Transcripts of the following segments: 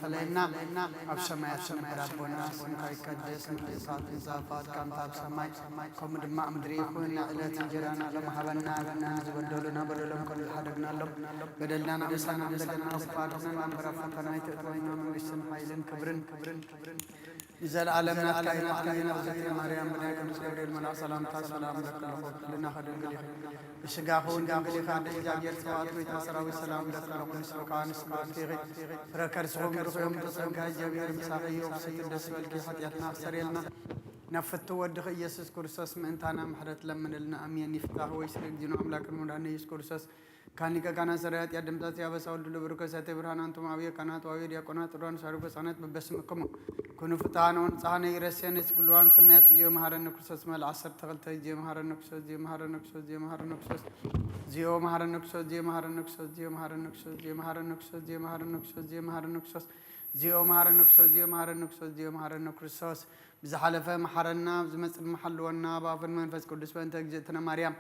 ይኽፈለና። ኣብ ሰማያት ዝነበር ኣቦና፣ ስምካ ይቀደስ፣ ምሕረትካ ትምጻእ፣ ፍቓድካ ከምታ ኣብ ሰማይ ከምኡ ድማ ኣብ ምድሪ ይኹን። ናይ ዕለት እንጀራና ሎም ሃበና፣ በደልና ዝበደሉና በደሎም ከም ዝሓደግናሎም፣ በደልና ንዓምሳና ንበደልና ንስኻ ኣድሕነና እምበር፣ ኣብ ፈተና ኣይተእትወና፣ መንግስትን ሓይልን ክብርን ንዘለኣለም ናትካ እዩ። ኣሜን። እግዝእትነ ማርያም፣ ብናይ ቅዱስ ገብርኤል መልኣክ ሰላምታ ሰላም እብለኪ ኣለኹ። ብድንግልና ከድንግል ኢኺ፣ ብስጋኺ እውን ድንግል ኢኺ። ኣደ እግዚኣብሔር፣ ጸባኦት፣ ጎይታ ሰራዊት፣ ሰላም እብለኪ ኣለኹ። ንስብካ ንስብርት ኢኺ፣ ፍረ ከርስኺ እውን ብሩኽ እዩ። ተጸጋ እግዚኣብሔር ምሳኺ እዩ። ብስቲ ደስ በልኪ፣ ሓጢኣትና ኣስተሰርየልና፣ ናብ ፍቱ ወድኺ ኢየሱስ ክርስቶስ ምእንታና ምሕረት ለምንልና። ኣሜን። ይፍታህ ወይ ስለ እግዚእነ ኣምላክን መድኃኒነ ኢየሱስ ክርስቶስ ካን ሊቀ ካህናት ሰራይ ኃጢአት ደምሳሲ አበሳ ወልድ ለብሩክ ሰቴ ብርሃን አንቱም አብየ ካህናት ወአብየ ዲያቆናት ጥሩያን ሳሪጎ ጻነት በበስምክሙ ኩኑ ፍትሐነ ወንጽሐነ ይረሴነ ስክልዋን ሰማያት ዚዮ መሐረነ ክርስቶስ መል ዓሰርተ ክልተ ዚዮ መሐረነ ክርስቶስ ዚዮ መሐረነ ክርስቶስ ዚዮ መሐረነ ክርስቶስ ዚዮ መሐረነ ክርስቶስ ዚዮ መሐረነ ክርስቶስ ዚዮ መሐረነ ክርስቶስ ዚዮ መሐረነ ክርስቶስ ዚዮ መሐረነ ክርስቶስ ዚዮ መሐረነ ክርስቶስ ዚኦ መሐረነ ክርስቶስ ዚኦ መሐረነ ክርስቶስ ዚኦ መሐረነ ክርስቶስ ብዝሓለፈ መሐረና፣ ብዝመጽእ ድማ ሓልወና፣ ብኣፍን መንፈስ ቅዱስ በእንተ እግዝእትነ ማርያም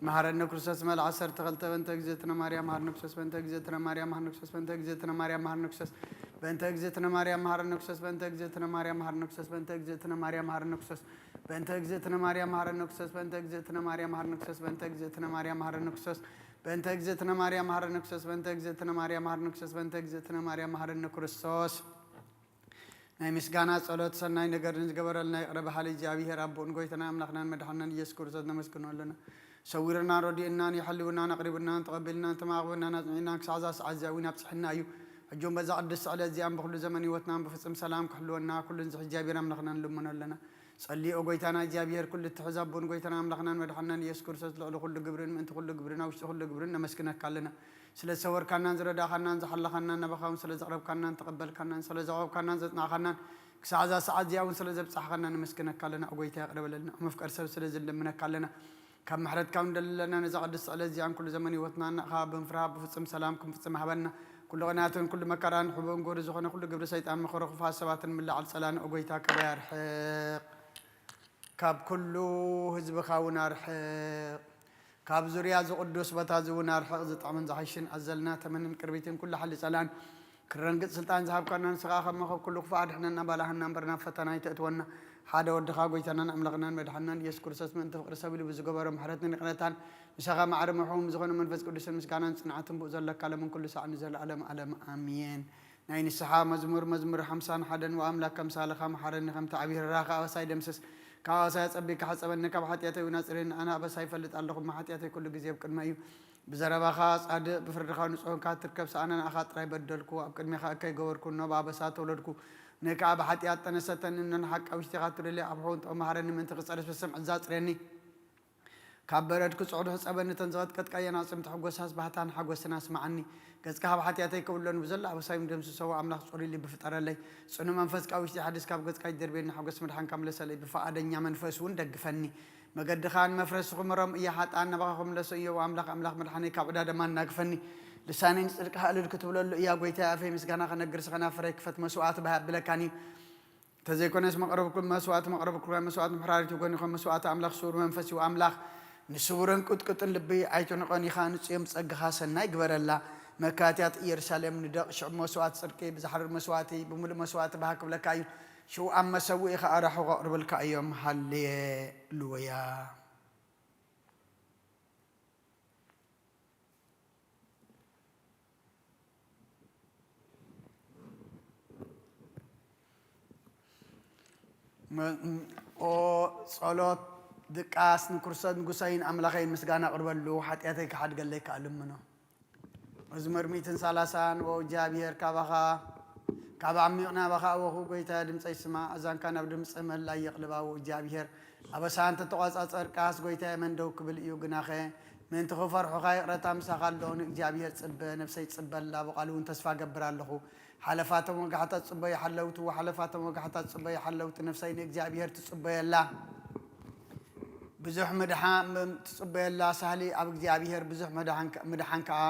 መሐረነ ክርስቶስ መል ዓሰርተ ክልተ በእንተ እግዝእትነ ማርያም መሐረነ ክርስቶስ በእንተ እግዝእትነ ማርያም መሐረነ ክርስቶስ በእንተ እግዝእትነ ማርያም መሐረነ ክርስቶስ በእንተ እግዝእትነ ማርያም መሐረነ ክርስቶስ በእንተ እግዝእትነ ማርያም መሐረነ ክርስቶስ በእንተ እግዝእትነ ማርያም መሐረነ ክርስቶስ በእንተ እግዝእትነ ማርያም መሐረነ ክርስቶስ በእንተ እግዝእትነ ማርያም መሐረነ ክርስቶስ በእንተ እግዝእትነ ማርያም መሐረነ ክርስቶስ በእንተ እግዝእትነ ማርያም መሐረነ ክርስቶስ በእንተ እግዝእትነ ማርያም መሐረነ ክርስቶስ በእንተ እግዝእትነ ማርያም መሐረነ ክርስቶስ ናይ ምስጋና ጸሎት ሰናይ ነገር ንዝገበረልና ይቕረ በሃሊ እግዚኣብሔር ኣቦን ጎይታና ኣምላኽናን መድሓናን ኢየሱስ ክርስቶስ ነመስግኖ ኣለና። ሰዊርናን ረዲእናን የሐልውናን ኣቕሪብናን ተቐቢልናን ተማቕበናን ኣጽኒዕናን ክሳዕ እዛ ሰዓት እዚኣ እውን ኣብጽሕና እዩ። ሕጂ እውን በዛ ቅድስቲ ዕለት እዚኣን ብኹሉ ዘመን ህይወትናን ብፍጹም ሰላም ክሕልወና ኩሉ ንዝሕ እግዚኣብሔር ኣምላኽና ንልምኖ ኣለና። ጸልኦ ጎይታና እግዚኣብሔር ኩሉ እትሕዝ ኣቦን ጎይታና ኣምላኽናን መድሓናን ኢየሱስ ክርስቶስ ልዕሊ ኩሉ ግብርን ምእንቲ ኩሉ ግብርን ኣብ ውሽጢ ኩሉ ግብርን ነመስግነካ ኣለና። ስለ ዝሰወርካናን ዝረዳእኻናን ዝሓለኻናን ናባኻ እውን ስለ ዘቕረብካናን ተቐበልካናን ስለ ዘቕረብካናን ዘጽናዕኻናን ክሳዕ እዛ ሰዓት እዚኣ እውን ስለ ዘብጻሕኻና ነመስግነካ ኣለና። ኦ ጎይታ ይቕረ በለልና። ኦ መፍቀር ሰብ ስለ ዝንልምነካ ኣለና። ካብ ምሕረትካ እውን ንደሊ ኣለና። ነዛ ቅድስቲ ዕለት እዚኣን ኩሉ ዘመን ህይወትና እናእኻ ብምፍራህ ብፍጹም ሰላም ክንፍጽም ሃበና። ኩሉ ቅንያትን ኩሉ መከራን ሕቡእን ጎሪ ዝኾነ ኩሉ ግብሪ ሰይጣን መኸረ ክፉኣት ሰባትን ምላዓል ጸላን ኦ ጎይታ ካባይ ኣርሕቕ። ካብ ኩሉ ህዝብኻ እውን ኣርሕቕ። ካብ ዙርያ እዚ ቅዱስ ቦታ እዚ እውን ኣርሕቕ። ዝጥዕምን ዝሓይሽን ኣዘልና ተመንን ቅርቢትን ኩሉ ሓሊ ጸላን ክረንግጽ ስልጣን ዝሃብካና ንስኻ ካብ መኸብ ኩሉ ክፉእ ኣድሕነና ባላሃና እምበር ናብ ፈተና ኣይተእትወና። ሓደ ወድኻ ጎይታናን ኣምላኽናን መድሓናን ኢየሱስ ክርስቶስ ምእንቲ ፍቕሪ ሰብ ኢሉ ብዝገበሮ ምሕረትን ይቕረታን ምሳኻ ማዕረ ምሕው ዝኾነ መንፈስ ቅዱስን ምስጋናን ጽንዓትን ብኡ ዘለካ ለምን ኩሉ ሳዕ ንዘለኣለም ኣለም ኣሜን። ናይ ንስሓ መዝሙር፣ መዝሙር ሓምሳን ሓደን ወኣምላክ ከምሳልኻ መሓረኒ፣ ከምቲ ዓብዪ ርህራኸ ኣበሳይ ደምስስ፣ ካብ ኣበሳይ ኣጸቢካ ሕጸበኒ፣ ካብ ሓጢኣተይ እውን ኣጽርየኒ። ኣነ ኣበሳይ ይፈልጥ ኣለኹ፣ እሞ ሓጢኣተይ ኩሉ ግዜ ኣብ ቅድመይ እዩ። ብዘረባኻ ጻድቕ፣ ብፍርድኻ ንጹህ እንካ ትርከብ፣ ሰኣነ ንኣኻ ጥራይ በደልኩ፣ ኣብ ቅድሜኻ እከይ ገበርኩ፣ እኖ ብኣበሳ ተወለድኩ፣ ንእካ ብሓጢኣት ጠነሰተኒ፣ እኖ ንሓቂ ኣብ ውሽጢኻ ትደልየ ኣብ ሕውንጦ መሃረኒ፣ ምእንቲ ክጸርስ ብስምዒት ዛጽርየኒ። ካብ በረድ ክጽዕዱ ሕጸበኒ፣ እተን ዝቐጥቀጥካየን ኣዕጽምቲ ሕጎሳስ ባህታን ሓጎስን ኣስምዓኒ። ገጽካ ካብ ሓጢኣተይ ከብሎን ብዘሎ ኣበሳይም ደምስሰዎ። ኣምላኽ ጽሩይ ልቢ ፍጠረለይ፣ ጽኑዕ መንፈስ ካብ ውሽጢ ሓድስ ካብ ገጽካ ይደርብየኒ። ሓጎስ መድሓንካ ምለሰለይ፣ ብፍቓደኛ መንፈስ እውን ደግፈኒ። መገድኻ ንመፍረስኹ ምሮም እያ፣ ሓጥኣን ናባኻ ክምለሱ እዮ። ኣምላኽ ኣምላኽ መድሓነይ ካብ ዕዳ ደማ እናግፈኒ። ልሳነይ ንጽድቅኻ እልል ክትብለሉ እያ። ጎይታይ ኣፈይ ምስጋና ክነግር ስኸና ፍረይ ክፈት መስዋዕቲ ባህ ኣብለካኒ። እንተዘይኮነስ መቕረብኩም መስዋዕቲ መቕረብኩም መስዋዕቲ ምሕራሪት ይጎን ይኾን መስዋዕቲ ኣምላኽ ስውር መንፈስ እዩ። ኣምላኽ ንስውርን ቅጥቅጥን ልቢ ኣይትንቖን ኢኻ፣ ንጽዮም ጸግኻ ሰናይ ግበረላ። መካትያት ኢየሩሳሌም ንደቕ ሽዑ መስዋዕቲ ጽድቂ ብዝሓርር መስዋዕቲ ብምሉእ መስዋዕቲ ባህ ክብለካ እዩ። ሽዑ ኣብ መሰውኢ ኸኣ ራሑ ከቕርብልካ እዮም። ሃሌሉያ። ኦ ጸሎት ድቃስ ንክርስቶስ ንጉሰይን ኣምላኸይ ምስጋና ኣቕርበሉ፣ ሓጢኣተይ ክሓድገለይ ከኣ ልምኖ። መዝሙር ሚእትን ሰላሳን ኦ እግዚኣብሔር ካባኻ ካብ ዓሚቕ ናባኻ ኣወኹ፣ ጎይታ ድምፀይ ስማ፣ ኣዛንካ ናብ ድምፂ መላ የቕልባ። ኦ እግዚኣብሔር ኣበሳ እንተተቋጻጸርካስ፣ ጎይታየ መን ደው ክብል እዩ? ግናኸ ምእንቲ ክፈርሑኻ ይቕረታ ምሳኻ ኣሎ። ንእግዚኣብሔር ጽበ፣ ነፍሰይ ትጽበ ኣላ፣ ብቓሉ እውን ተስፋ እገብር ኣለኹ። ሓለፋቶም ወጋሕታ ትጽበዩ ሓለውቲ፣ ሓለፋቶም ወጋሕታ ትጽበዩ ሓለውቲ፣ ነፍሰይ ንእግዚኣብሔር ትጽበየላ። ብዙሕ ምድሓን ትጽበየላ ሳህሊ ኣብ እግዚኣብሔር ብዙሕ ምድሓን ከ- ምድሓን ከኣ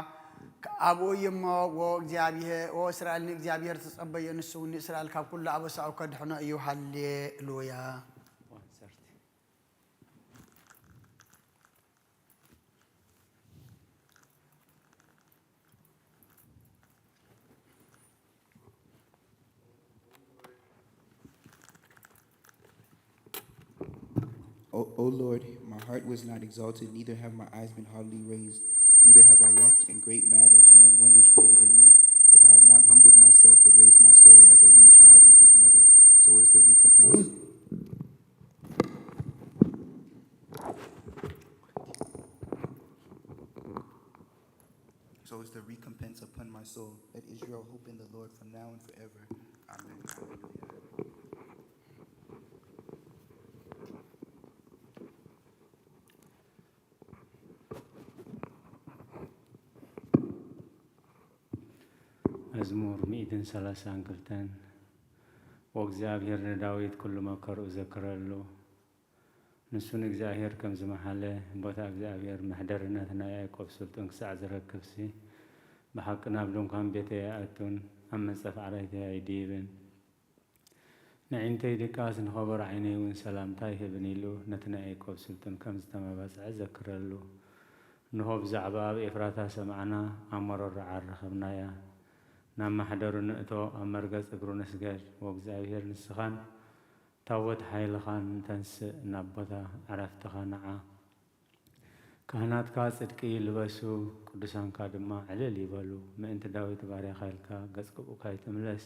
ከ- ኣብኡ እዩ እሞ፣ ዎ እግዚኣብሔር ዎ እስራኤል ንእግዚኣብሔር ተጸበዮ፣ ንሱ እውን ንእስራኤል ካብ ኩሉ ኣበሳኡ ከድሕኖ እዩ። ሃሌሉያ። O, o Lord, my heart was not exalted, neither have my eyes been haughtily raised, neither have I walked in great matters, nor in wonders greater than me. If I have not humbled myself, but raised my soul as a weaned child with his mother, so is the recompense. So is the recompense upon my soul. Let Israel hope in the Lord from now and forever. Amen. Hallelujah. መዝሙር ሚእትን ሰላሳን ክልተን። ወእግዚኣብሔር ንዳዊት ኩሉ መከርኡ ዘክረሉ። ንሱ ንእግዚኣብሔር ከም ዝመሓለ፣ ቦታ እግዚኣብሔር መሕደርነት ናይ ያዕቆብ ስልጡን ክሳዕ ዝረክብሲ፣ ብሓቂ ናብ ድንኳን ቤተይ ኣይኣቱን፣ ኣብ መንጸፍ ዓራይተይ ኣይድይብን። ንዒንተይ ድቃስ ንኸበሮ ዓይነይ እውን ሰላምታ ይህብን ኢሉ ነቲ ናይ ያዕቆብ ስልጡን ከም ዝተመባጽዐ ዘክረሉ። እንሆ ብዛዕባ ኣብ ኤፍራታ ሰማዕና፣ ኣብ መሮሮ ዓር ረኸብናያ። ናብ ማሕደሩ ንእቶ፣ ኣብ መርገጽ እግሩ ንስገድ። ወእግዚኣብሔር ንስኻን ታቦት ሓይልኻን ተንስእ፣ ናብ ቦታ ዕረፍትኻ ንዓ። ካህናትካ ጽድቂ ይልበሱ፣ ቅዱሳንካ ድማ ዕልል ይበሉ። ምእንቲ ዳዊት ባርያኻ ኢልካ ገጽ ቅብኡካ ኣይትምለስ።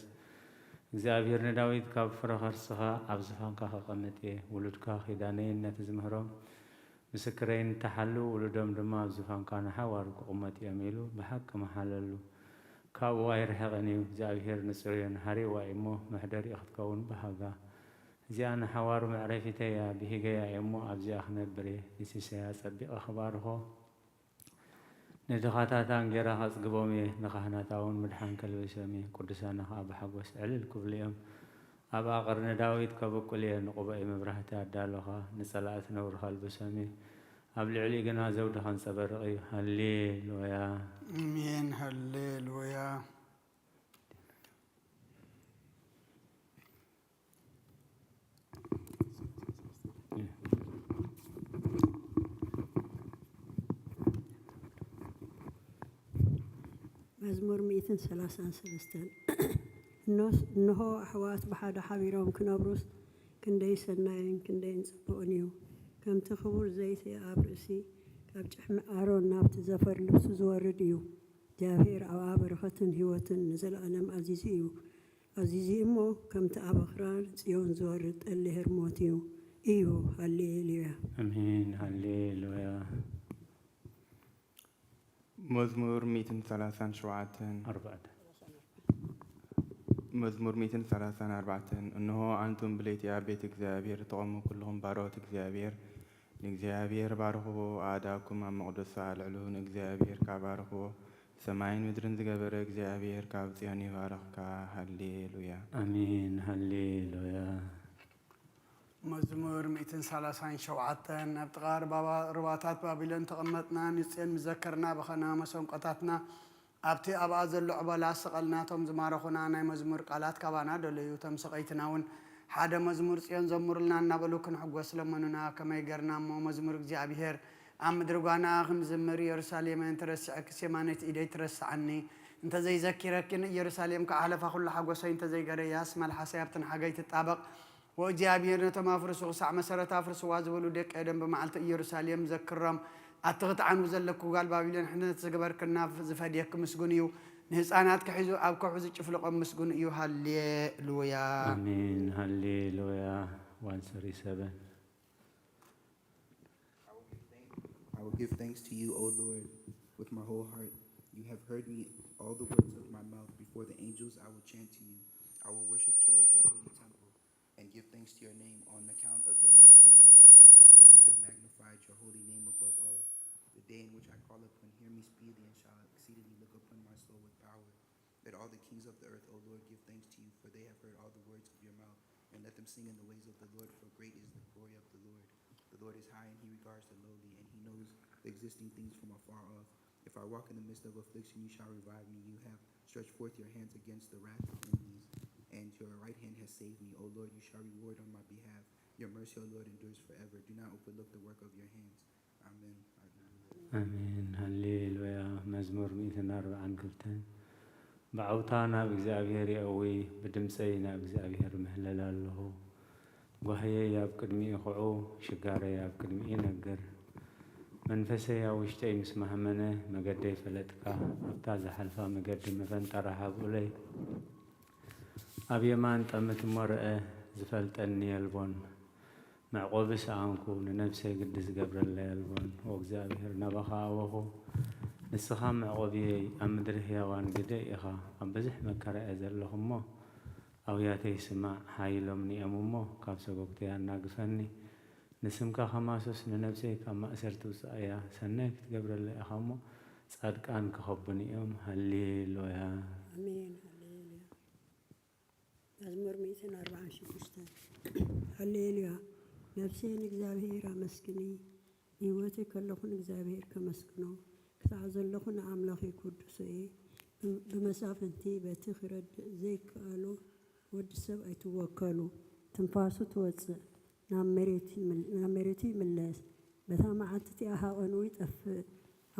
እግዚኣብሔር ንዳዊት ካብ ፍረ ኸርስኻ ኣብ ዝፋንካ ከቐምጥ እየ። ውሉድካ ኪዳነይን ነቲ ዝምህሮም ምስክረይን እንተሓልዉ፣ ውሉዶም ድማ ኣብ ዝፋንካ ንሓዋሩ ክቕመጡ እዮም ኢሉ ብሓቂ መሓለሉ። ካብኡ ኣይርሕቕን እዩ። እግዚኣብሔር ንጽሩዮን ሃሪዋ እዩ እሞ፣ መሕደሪኡ ክትከውን በሃጋ። እዚኣ ንሓዋሩ መዕረፊተይ እያ፣ ብሂገያ እየ እሞ ኣብዚኣ ክነብር እየ። ንሲሳያ ጸቢቐ ክባርኾ፣ ንድኻታት እንጌራ ከጽግቦም እየ፣ ንኻህናታ እውን ምድሓን ከልብሶም እየ። ቅዱሳና ኸኣ ብሓጎስ ዕልል ክብሉ እዮም። ኣብ ኣቐርኒ ዳዊት ከብቁል እየ፣ ንቑባኤ መብራህቲ ኣዳሎኻ፣ ንጸላእቲ ነውሪ ከልብሶም እየ። ኣብ ልዕሊኡ ግና ዘውዲ ከንጸበርቕ እዩ። ሃሌሉያ። ኣሜን። ሃሌሉያ። መዝሙር ሚእትን ሰላሳን ሰለስተን። እኖስ-፣ እንሆ ኣሕዋት ብሓደ ሓቢሮም ክነብሩስ ክንደይ ሰናይን ክንደይን ጽቡቕን እዩ። ከምቲ ክቡር ዘይቲ ኣብ ርእሲ ካብ ጭሕሚ ኣሮን ናብቲ ዘፈር ልብሱ ዝወርድ እዩ። እግዚኣብሔር ኣብኣ በረኸትን ህይወትን ንዘለኣለም ኣዚዙ እዩ። ኣዚዙ እሞ ከምቲ ኣብ ኣኽራን ጽዮን ዝወርድ ጠሊ ሄርሞት እዩ። እዩ። ሃሌሉያ። ኣሜን። ሃሌሉያ። መዝሙር ሚእትን ሰላሳን ሸውዓተን። ኣርባዕተ። መዝሙር ሚእትን ሰላሳን ኣርባዕተን። እንሆ ኣንቱም ብለይቲ ኣብ ቤት እግዚኣብሔር እትቖሙ ኩልኹም ባሮት እግዚኣብሔር፣ ንእግዚኣብሔር ባርኽዎ፣ ኣእዳውኩም ኣብ መቕደሱ ኣልዕሉ፣ ንእግዚኣብሔር ካብ ባርኽዎ፣ ሰማይን ምድርን ዝገበረ እግዚኣብሔር ካብ ጽዮን ይባርኽካ። ሃሌሉያ። ኣሜን። ሃሌሉያ። መዝሙር ሚእትን ሰላሳን ሸውዓተን። ኣብ ጥቓ ርባባ-፣ ሩባታት ባቢሎን ተቐመጥና፣ ንጽዮን ምዘከርና፣ በኸና መሰንቆታትና ኣብቲ ኣብኣ ዘሎ ዕበላ ሰቐልና። እቶም ዝማረኹና ናይ መዝሙር ቃላት ካባና ደለዩ። እቶም ሰቐይትና እውን ሓደ መዝሙር ጽዮን ዘምሩልና እናበሉ ክንሕጎስ ለመኑና። ከመይ ገርና እሞ መዝሙር እግዚኣብሔር ኣብ ምድሪ ጓና ክንዝምር? ኢየሩሳሌመይ እንተረሲዐክስ የማነይቲ ኢደይ ትረስዓኒ። እንተዘይዘኪረኪ ንኢየሩሳሌም ክዓ ሓለፋ ኩሉ ሓጎሰይ እንተዘይገረያስ መልሓሰይ ኣብቲ ንሓገይ ትጣበቕ። ወእግዚኣብሔር ነቶም ኣፍርሱ ክሳዕ መሰረት ኣፍርስዋ ዝበሉ ደቂ ኤዶም ብመዓልቲ ኢየሩሳሌም ዘክሮም። ኣቲ ክትዓንዊ ዘለኪ ጓል ባቢሎን ሕንነት ዝገበርክና ዝፈድየኪ ምስጉን እዩ። ንህፃናትኪ ሒዙ ኣብ ከውሒ ዝጭፍልቖም ምስጉን እዩ። ሃሌሉያ። ኣሜን። ሃሌሉያ። ዋን ሰሪ ሰቨን። I will give thanks, I will give thanks to you, O Lord, with my whole heart. You have heard me, all the words of my mouth. Before the angels, I will chant to you. I will worship towards your holy temple and give thanks to your name on account of your mercy and your truth, for you have magnified your holy name above all. The day in which I call upon, hear me speedily, and shall exceedingly look upon my soul with power. Let all the kings of the earth, O Lord, give thanks to you, for they have heard all the words of your mouth. And let them sing in the ways of the Lord, for great is the glory of the Lord. The Lord is high, and he regards the lowly, and he knows the existing things from afar off. If I walk in the midst of affliction, you shall revive me. You have stretched forth your hands against the wrath of enemies, and your right hand has saved me. O Lord, you shall reward on my behalf. Your mercy, O Lord, endures forever. Do not overlook the work of your hands. Amen. Hallelujah. ኣሜን። ሃሌሉያ። መዝሙር ሚእትን ኣርባዓን ክልተን። ብዓውታ ናብ እግዚኣብሔር የእዊ፣ ብድምፀይ ናብ እግዚኣብሔር ምህለል ኣለኹ። ጓህየይ ኣብ ቅድሚኡ ክዑ፣ ሽጋረይ ኣብ ቅድሚኡ ይነግር። መንፈሰይ ኣብ ውሽጠይ ምስ ማህመነ፣ መገደይ ፈለጥካ፣ ኣብታ ዝሓልፋ መገዲ መፈንጠራ ሃብኡለይ። ኣብ የማን ጠምት እሞ ርአ፣ ዝፈልጠኒ የልቦን። መዕቆቢ ሰኣንኩ፣ ንነፍሰይ ግዲ ዝገብረለይ የልቦን። ወእግዚኣብሔር ናባኻ ኣወኹ፣ ንስኻ መዕቆብየይ፣ ኣብ ምድሪ ህያዋን ግደ ኢኻ። ኣብ ብዙሕ መከራ እየ ዘለኹ እሞ፣ ኣውያተይ ስማዕ፣ ሓይሎምኒ እዮም እሞ፣ ካብ ሰጎግተይ ኣናግፈኒ። ንስምካ ከማስስ ንነፍሰይ ካብ ማእሰርቲ ውጻእ እያ። ሰናይ ክትገብረለይ ኢኻ እሞ፣ ጻድቃን ክኸቡኒ እዮም። ሃሌሉያ። ኣሜን። ሃሌሉያ። መዝሙር ሚእትን ኣርባዓን ሽዱሽተን። ሃሌሉያ። ነፍሰይ ንእግዚኣብሔር ኣመስግኒ፣ ብህይወተይ ከለኹ ንእግዚኣብሔር ከመስግኖ፣ ክሳዕ ዘለኹ ንኣምላኸይ ክውድሶ እየ። ብም-፣ ብመሳፍንቲ በቲ ክረድእ ዘይከኣሎ ወዲ ሰብ ኣይትወከሉ። ትንፋሱ ትወጽእ፣ ናብ መሬት ይምል-፣ ናብ መሬቱ ይምለስ። በታ መዓልቲ እቲኣ ሃቐንኡ ይጠፍእ።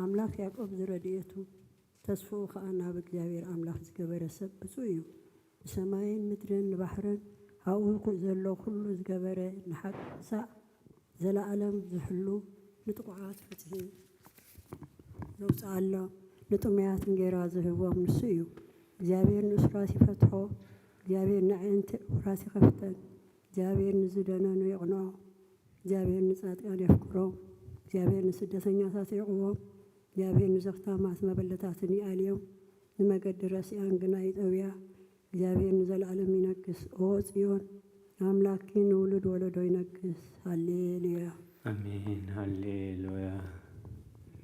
ኣምላኽ ያዕቆብ ዝረድኤቱ፣ ተስፍኡ ኸኣ ናብ እግዚኣብሔር ኣምላኽ ዝገበረ ሰብ ብፁእ እዩ። ንሰማይን ምድርን ንባሕርን ኣብኡ ዘሎ ኩሉ ዝገበረ ንሓቅሳዕ ዘለኣለም ዝሕሉ ንጥቑዓት ፍትሒ ዘውፅኣሎም ንጥሙያት እንጌራ ዝህቦም ንሱ እዩ። እግዚኣብሔር ንእሱራት ይፈትሖ። እግዚኣብሔር ንኣዕንቲ ዕውራት ይኸፍተን። እግዚኣብሔር ንዝደነኑ የቕንዖ። እግዚኣብሔር ንጻድቃን የፍቅሮም። እግዚኣብሔር ንስደተኛታት የዕዎም። እግዚኣብሔር ንዘኽታማት መበለታትን ይኣልዮም። ንመገዲ ረሲኣን ግና ይጠውያ። እግዚኣብሔር ንዘለኣለም ይነግስ። ኦ ጽዮን፣ ኣምላክኪ ንውሉድ ወለዶ ይነግስ። ሃሌሉያ። ኣሜን። ሃሌሉያ።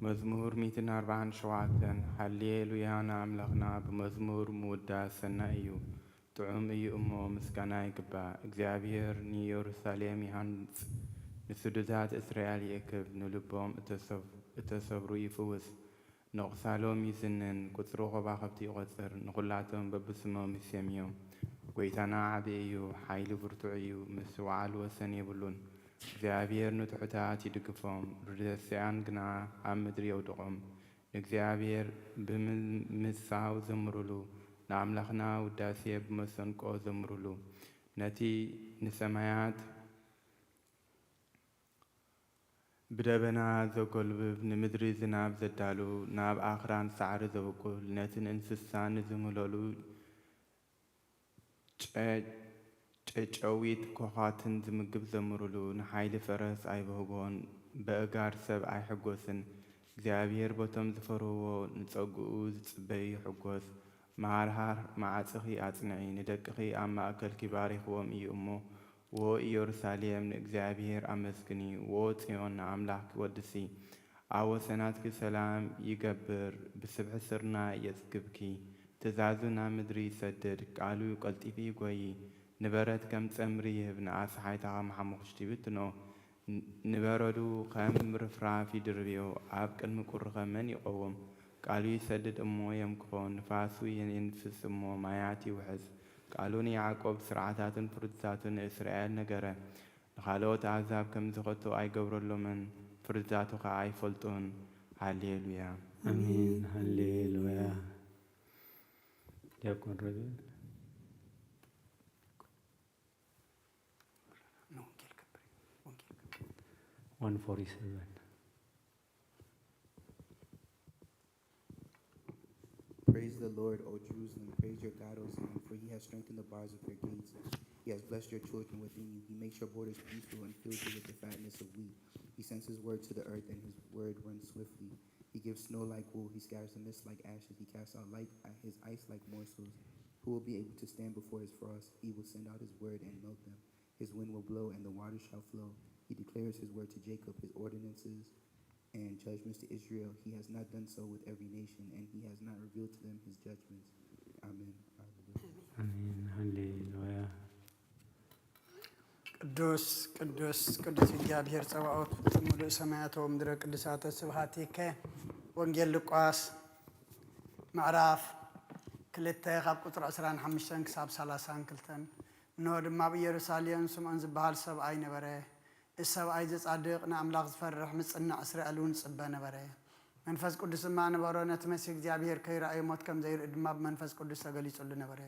መዝሙር ሚእትን ኣርባዓን ሸውዓተን። ሃሌሉያ ንኣምላኽና ብመዝሙር ምውዳስ ሰናይ እዩ። ጥዑም እዩ እሞ ምስጋና ይግባእ። እግዚኣብሔር ንኢየሩሳሌም ይሃንጽ፣ ንስዱዳት እስራኤል ይእክብ፣ ንልቦም እተሰብ-፣ እተሰብሩ ይፍውስ፣ ንቑሳሎም ይዝንን፣ ቁጽሪ ኸዋኽብቲ ይቖጽር፣ ንኹላቶም በብስሞም ይሴምዮም። ጐይታና ዓቢ እዩ፣ ሓይሉ ብርቱዕ እዩ፣ ምስ ወዓል ወሰን የብሉን። እግዚኣብሔር ንትሑታት ይድግፎም፣ ንረሲኣን ግና ኣብ ምድሪ የውድቖም። ንእግዚኣብሔር ብምምሳው ዘምሩሉ፣ ንኣምላኽና ውዳሴ ብመሰንቆ ዘምሩሉ። ነቲ ንሰማያት ብደበና ዘጎልብብ፣ ንምድሪ ዝናብ ዘዳሉ፣ ናብ ኣኽራን ሳዕሪ ዘብቁል፣ ነቲ ንእንስሳ ንዝምህለሉ ጨ-፣ ጨጨዊት ኮኻትን ዝምግብ ዘምሩሉ፣ ንሓይሊ ፈረስ ኣይብህጎን፣ በእጋር ሰብ ኣይሕጎስን። እግዚኣብሔር በቶም ዝፈርህዎ ንጸግኡ ዝጽበዩ ይሕጎስ። መሃርሃር መዓጽኺ ኣጽንዒ፣ ንደቅኺ ኣብ ማእከልኪ ባሪኽዎም እዩ እሞ። ዎ ኢየሩሳሌም ንእግዚኣብሔር ኣመስግኒ፣ ዎ ጽዮን ንኣምላኽኪ ወድሲ። ኣብ ወሰናትኪ ሰላም ይገብር፣ ብስብሒ ስርናይ የጽግብኪ። ትእዛዙ ናብ ምድሪ ይሰድድ፣ ቃሉ ቀልጢፉ ይጎዪ። ንበረድ ከም ጸምሪ ይህብ፣ ንኣስሓይታ ከም ሓሙኽሽቲ ይብትኖ። ን-፣ ንበረዱ ከም ርፍራፍ ይድርብዮ፣ ኣብ ቅድሚ ቁሪ ከ መን ይቐውም? ቃሉ ይሰድድ እሞ የምክኾ፣ ንፋሱ የንፍስ እሞ ማያት ይውሕዝ። ቃሉ ንያዕቆብ ስርዓታቱን ፍርድታቱን ንእስራኤል ነገረ። ንኻልኦት ኣህዛብ ከምዚ ከቶ ኣይገብረሎምን፣ ፍርድታቱ ኸኣ ኣይፈልጡን። ሃሌሉያ። ኣሜን። ሃሌሉያ። ዲያቆን ረድኤት። ንወንጌል ክብሪ፣ ወንጌል ክብሪ። ዋን ፎርቲ ሰቨን። Praise the Lord, O Jerusalem. Praise your God, O Zion, for he has strengthened the bars of your gates. He has blessed your children within you. He makes your borders peaceful and fills you with the fatness of wheat. He sends his word to the earth, and his word runs swiftly. He gives snow like wool. He scatters the mist like ashes. He casts out light, his ice like morsels. Who will be able to stand before his frost? He will send out his word and melt them. His wind will blow, and the waters shall flow. He declares his word to Jacob, his ordinances and judgments to Israel. He has not done so with every nation, and he has not revealed to them his judgments. Amen. Hallelujah. ኣሜን። ሃሌሉያ። ቅዱስ፣ ቅዱስ፣ ቅዱስ እግዚኣብሔር ጸባኦት፣ ፍጹም ምሉእ ሰማያት ወምድረ ቅዱሳተ ስብሐቲከ። ወንጌል ሉቃስ ምዕራፍ ክልተ ካብ ቁጽሪ ዕስራን ሓሙሽተን ክሳብ ሰላሳን ክልተን። እንሆ ድማ ኣብ ኢየሩሳሌም ስምዖን ዝበሃል ሰብኣይ ነበረ። እቲ ሰብኣይ እዚ ጻድቕ፣ ንኣምላኽ ዝፈርሕ፣ ምጽናዕ እስራኤል እውን ዝጽበ ነበረ። መንፈስ ቅዱስ ድማ ነበሮ፣ ነቲ መሲህ እግዚኣብሔር ከይረኣየ ሞት ከም ዘይርኢ ድማ ብመንፈስ ቅዱስ ተገሊጹሉ ነበረ።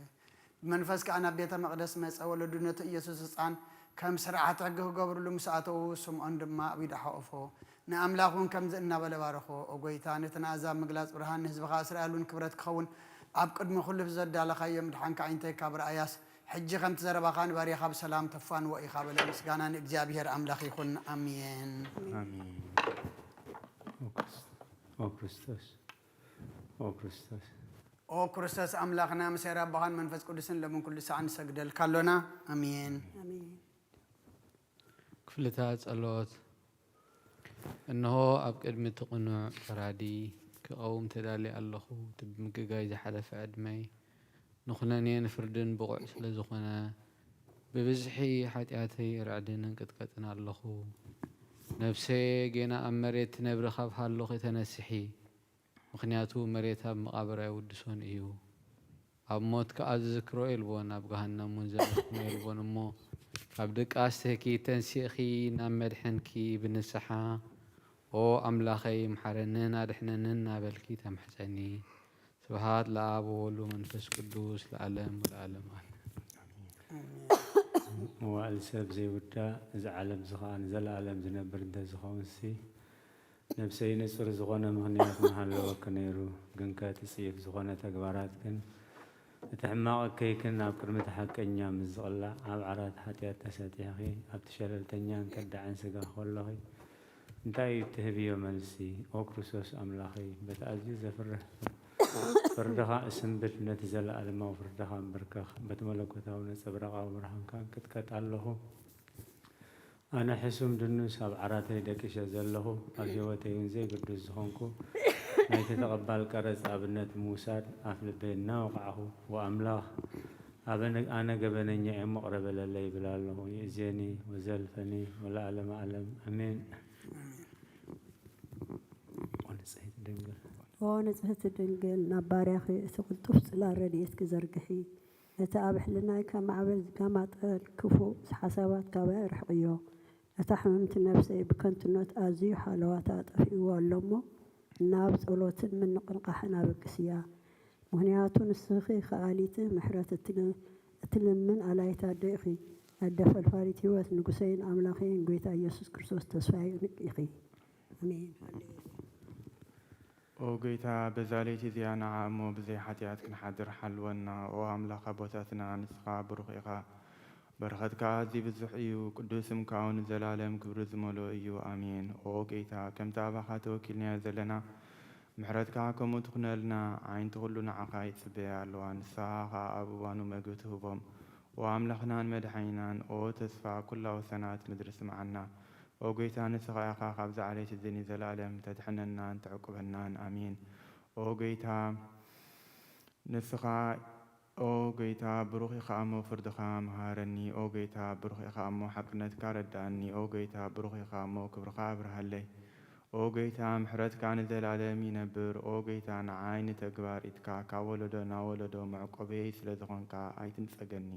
ብመንፈስ ከኣ ናብ ቤተ መቕደስ መጸ። ወለዱ ነቲ ኢየሱስ ህጻን ከም ስርዓት ሕጊ ክገብርሉ ምስ ኣተዉ፣ ስምዖን ድማ ኣብ ኢዱ ሓቖፎ። ንኣምላኽ እውን ከምዚ እናበለ ባረኾ። ኦ ጐይታ፣ ነቲ ንኣሕዛብ ምግላጽ ብርሃን፣ ንህዝብኻ እስራኤል እውን ክብረት ክኸውን፣ ኣብ ቅድሚ ኩሉ ብዘዳለኻዮ ምድሓንካ ኣዒንተይ ካብ ረኣያስ፣ ሕጂ ከምቲ ዘረባኻ ንባርያኻ ብሰላም ተፋንዎ ኢኻ በለ። ምስጋና ንእግዚኣብሔር ኣምላኽ ይኹን። ኣሜን። ኣሜን። ኦ ክርስ-፣ ኦ ክርስቶስ፣ ኦ ክርስቶስ። ኦ ክርስቶስ ኣምላኽና፣ ምስ ኣቦኻን መንፈስ ቅዱስን ሎምን ኩሉ ሰዓት ንሰግደልካ ኣሎና። ኣሜን። ኣሜን። ክፍልታት ጸሎት። እንሆ ኣብ ቅድሚ እቲ ቅኑዕ ፈራዲ ክቐውም ተዳልየ ኣለኹ። እቲ ብምግጋይ ዝሓለፈ ዕድመይ ንኹነኔ ንፍርድን ብቑዕ ስለ ዝኾነ፣ ብብዝሒ ሓጢኣተይ ርዕድን እንቅጥቀጥን ኣለኹ። ነፍሰየ ጌና ኣብ መሬት ትነብሪ ካብ ሃሎኺ ተነስሒ፣ ምኽንያቱ መሬት ኣብ መቓብር ኣይውድሶን እዩ። ኣብ ሞት ከኣ ዝዝክሮ የልቦን፣ ኣብ ገሃነም እውን ዘመስግኖ የልቦን እሞ፣ ካብ ድቃስ ትህኪ ተንሲእኺ ናብ መድሕንኪ ብንስሓ፣ ኦ ኣምላኸይ፣ ምሓረንን ኣድሕነንን እናበልኪ ተማሕጸኒ። ስብሃት ለኣብ ወወልድ ወመንፈስ ቅዱስ ለዓለም ወለዓለም ኣሜን። መዋእል ሰብ ዘይውዳእ፣ እዚ ዓለም እዚ ኸኣ ንዘለኣለም ዝነብር እንተዝኸውንሲ፣ ነብሰይ ንጹር ዝኾነ ምኽንያት ምሃለወኪ ነይሩ። ግንከ እቲ ጽዩፍ ዝኾነ ተግባራትክን እቲ ሕማቕ እከይክን ኣብ ቅድሚ እቲ ሓቀኛ ምስ ዝቕላዕ፣ ኣብ ዓራት ሓጢኣት ተሰጢሕኺ፣ ኣብቲ ሸለልተኛን ከዳዕን ስጋ ከሎኺ፣ እንታይ እዩ እትህብዮ መልሲ? ኦ ክርስቶስ ኣምላኸይ፣ በቲ ኣዝዩ ዘፍርህ ፍርድኻ እስንብድ፣ ነቲ ዘለኣለማዊ ፍርድኻ እምብርከኽ፣ በቲ መለኮታዊ ነጸብራቓዊ ብርሃንካ እንቅጥቀጥ ኣለኹ። ኣነ ሕሱም ድኑስ ኣብ ዓራተይ ደቂሸ ዘለኹ፣ ኣብ ህይወተይ እውን ዘይግዱስ ዝኾንኩ፣ ናይቲ ተቐባል ቀረጽ ኣብነት ምውሳድ ኣፍ ልበይ እናወቓዕኹ፣ ወኣምላኽ፣ ኣበነ-፣ ኣነ ገበነኛ እየ፣ እሞ ቅረ በለለይ ይብል ኣለኹ። ይእዜኒ ወዘልፈኒ ወለዓለመ ዓለም። ኣሜን። ኦ ንጽሕቲ ድንግል። ኦ ንጽሕቲ ድንግል፣ ናብ ባርያኺ እቲ ቅልጡፍ ጽላል ረድኤትኪ ዘርግሒ። ነቲ ኣብ ሕልናይ ከም ማዕበል ዝጋማጠል ክፉእ ሓሳባት ካባይ ኣርሕቕዮ። እታ ሕምምቲ ነፍሰይ ብከንቱነት ኣዝዩ ሓለዋታ ጠፊእዋ ኣሎ እሞ፣ ናብ ጸሎትን ምንቕንቓሕን ኣበግስያ። ምኽንያቱ ንስኺ ከኣሊቲ ምሕረት እትል-፣ እትልምን ኣላይት ኣደ ኢኺ። ኣደ ፈልፋሊት ህይወት፣ ንጉሰይን ኣምላኸይን ጐይታ ኢየሱስ ክርስቶስ ተስፋይ ኢኺ። ኣሜን። ሃሌሉያ። ኦ ጐይታ፣ በዛ ለይቲ እዚኣ ንዓ እሞ ብዘይ ሓጢኣት ክንሓድር ሓልወና። ኦ ኣምላኽ ኣቦታትና፣ ንስኻ ብሩኽ ኢኻ፣ በረኸትካ ኣዝዩ ብዙሕ እዩ። ቅዱስ ስምካ እውን ንዘላለም ክብሪ ዝመልኦ እዩ። ኣሜን። ኦ ጐይታ፣ ከምቲ ኣባኻ ተወኪልናዮ ዘለና፣ ምሕረትካ ከምኡ ትኹነልና። ኣዒንቲ ኩሉ ንዓኻ ይጽበያ ኣለዋ፣ ንስኻ ኸኣ ኣብ እዋኑ መግቢ ትህቦም። ኦ ኣምላኽናን መድሓኒናን፣ ኦ ተስፋ ኩላ ወሰናት ምድሪ ስምዓና። ኦ ጐይታ፣ ንስኻ ኢኻ ካብዛ ዓሌት እዚ ንዘለኣለም ተድሕነናን ተዕቁበናን። ኣሜን። ኦ ጐይታ፣ ንስኻ፣ ኦ ጐይታ፣ ብሩኽ ኢኻ እሞ ፍርድኻ መሃረኒ። ኦ ጐይታ፣ ብሩኽ ኢኻ እሞ ሓቅነትካ ረድኣኒ። ኦ ጐይታ፣ ብሩኽ ኢኻ እሞ ክብርኻ ኣብርሃለይ። ኦ ጐይታ፣ ምሕረትካ ንዘለኣለም ይነብር። ኦ ጐይታ፣ ንዓይ ንተግባር ኢድካ ካብ ወለዶ ናብ ወለዶ መዕቆበየይ ስለ ዝኾንካ ኣይትንጸገኒ።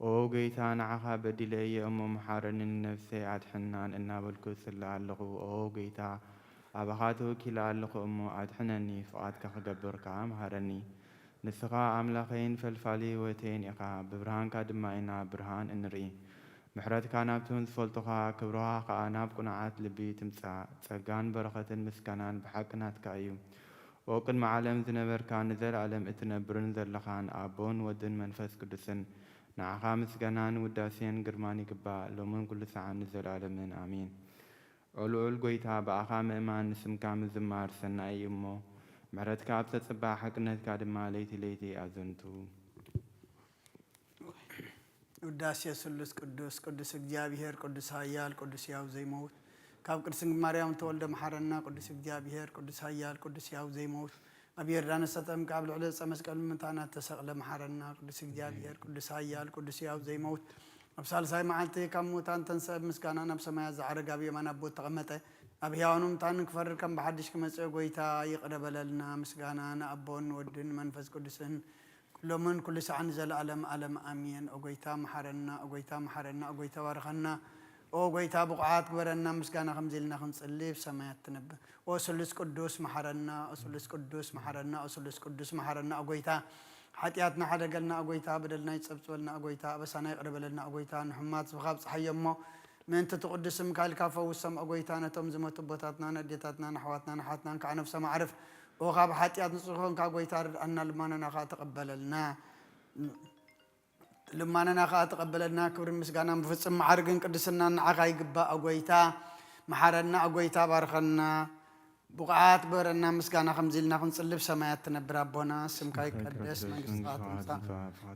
ኦ ጐይታ፣ ንዓኻ በዲለ እየ እሞ መሓረኒ፣ ንነፍሰይ ኣድሕናን እናበልኩ እጽሊ ኣለኹ። ኦ ጐይታ፣ ኣባኻ ተወኪለ ኣለኹ እሞ ኣድሕነኒ፣ ፍቓድካ ክገብር ከኣ ምሃረኒ። ንስኻ ኣምላኸይን ፈልፋሊ ህይወተይን ኢኻ፣ ብብርሃንካ ድማ ኢና ብርሃን እንርኢ። ምሕረትካ ናብቶም ዝፈልጡኻ፣ ክብርኻ ከኣ ናብ ቅኑዓት ልቢ ትምጻእ። ጸጋን በረኸትን ምስጋናን ብሓቂ ናትካ እዩ። ኦ ቅድሚ ዓለም ዝነበርካን ንዘለኣለም እትነብርን ዘለኻን ኣቦን ወድን መንፈስ ቅዱስን፣ ንዓኻ ምስጋናን ውዳሴን ግርማን ይግባእ፣ ሎምን ኩሉ ሰዓን ንዘለኣለምን። ኣሜን። ኦ ልዑል ጐይታ፣ ብኣኻ ምእማን ንስምካ ምዝማር ሰናይ እዩ እሞ፣ ምሕረትካ ኣብ ተጽባእ፣ ሓቅነትካ ድማ ለይቲ ለይቲ ኣዘንቱ። ውዳሴ ስሉስ ቅዱስ፣ ቅዱስ እግዚኣብሔር፣ ቅዱስ ኃያል፣ ቅዱስ ሕያው ዘይመውት፣ ካብ ቅድስት ድንግል ማርያም ተወልደ መሓረና። ቅዱስ እግዚኣብሔር፣ ቅዱስ ኃያል፣ ቅዱስ ሕያው ዘይመውት፣ ኣብ ዮርዳኖስ ተጠምቀ፣ ኣብ ልዕሊ ዕፀ መስቀል ብምታና ተሰቕለ መሓረና። ቅዱስ እግዚኣብሔር፣ ቅዱስ ኃያል፣ ቅዱስ ሕያው ዘይመውት፣ ኣብ ሳልሳይ መዓልቲ ካብ ሙታን ተንሰአ፣ ብምስጋና ናብ ሰማያት ዝዓረገ፣ ኣብ የማን ኣቦ ተቐመጠ፣ ኣብ ሕያዋን ምታን ክፈርድ ከም ብሓድሽ ክመጽእ፣ ጐይታ ይቕረ በለልና። ምስጋና ንኣቦን ወድን መንፈስ ቅዱስን፣ ሎምን ኩሉ ሰዓን ንዘለኣለም ዓለም ኣሜን። ኦ ጐይታ መሓረና፣ ኦ ጐይታ መሓረና፣ ኦ ጐይታ ባርኸና። ኦ ጐይታ ብቑዓት ግበረና፣ ምስጋና ከምዚ ኢልና ክንጽሊ ብሰማያት ትነብር። ኦ ስሉስ ቅዱስ መሓረና፣ ኦ ስሉስ ቅዱስ መሓረና፣ ኦ ስሉስ ቅዱስ መሓረና። ኦ ጐይታ ሓጢኣትና ሓደገልና ኣጎይታ፣ በደልና ይጸብጽበልና ኣጎይታ፣ ኣበሳና ይቕረ በለልና ኣጎይታ፣ ንሕሙማት ህዝብኻ ኣብጽሓዮ እሞ፣ ምእንቲ እቲ ቅዱስ ስምካ ኢልካ ፈውሶም ኣጎይታ፣ ነቶም ዝሞቱ ኣቦታትና፣ ንኣዴታትና፣ ንኣሕዋትና፣ ንሓትናን ከዓ ነፍሶም ኣዕርፍ። ኦ ካብ ሓጢኣት ንጹህ ዝኾንካ ኣጎይታ ርድኣና፣ ልማኖና ከዓ ተቐበለልና። ልማኖና ከዓ ተቐበለልና። ክብርን ምስጋናን ብፍጹም መዓርግን ቅድስናን ንዓኻ ይግባእ ኣጎይታ። መሓረና ኣጎይታ፣ ባርኸና። ብቑዓት ግበረና ምስጋና ከምዚ ኢልና ክንጽልብ። ሰማያት ትነብር ኣቦና፣ ስምካ ይቀደስ፣ መንግስትኻ ትምጻእ፣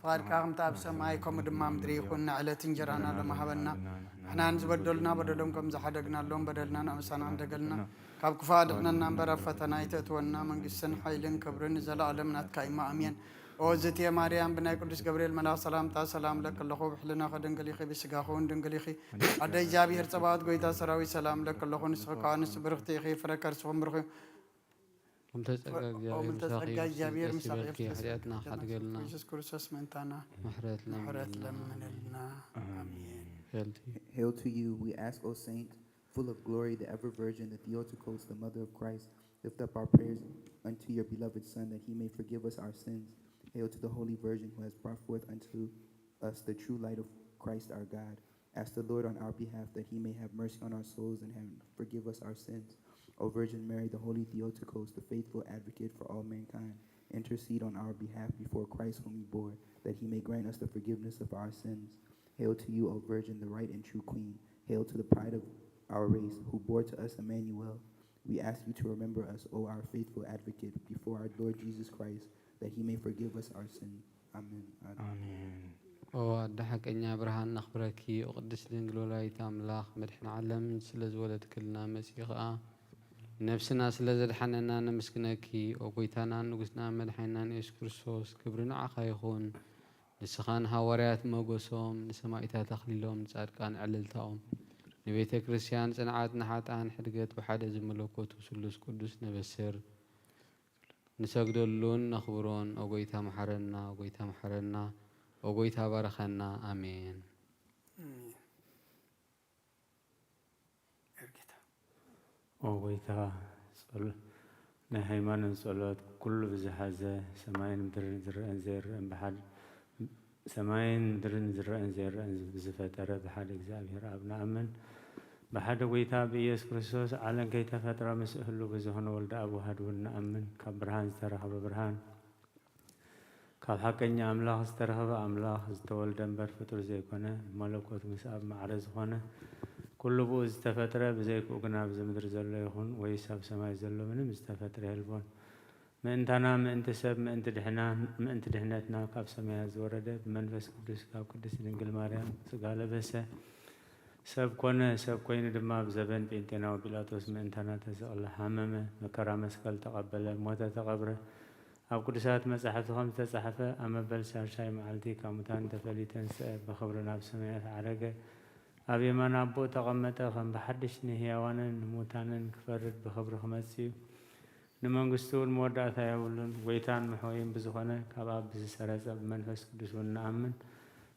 ፍቓድካ ከምቲ ኣብ ሰማይ ከምኡ ድማ ምድሪ ይኹን። ንዕለት እንጀራና ሎሚ ሃበና። ንሕና ንዝበደሉና በደሎም ከም ዝሓደግናሎም በደልና ንኣምሳና እንደገልና፣ ካብ ክፉእ ኣድሕነና እምበር ኣብ ፈተና ኣይተእትወና። መንግስትን ሓይልን ክብርን ንዘለኣለም ናትካ እዩ። ኣሜን። ኦ ዝእቲ ማርያም፣ ብናይ ቅዱስ ገብርኤል መልኣኽ ሰላምታ ሰላም እለኪ ኣለኹ። ብሕልናኺ ድንግል ኢኺ፣ ብስጋኺ እውን ድንግል ኢኺ። ኣደ እግዚኣብሔር ጸባኦት፣ ጎይታ ሰራዊት፣ ሰላም እለኪ ኣለኹ። ንስኺ ከኣ ንስ ብርኽቲ ኢኺ፣ ፍረ ከርስኹም ብሩኽ እዩ። ከምተ ጸጋ ኦ እግዚኣብሔር ምንተ ምሳኺ ጸጋ ይኹን፣ እግዚኣብሔር ደስ ምሳኺ ይበልኪ፣ ይኹን። ሓጢኣትና ሓድገልና። ኢየሱስ ክርስቶስ ምእንታና ምሕረት ምሕረት ለምንልና። ለምንልና። ኣሜን። ሄልቲ። Hail to you, we ask, O Saint, full of glory, the ever Virgin, the Theotokos, the Mother of Christ. Lift up our prayers unto your beloved Son, that he may forgive us our sins. Hail to the Holy Virgin, who has brought forth unto us the true light of Christ our God. Ask the Lord on our behalf that he may have mercy on our souls and have, forgive us our sins. O Virgin Mary, the Holy Theotokos, the faithful advocate for all mankind, intercede on our behalf before Christ whom you bore, that he may grant us the forgiveness of our sins. Hail to you, O Virgin, the right and true Queen. Hail to the pride of our race, who bore to us Emmanuel. We ask you to remember us, O our faithful advocate, before our Lord Jesus Christ, that he may forgive us our sins. ኣሜን። ኣሜን። ኣሜን። ኦ ኣደ ሓቀኛ ብርሃን ነኽብረኪ፣ ኦ ቅድስት ድንግል ወላዲት ኣምላኽ፣ መድሕን ዓለም ስለ ዝወለድክልና መጺኡ ኸኣ ነፍስና ስለ ዘድሓነና ነመስግነኪ። ኦ ጎይታናን ንጉስናን መድሓኒናን የሱስ ክርስቶስ፣ ክብሪ ንዓኻ ይኹን። ንስኻ ንሃዋርያት መጎሶም፣ ንሰማኢታት ኣኽሊሎም፣ ንጻድቃን ዕልልታኦም፣ ንቤተ ክርስቲያን ጽንዓት፣ ንሓጥኣን ሕድገት፣ ብሓደ ዝመለኮቱ ስሉስ ቅዱስ ነበስር። ንሰግደሉን ነኽብሮን። ኦ ጎይታ መሓረና፣ ኦ ጎይታ መሓረና፣ ኦ ጎይታ ባርኸና። ኣሜን። ኣሜን። ጌታ። ኦ ጎይታ፣ ጸሎ-፣ ናይ ሃይማኖት ጸሎት ኩሉ ብዝሓዘ፣ ሰማይን ምድርን ዝረአን ዘይረአን ብሓደ፣ ሰማይን ምድርን ዝረአን ዘይረአን ብዝፈጠረ ብሓደ እግዚኣብሔር ኣብ ንኣምን። ብሓደ ጎይታ ብኢየሱስ ክርስቶስ ዓለም ከይተፈጥረ ምስ እህሉ ብዝኾነ ወልደ ኣብ ዋህድ እውን ንኣምን። ካብ ብርሃን ዝተረኸበ ብርሃን፣ ካብ ሓቀኛ ኣምላኽ ዝተረኸበ ኣምላኽ፣ ዝተወልደ እምበር ፍጡር ዘይኮነ፣ ብመለኮት ምስ ኣብ ማዕረ ዝኾነ፣ ኩሉ ብኡ ዝተፈጥረ፣ ብዘይክኡ ግና ኣብዚ ምድሪ ዘሎ ይኹን ወይስ ኣብ ሰማይ ዘሎ ምንም ዝተፈጥረ የልቦን። ምእንታና፣ ምእንቲ ሰብ፣ ምእንቲ ድሕና-፣ ምእንቲ ድሕነትና ካብ ሰማያት ዝወረደ፣ ብመንፈስ ቅዱስ ካብ ቅድስት ድንግል ማርያም ስጋ ለበሰ፣ ሰብ ኮነ። ሰብ ኮይኑ ድማ ኣብ ዘበን ጴንጤናዊ ጲላጦስ ምእንታና ተሰቕለ፣ ሓመመ፣ መከራ መስቀል ተቐበለ፣ ሞተ፣ ተቐብረ። ኣብ ቅዱሳት መጻሕፍቲ ከም ዝተጻሕፈ፣ ኣብ መበል ሳልሳይ መዓልቲ ካብ ሙታን ተፈልዩ ተንስአ፣ ብኽብሪ ናብ ሰማያት ዓረገ፣ ኣብ የማን ኣቦኡ ተቐመጠ። ከም ብሓድሽ ንህያዋንን ንሙታንን ክፈርድ ብኽብሪ ክመጽእ እዩ። ንመንግስቱ እውን መወዳእታ የብሉን። ጎይታን መሕወይን ብዝኾነ ካብ ኣብ ብዝሰረጸ ብመንፈስ ቅዱስ እውን ንኣምን።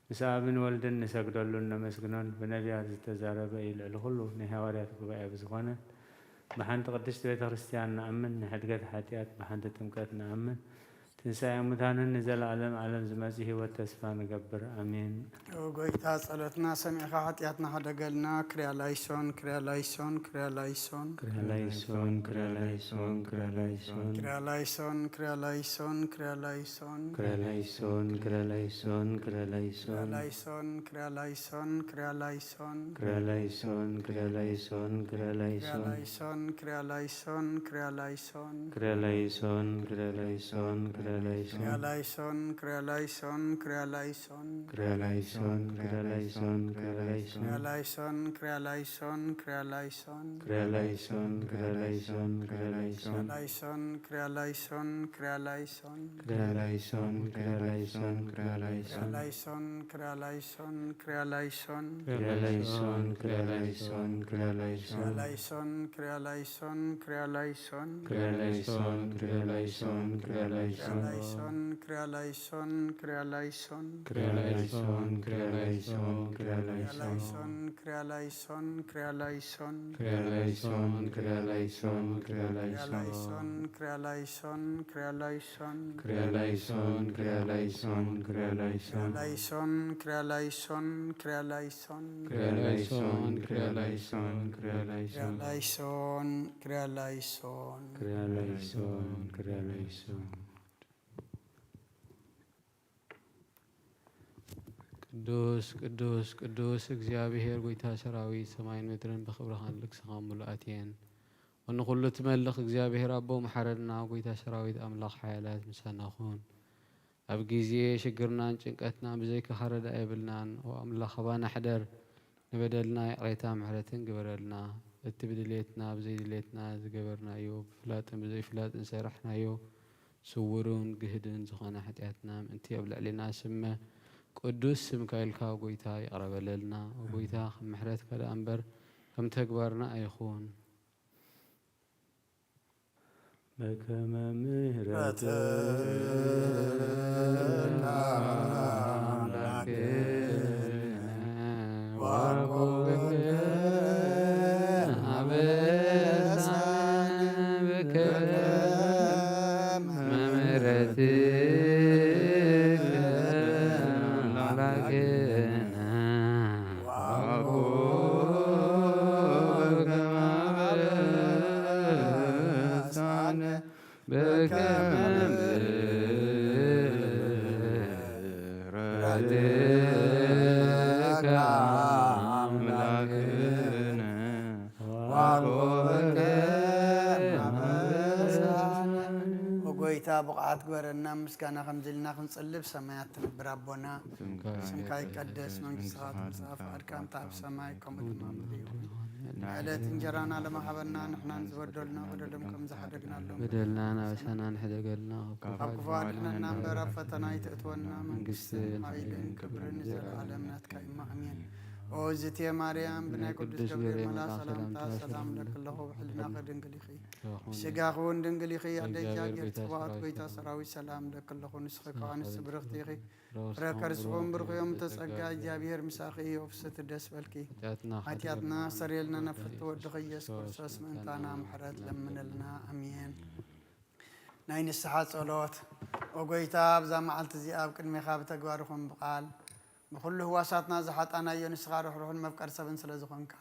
ምስ ኣብን ወልድን ንሰግደሉን ነመስግኖን። ብነቢያት ዝተዛረበ እዩ። ልዕሊ ኩሉ ናይ ሃዋርያት ጉባኤ ብዝኾነ ብሓንቲ ቅድስቲ ቤተ ክርስቲያን ንኣምን። ንሕድገት ሓጢኣት ብሓንቲ ጥምቀት ንኣምን። ትንሳኤ ሙታንን ንዘለኣለም ዓለም ዝመጽእ ህይወት ተስፋ ንገብር። ኣሜን። ኦ ጎይታ፣ ጸሎትና ሰሚዕኻ ሓጢኣትና ሓደገልና። ክርያ ላይሶን፣ ክርያ ላይሶን፣ ክርያ ላይሶን። ክርያ ላይሶን፣ ክርያ ላይሶን፣ ክርያ ላይሶን። ክርያ ላይሶን፣ ክርያ ላይሶን፣ ክርያ ላይሶን። ክርያ ላይሶን፣ ክርያ ላይሶን፣ ክርያ ላይሶን። ክርያ ላይሶን፣ ክርያ ላይሶን፣ ክርያ ላይሶን። ክርያ ላይሶን፣ ክርያ ላይሶን፣ ክርያ ላይሶን። ክርያ ላይሶን፣ ክርያ ላይሶን፣ ክርያ ላይሶን። ክርያ ላይሶን፣ ክርያ ላይሶን፣ ክርያ ላይሶን። ክርያ ላይሶን፣ ክርያ ላይሶን፣ ክርያ ላይሶን። ክርያ ላይሶን፣ ክርያ ላይሶን፣ ክርያ ላይሶን። ክርያ ላይሶን፣ ክርያ ላይሶን፣ ክርያ ላይሶን። ክርያ ላይሶን፣ ክርያ ላይሶን፣ ክርያ ላይሶን። ክርያ ላይሶን፣ ክርያ ላይሶን፣ ክርያ ላይሶን። ክርያ ላይሶን፣ ክርያ ላይሶን፣ ክርያ ላይሶን። ክርያ ላይሶን፣ ክርያ ላይሶን፣ ክርያ ላይሶን። ክርያ ላይሶን፣ ክርያ ላይሶን፣ ክርያ ላይሶን። ክርያ ላይሶን፣ ክርያ ላይሶን፣ ክርያ ላይሶን። ክርያ ላይሶን፣ ክርያ ላይሶን፣ ክርያ ላይሶን። ክርያ ላይሶን፣ ክሪያ ላይሶን፣ ክሪያ ላይሶን። ክሪያ ላይሶን፣ ክሪያ ላይሶን፣ ክሪያ ላይሶን። ላይሶን፣ ክሪያ ላይሶን፣ ክሪያ ላይሶን። ክሪያ ላይሶን፣ ክሪያ ላይሶን፣ ክሪያ ላይሶን። ላይሶን፣ ክሪያ ላይሶን፣ ክሪያ ላይሶን። ክሪያ ላይሶን፣ ክሪያ ላይሶን፣ ክሪያ ላይሶን። ላይሶን፣ ክሪያ ላይሶን፣ ክሪያ ላይሶን። ክሪያ ላይሶን፣ ክሪያ ላይሶን፣ ክሪያ ላይሶን። ላይሶን፣ ክሪያ ላይሶን። ክሪያ ላይሶን፣ ክሪያ ላይሶን። ቅዱስ ቅዱስ ቅዱስ እግዚኣብሔር ጎይታ ሰራዊት፣ ሰማይን ምድርን ብኽብርኻን ልግስኻን ምሉኣት እየን። ወንኹሉ ትመልኽ እግዚኣብሔር ኣቦ፣ መሓረና ጎይታ ሰራዊት ኣምላኽ ሓያላት ምሳና ኩን። ኣብ ግዜ ሽግርናን ጭንቀትናን ብዘይካኻ ረዳኢ የብልናን። ኦ ኣምላኽ፣ ኣባና ሕደር፣ ንበደልና ይቕሬታ ምሕረትን ግበረልና። እቲ ብድሌትና ብዘይድሌትና ዝገበርናዮ፣ ብፍላጥን ብዘይፍላጥን ዝሰራሕናዮ፣ ስውርን ግህድን ዝኾነ ሓጢኣትና ምእንቲ ኣብ ልዕሌና ስመ ቅዱስ ስምካ ኢልካ ጎይታ ይቕረ በለልና። ኦ ጎይታ፣ ከም ምሕረትካ ደኣ እምበር ከም ተግባርና ኣይኹን። በከመ ምሕረትከ ኣምላክነ ወዓቆብከ አበሳነ በከመ ምሕረትከ ኣምላክነ ወዓቆብከ አበሳነ በከመ ምሕረትከ አምላክነ ወዓቆብከ አበሳነ። ኦ ጎይታ፣ ብቕዓት ግበረና፣ ምስጋና ከምዚ ኢልና ክንጽሊ። ብሰማያት ትነብር ኣቦና፣ ስምካ ይቀደስ፣ መንግስትኻ ትምጻእ፣ ፍቓድካ ከምቲ ኣብ ሰማይ ከምኡ ድማ ኣብ ምድሪ ይኹን። ዕለት እንጀራና ለመሃበና፣ ንሕናን ዝበደሉና በደሎም ከም ዝሓደግናሎም በደልና ናበሳና ንሕደገልና፣ ካብ ክፉ ኣድሕነና እምበር ኣብ ፈተና ኣይተእትወና። መንግስትን ሓይልን ክብርን ንዘለኣለም ናትካ እዩ። ኣሜን። ኦ ዝቴ ማርያም፣ ብናይ ቅዱስ ገብርኤል መልኣኽ ሰላምታ ሰላም እብለኪ ኣለኹ፣ ብሕልናኺ ድንግል ኢኺ፣ ብስጋኺ እውን ድንግል ኢኺ። ኣደ እግዚኣብሔር፣ እግዚኣብሔር ቤት ቤት ጸባኦት፣ ሰራዊት፣ ጎይታ ሰራዊት ሰላም እብለኪ ኣለኹ። ንስኺ ከኣ ኣንስቲ ብርኽቲ ኢኺ፣ ፍረ ከርስኹም ብሩኽ እዮም። ተጸጋ እግዚኣብሔር ምሳኺ እዩ። ፍስሕቲ ደስ በልኪ፣ ሓጢኣትና ሓጢኣትና ስተርየልና፣ ነፍቲ ወድኺ ኢየሱስ ክርስቶስ ምእንታና ምሕረት ለምንልና። ኣሜን። ናይ ንስሓ ጸሎት። ኦ ጎይታ፣ ኣብዛ መዓልቲ እዚኣ ኣብ ቅድሜኻ ብተግባር ይኹን ብቓል ብኹሉ ህዋሳትና ዝሓጣናዮ፣ ንስኻ ርሕሩሕን መፍቀር ሰብን ስለ ዝኾንካ፣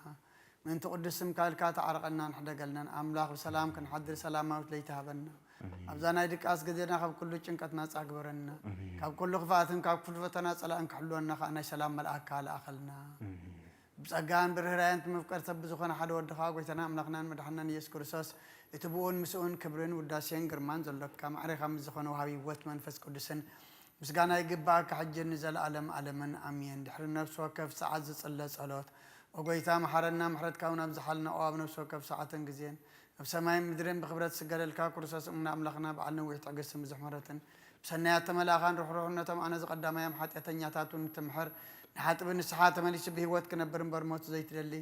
ምእንቲ ቅዱስ ስምካ ኢልካ ተዓረቐናን ሕደገልናን። ኣምላኽ፣ ብሰላም ክንሓድር ሰላማዊት ለይቲ ሃበና። ኣብዛ ናይ ድቃስ ግዜና ካብ ኩሉ ጭንቀት ናጻ ግበረና። ካብ ኩሉ ክፍኣትን ካብ ኩሉ ፈተና ጸላእን ክሕልወና ከኣ ናይ ሰላም መልኣክካ ልኣኸልና። ብጸጋን ብርህራየን እቲ መፍቀር ሰብ ብዝኾነ ሓደ ወድኻ፣ ጎይታና ኣምላኽናን መድሓናን ኢየሱስ ክርስቶስ፣ እቲ ብኡን ምስኡን ክብርን ውዳሴን ግርማን ዘሎካ፣ ማዕሬኻ ምስ ዝኾነ ወሃቢ ህይወት መንፈስ ቅዱስን ምስጋና ይግባኣካ፣ ሕጂ ንዘለኣለም ኣለምን ኣሜን። ድሕሪ ነፍሲ ወከፍ ሰዓት ዝጽለ ጸሎት፣ ኦ ጎይታ፣ መሓረና፣ ምሕረትካ እውን ኣብዝሓልና። ኦ ኣብ ነፍሲ ወከፍ ሰዓትን ግዜን፣ ኣብ ሰማይን ምድርን ብኽብረት ዝስገደልካ ክርስቶስ እሙን ኣምላኽና፣ በዓል ነዊሕ ትዕግስትን ብዙሕ ምሕረትን፣ ብሰናያት ተመላእኻን ርሕሩሕነቶም ኣነ ዝቐዳማዮም ሓጢኣተኛታት እውን ትምሕር፣ ንሓጥቢ ንስሓ ተመሊሱ ብህይወት ክነብር እምበር ሞት ዘይትደሊ፣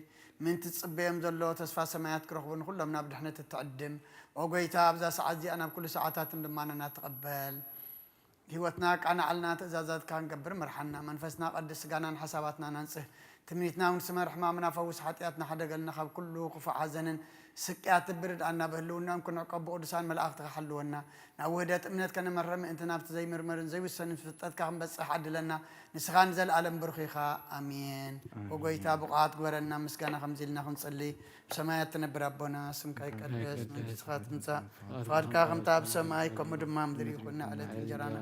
ምእንቲ ዝጽበዮም ዘሎ ተስፋ ሰማያት ክረኽቡ ንኹሎም ናብ ድሕነት እትዕድም፣ ኦ ጎይታ፣ ኣብዛ ሰዓት እዚኣ ናብ ኩሉ ሰዓታትን ልማናና ትቐበል። ህይወትና ኣቃናዕልና፣ ትእዛዛትካ ክንገብር ምርሓና። መንፈስና ቀድስ፣ ስጋናን ሓሳባትናን ኣንጽህ። ትምኒትና እውን ስመር፣ ሕማምና ፈውስ፣ ሓጢኣትና ሓደገልና፣ ካብ ኩሉ ክፉእ ሓዘንን ስቅያትን ብርድኣና፣ ብህልውናን ክንዕቆብ ብቅዱሳን መላእኽትኻ ሓልወና። ናብ ውህደት እምነት ከነመርሕ ምእንቲ ናብቲ ዘይምርመርን ዘይውሰንን ፍልጠትካ ክንበጽሕ ዓድለና። ንስኻ ንዘለኣለም ብሩኽ ኢኻ። ኣሜን። ኣሜን። ኦ ጎይታ፣ ብቑዓት ግበረና፣ ምስጋና ከምዚ ኢልና ክንጽሊ። ብሰማያት ትነብር ኣቦና፣ ስምካ ይቀደስ፣ መንግስትኻ ትምጻእ፣ ፍቓድካ ከምቲ ኣብ ሰማይ ከምኡ ድማ ኣብ ምድሪ ይኹን። ዕለት እንጀራና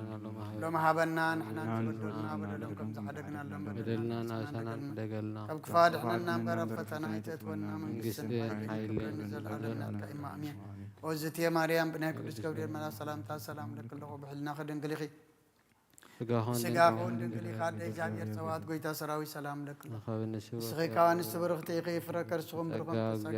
ሎሚ ሃበና፣ ንሕና ንዝበደሉና በደሎም ከም ዝሓደግናሎም በደልና ናብሳና ንሕደገልና፣ ካብ ክፉእ ኣድሕነና እምበር ኣብ ፈተና ኣይተእትወና። መንግስትን ሓይልን ክብርን ንዘለኣለም ናትካ እዩ። ኣሜን። ኦ ዝትየ ማርያም፣ ብናይ ቅዱስ ገብርኤል መልኣክ ሰላምታ ሰላም እብለኪ ኣለኹ፣ ብሕልናኺ ድንግል ኢኺ፣ ስጋኹን ስጋኹን ድንግል ኢኻ። ኣደ እግዚኣብሔር ጸባኦት፣ ጎይታ ሰራዊት ሰላም እብለኪ ኣለኹ። ንስኺ ካብ ኣንስቲ ብርኽቲ ኢኺ፣ ፍረ ከርስኹም ብሩኽ ጸጋ፣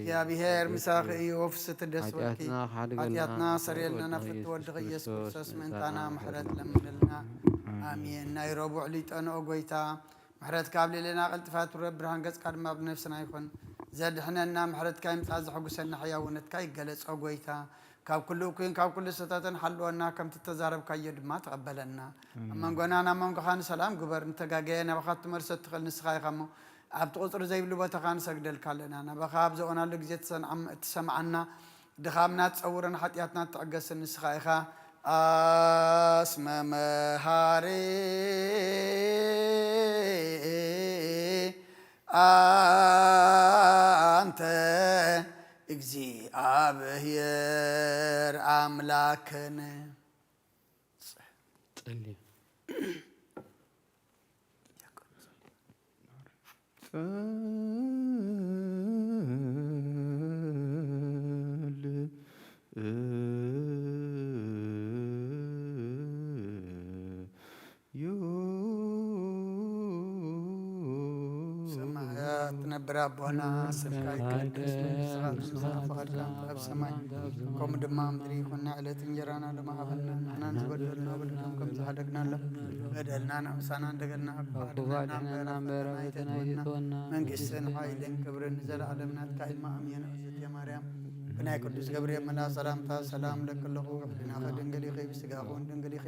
እግዚኣብሔር ምሳኺ እዩ። ፍስሕቲ ደስ በልኪ፣ ሓጢኣትና ሰርየልና፣ ናብ ፍትወ ወድኺ ኢየሱስ ክርስቶስ ምእንታና ምሕረት ለምንልና። ኣሜን። ናይ ረቡዕ ሊጠንኦ ጎይታ፣ ምሕረትካ ኣብ ልዕሌና ቀልጢፋ ትውረድ፣ ብርሃን ገጽካ ድማ ኣብ ነፍስና ይኹን። ዘድሕነና ምሕረትካ ይምጻእ፣ ዘሐጉሰና ሕያውነትካ ይገለጾ ጎይታ። ካብ ኩሉ እኩይን ካብ ኩሉ ስህተትን ሓልወና፣ ከምቲ እተዛረብካዮ ድማ ተቐበለና። ኣብ መንጎናን ኣብ መንጎኻን ሰላም ግበር። ንተጋገየ ናባኻ ትመልሶ እትኽእል ንስኻ ኢኻ እሞ፣ ኣብቲ ቁጽሪ ዘይብሉ ቦታኻ ንሰግደልካ ኣለና። ናባኻ ኣብ ዘእወናሉ ግዜ ትሰንዓም-፣ ትሰምዓና፣ ድኻምና ትጸውርን ሓጢኣትና ትዕገስን ንስኻ ኢኻ። ኣስመ መሃሪ ኣንተ እግዚኣብሔር ኣምላክን። ጸልዩ። ሰማያት ትነብር ኣቦና፣ ስምካ ይቀደስ፣ መንግስትኻ ትምጻእ፣ ፍቓድካ ትኹን ኣብ ሰማይ ከምኡ ድማ ኣብ ምድሪ ይኹን። ዕለት እንጀራና ሎሚ ሃበና፣ ንሕናን ዝበደሉና በደሎም ከም ዝሓደግናሎም በደልና ንምሳና እንደገና ኣብ ክፉ ኣድሕነና እምበር፣ ኣብ ፈተና ኣይተእትወና፣ መንግስትን ሓይልን ክብርን ንዘለኣለም ናትካ እዩ። ኣሜን። እግዝእትየ ማርያም፣ ብናይ ቅዱስ ገብርኤል መልኣክ ሰላምታ ሰላም እለኪ ኣለኹ፣ ሕሊናኺ ድንግል ኢኺ፣ ብስጋኺ እውን ድንግል ኢኺ።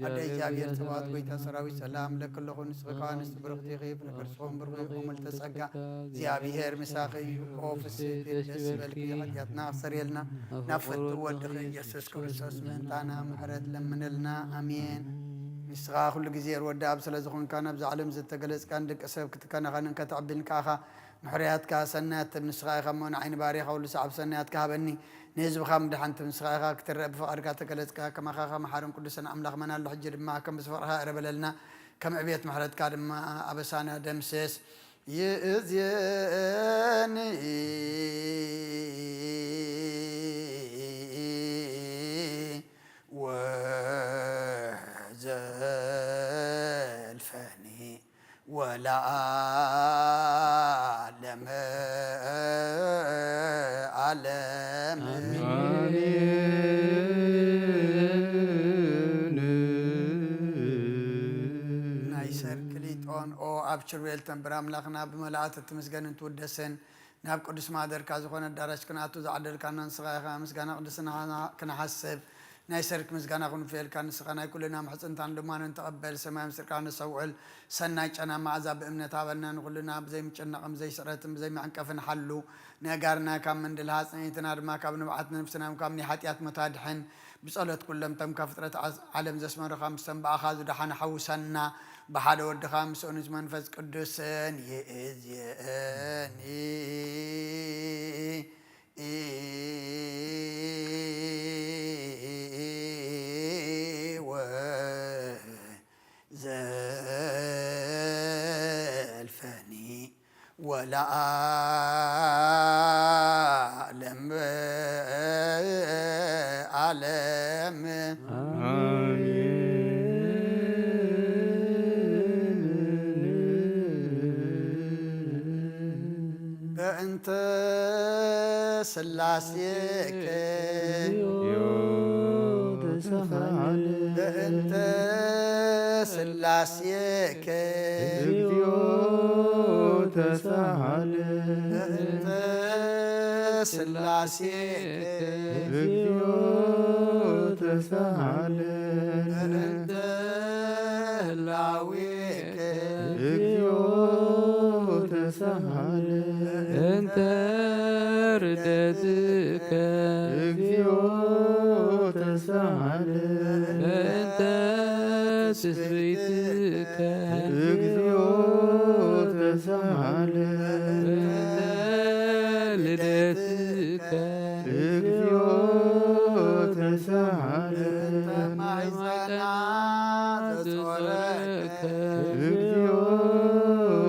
ኣደ እግዚኣብሔር ጸባኦት፣ ጎይታ ሰራዊት ሰላም እለኪ ኣለኹ፣ ንስኺ ከኣ ኣንስቲ ብርኽቲ ኢኺ፣ ፍረ ከርስኺ እውን ብሩኽ እዩ። እሞ ምልዕተ ጸጋ እግዚኣብሔር ምሳኺ እዩ። ኦ ፍስሕቲ ደስ ይበልኪ፣ ሓጢኣትና ኣስተሰርየልና፣ ናብ ፍትው ወድኺ ኢየሱስ ክርስቶስ ምእንታና ምሕረት ለምንልና። ኣሜን። ንስኻ ኩሉ ግዜ ርወዲ ኣብ ስለ ዝኾንካ፣ ናብዛ ዓለም ዝተገለጽካን ደቂ ሰብ ክትከናኸንን ከተዕብን ከኣኻ ምሕሩያትካ ሰናያት ትብ ንስኻ ኢኻ እሞ፣ ንዓይ ንባርያኻ ኩሉ ሰዓብ ሰናያትካ ሃበኒ፣ ንህዝብኻ ምድሓን ትብ ንስኻ ኢኻ። ክትረአ ብፍቓድካ ተገለጽካ፣ ከማኻ ከ መሓርን ቅዱስን ኣምላኽ መን ኣሎ? ሕጂ ድማ ከም ምስ ፍቕርኻ እረ በለልና፣ ከም ዕብየት ምሕረትካ ድማ ኣበሳና ደምስስ። ይእዜኒ ወዘልፈኒ ወለዓለመ ዓለም። ኣሜን። ናይ ሰርክ ሊጦን ኦ ኣብ ችርቤል ተንብር ኣምላኽና ብመላእት እትምስገንን ትውደስን ናብ ቅዱስ ማህደርካ ዝኾነ ኣዳራሽ ክንኣቱ ዝዓደልካና ንስኻ ኢኻ። ምስጋና ቅድስና ክንሓስብ ናይ ሰርክ ምስጋና ክንፍየልካ ንስኻ ናይ ኩልና ምሕጽንታን ልማንን ተቐበል። ሰማይ ምስጢርካ ነስተውዕል፣ ሰናይ ጨና መዓዛ ብእምነት ሃበና። ንኹልና ብዘይ ምጭናቕን ብዘይ ስዕረትን ብዘይ መዕንቀፍን ሓሉ። ነጋርና ካብ ምንድል ሃጽ፣ ንእይንትና ድማ ካብ ንብዓት፣ ነብስና ካብ ናይ ሓጢኣት ሞት ኣድሕን። ብጸሎት ኩሎም እቶም ካብ ፍጥረት ዓ-፣ ዓለም ዘስመሩኻ፣ ምስቶም ብኣኻ ዝደሓኑ ሓውሰና። ብሓደ ወድኻ ምስኡን መንፈስ ቅዱስን ይእዜኒ ወዘልፈኒ ወለዓለም ዓለም። በእንተ ስላሴከ በእንተ ስላሴከ በእንተ ስላሴከ በእንተ ህላዌከ በእንተ ርደትከ በእንተ ትስብእትከ በእንተ ልደትከ በእንተ ማሕፀና ዘጾረከ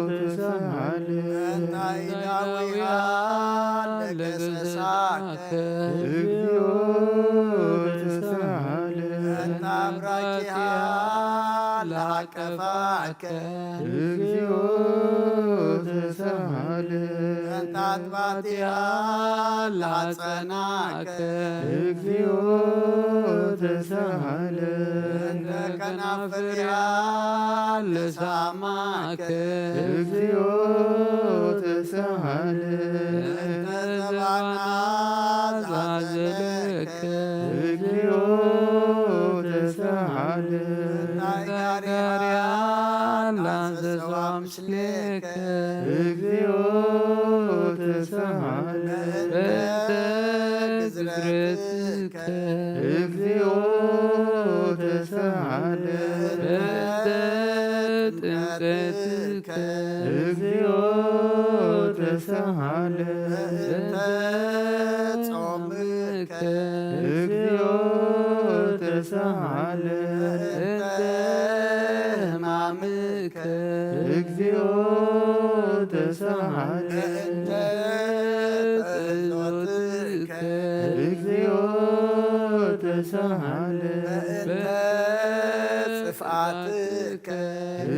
በእንተ እዳዊሃ ለገሰሳከ በእንተ አብራኪሃ ለሃቀፋከ በእንተ አጥባቲሃ ለሃጸናከ በእንተ ከናፍሪሃ ለሳማከ በእንተ ዘባና ዘሐዘለከ ዘስዋ ምስሌከ እግዚኦ ተሳሃለ በእንተ ግዝረትከ እግዚኦ ተሳሃለ በእንተ ጥምቀትከ እግዚኦ ተሳሃለ በእንተ ጾምከ እግዚኦ ተሳሃለ በእንተ ሕማምከ እግዚኦ ተሳሃለ በእንተ ጸሎትከ እግዚኦ ተሳሃለ በእንተ ጥፍኣትከ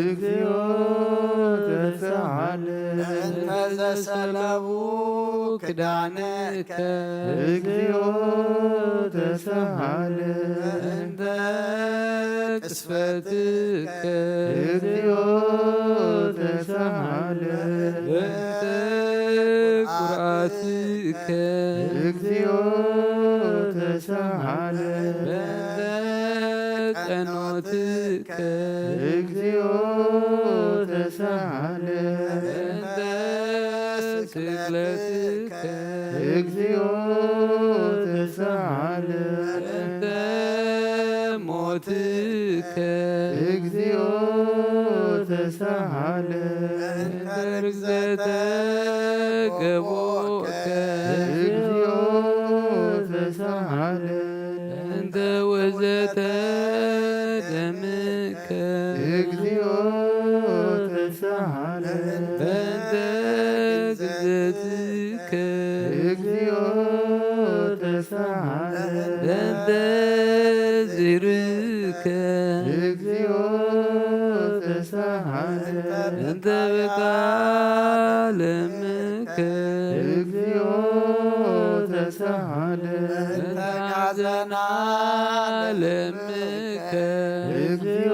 እግዚኦ ተሳሃለ በእንተ ዘሰለቡ ክዳነከ እግዚኦ ተሳሃለ በእንተ ቅስፈትከ እግዚኦ ተሳሃለ በእንተ ቁርኣትከ እግዚኦ ተሳሃለ በእንተ ቀኖትከ እግዚኦ ተሳሃለ በእንተ ስቅለትከ እግዚኦ ተሳሃለ በእንተ ሞትከ እግዚኦ ተሳሃለ በእንተ ርግዘተ ገቦከ እግዚኦ ተሳሃለ በእንተ ወዘተ ደምከ እግዚኦ ተሳሃለ በእንተ ግዘትከ እግዚኦ ተሳሃለ በእንተ ዝርእ ከ እግዚኦ ተሳሃለ እንተ በቃለ እምከ እግዚኦ ተሳሃለ እንተ ሐዘና ለምከ እግዚኦ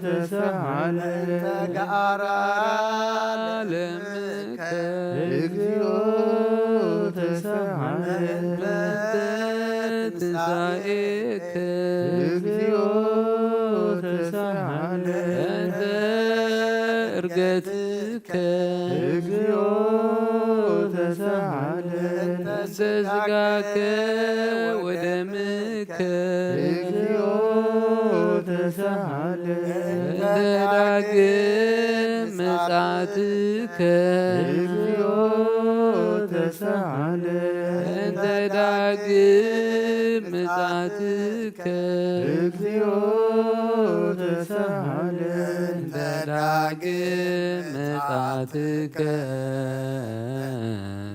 ተሳሃለ እንተ ገአራ ለምከ እግዚኦ ተሳሃለ እንተ ትንሳኤ ትንሳኤከ እግዚኦ ተሳሃለ እንተ እርገትከ እግዚኦ ተሳሃለ እንተ ስጋከ ወደምከ እግዚኦ ተሳሃለ እንተ ዳግም ምጽኣትከ እግዚኦ ተሳሃለ እንተ ዳግም ምጽኣትከ እግዚኦ ተሳሃለ እንተ ዳግም ምጽኣትከ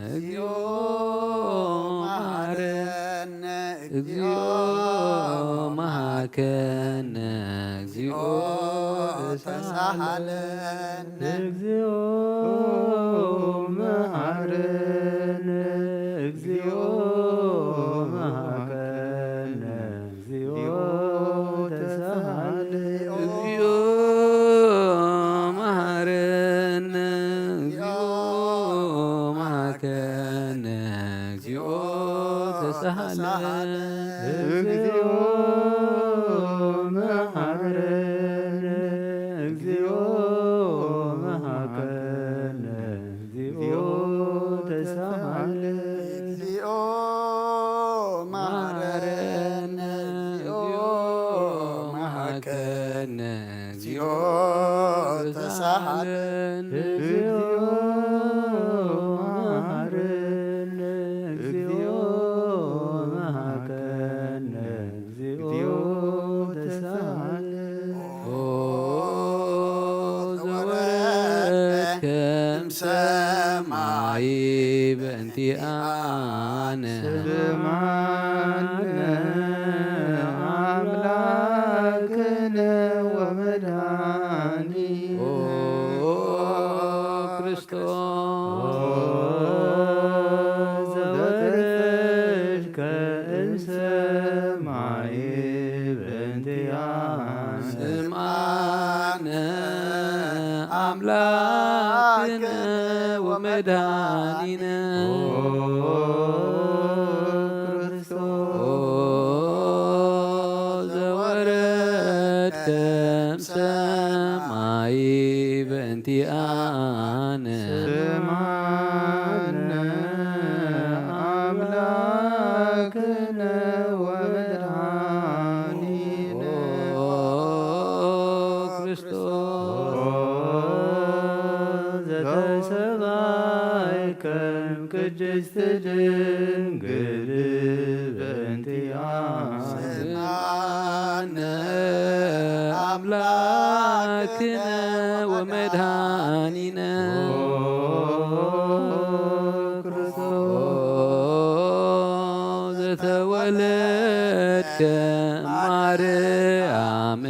እግዚኦ መሃረነ እግዚኦ መሃከነ እግዚኦ ተሳሃለነ እግዚኦ መሃረነ እግዚኦ መሃከነ እግዚኦ ተሳሃለ እግዚኦ መሃረነ እግዚኦ መሃከነ እግዚኦ ተሳሃለ እግዚኦ መሃረነ እግዚኦ መሃከነ እግዚኦ ተሳሃለ እግዚኦ መሃረነ እግዚኦ መሃከነ እግዚኦ ተሳሃለ እግዚኦ መሃረነ እግዚኦ መሃከነ እግዚኦ ተሳሃለ ኦ ዘወረድከ እምሰማይ በእንቲኣነ ስማነ ኣምላክነ ወመድኃኒ ኦ ክርስቶስ ዘወረድከ እምሰማይ በእንቲኣነ ስማነ ኣምላክነ ወመድኃኒነ ኦ ክርስቶስ ዘወረድከ እምሰማይ በእንቲኣነ። ስምዓነ ኣምላክነ ወመድኃኒነ። ኦ ክርስቶስ። ኦ ዘተሰቓይከ ቅድስት ድንግል በእንቲኣነ። ስምዓነ ኣምላክነ ወመድኃኒነ። ኦ ክርስቶስ። ኦ ዘተወለድከ ማርያም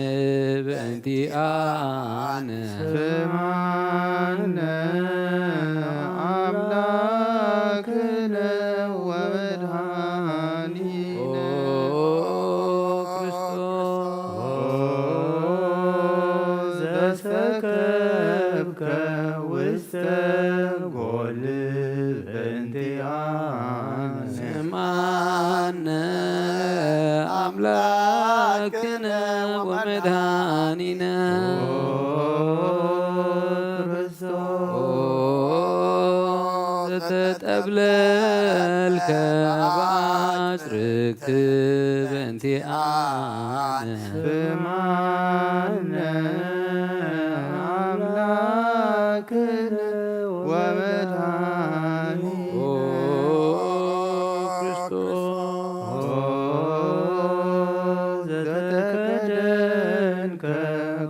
በእንቲኣነ። ስምዓነ ኣምላክነ ወመድኃኒነ። ኦ ክርስቶስ። ኦ ዘሰከብከ ውስተ ጎል በእንቲኣነ። ስምዓነ ኣምላክነ ወመድኃኒነ። ኦ ክርስቶስ። ኦ ዘተጠብለልከ በአጽርግት በእንቲኣነ። ስምዓነ ኣምላክነ ወመድኃኒነ። ኦ ክርስቶስ። ኦ ዘተከደንከ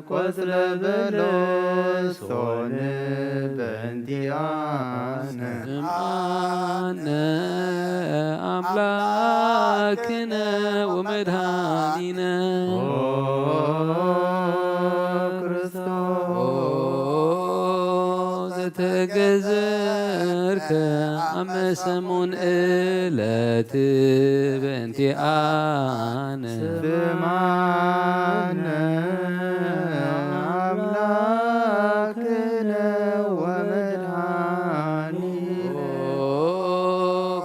ቆጽለ በለስ ሆነ በእንቲኣነ። ስምዓነ ኣምላክነ ወመድኃኒነ። ኦ ክርስቶስ። ኦ ዘተገዘርከ ኣመ ሰሙን ዕለት በእንቲኣነ። ስምዓነ ኣምላክነ ወመድኃኒነ። ኦ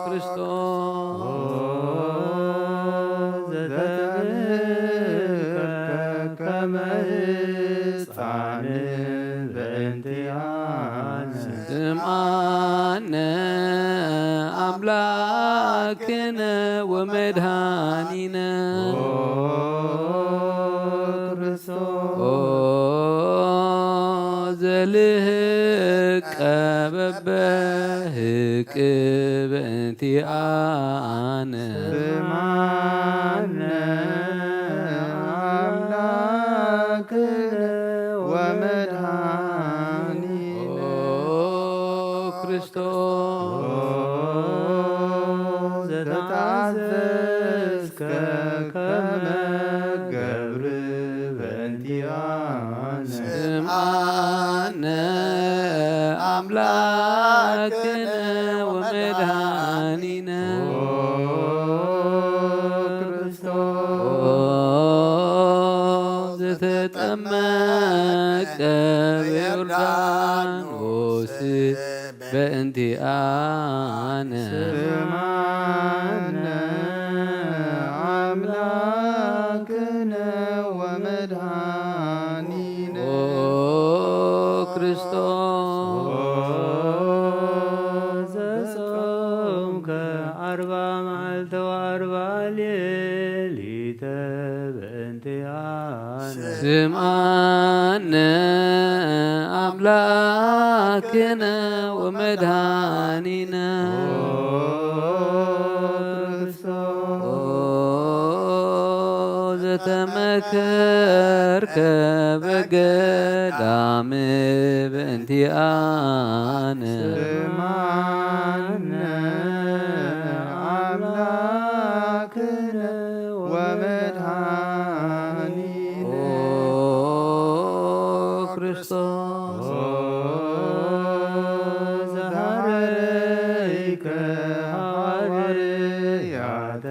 ክርስቶስ። ኦ ዘተምህከ ከመ ሕፃን በእንቲኣነ። ስምዓነ ኣምላክነ ወመድኃኒነ። ኦ ክርስቶስ። ኦ ዘልህቀ በበህቅ በእንቲኣነ። ስምዓነ ኣምላክነ ወመድኃኒነ። ኦ ክርስቶስ። ኦ ዘተኣዘዝከ ከመ ገብር በእንቲኣነ። ስምዓነ ኣምላክነ ወመድኃኒነ። ኦ ክርስቶስ። ኦ ዘተጠመቀ በዮርዳኖስ በእንቲኣነ። ስምዓነ ኣምላክነ ወመድኃኒነ። ኦ ክርስቶስ። ኦ ዘጾምከ ኣርባ መዓልተ ወኣርባ ሌሊተ በእንቲኣነ። ስምዓነ ኣምላክነ ወመድኃኒነ። ኦ ክርስቶስ። ኦ ዘተመከርከ በገዳም በእንቲኣነ። ስምዓነ ኣምላክነ ወመድኃኒነ። ኦ ክርስቶስ። ኦ ዘሃረይከ ሃዋርያተ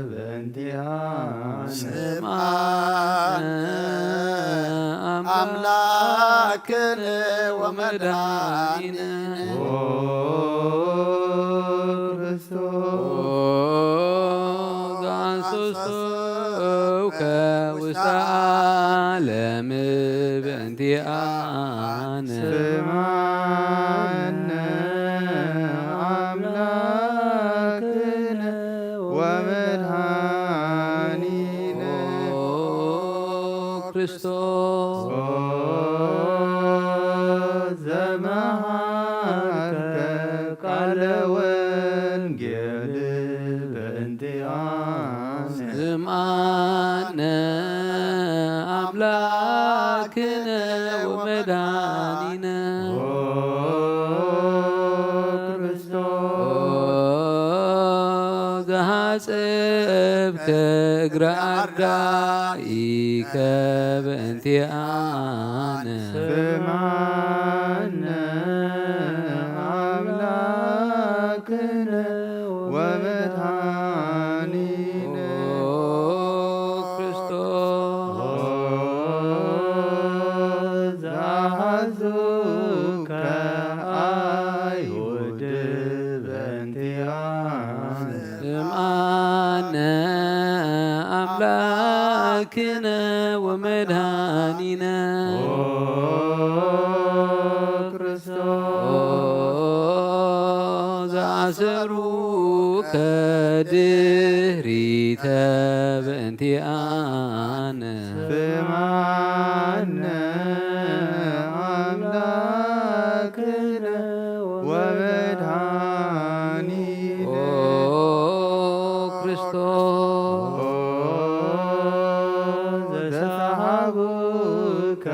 በእንቲኣነ። ስምዓነ ኣምላክነ ወመድኃኒነ። ኦ ክርስቶስ። ኦ ዘአንሰሰውከ ውስተ ዓለም በእንቲኣነ። ስምዓነ ኣምላክነ ወመድኃኒነ ኦ ክርስቶስ ኦ ዘመሃርከ ቃለ ወንጌል በእንቲኣነ ስምዓነ ኣምላክነ ወመድኃኒነ ኦ ክርስቶስ ኦ ዘሃጽብከ እግረ ኣርዳኢከ በእንቲኣነ ስምዓነ ኣምላክነ ወመድኃኒነ ኦ ክርስቶስ ኦ ዘሃዙከ ኣይሁድ በእንቲኣነ ስምዓነ ኣምላክነ ወመድኃኒነ ኦ ክርስቶስ ኦ ዘኣሰሩከ ድህሪተ በእንቲኣነ ስምዓነ ኣምላክነ ወመድኃኒነ ኦ ክርስቶስ ኦ ዘሰሓቡከ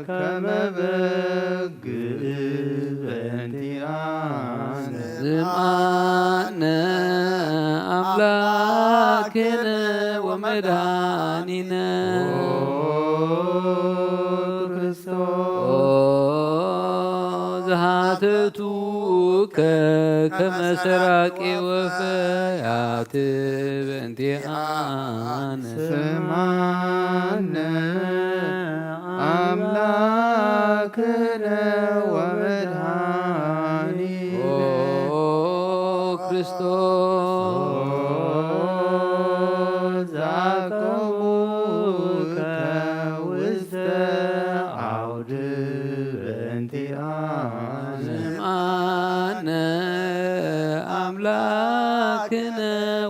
ከመ በግ በእንቲኣነ ስምዓነ ኣምላክነ ወመድኃኒነ ኦ ክርስቶስ ኦ ዘሃተቱከ ከመ ሰራቂ ወፈያት በእንቲኣነ ስምዓነ ኣምላክነ ወመድኃኒነ ኦ ክርስቶስ ኦ ዘአቀቡከ ውስተ ዓውድ በእንቲኣነ ስምዓነ ኣምላክነ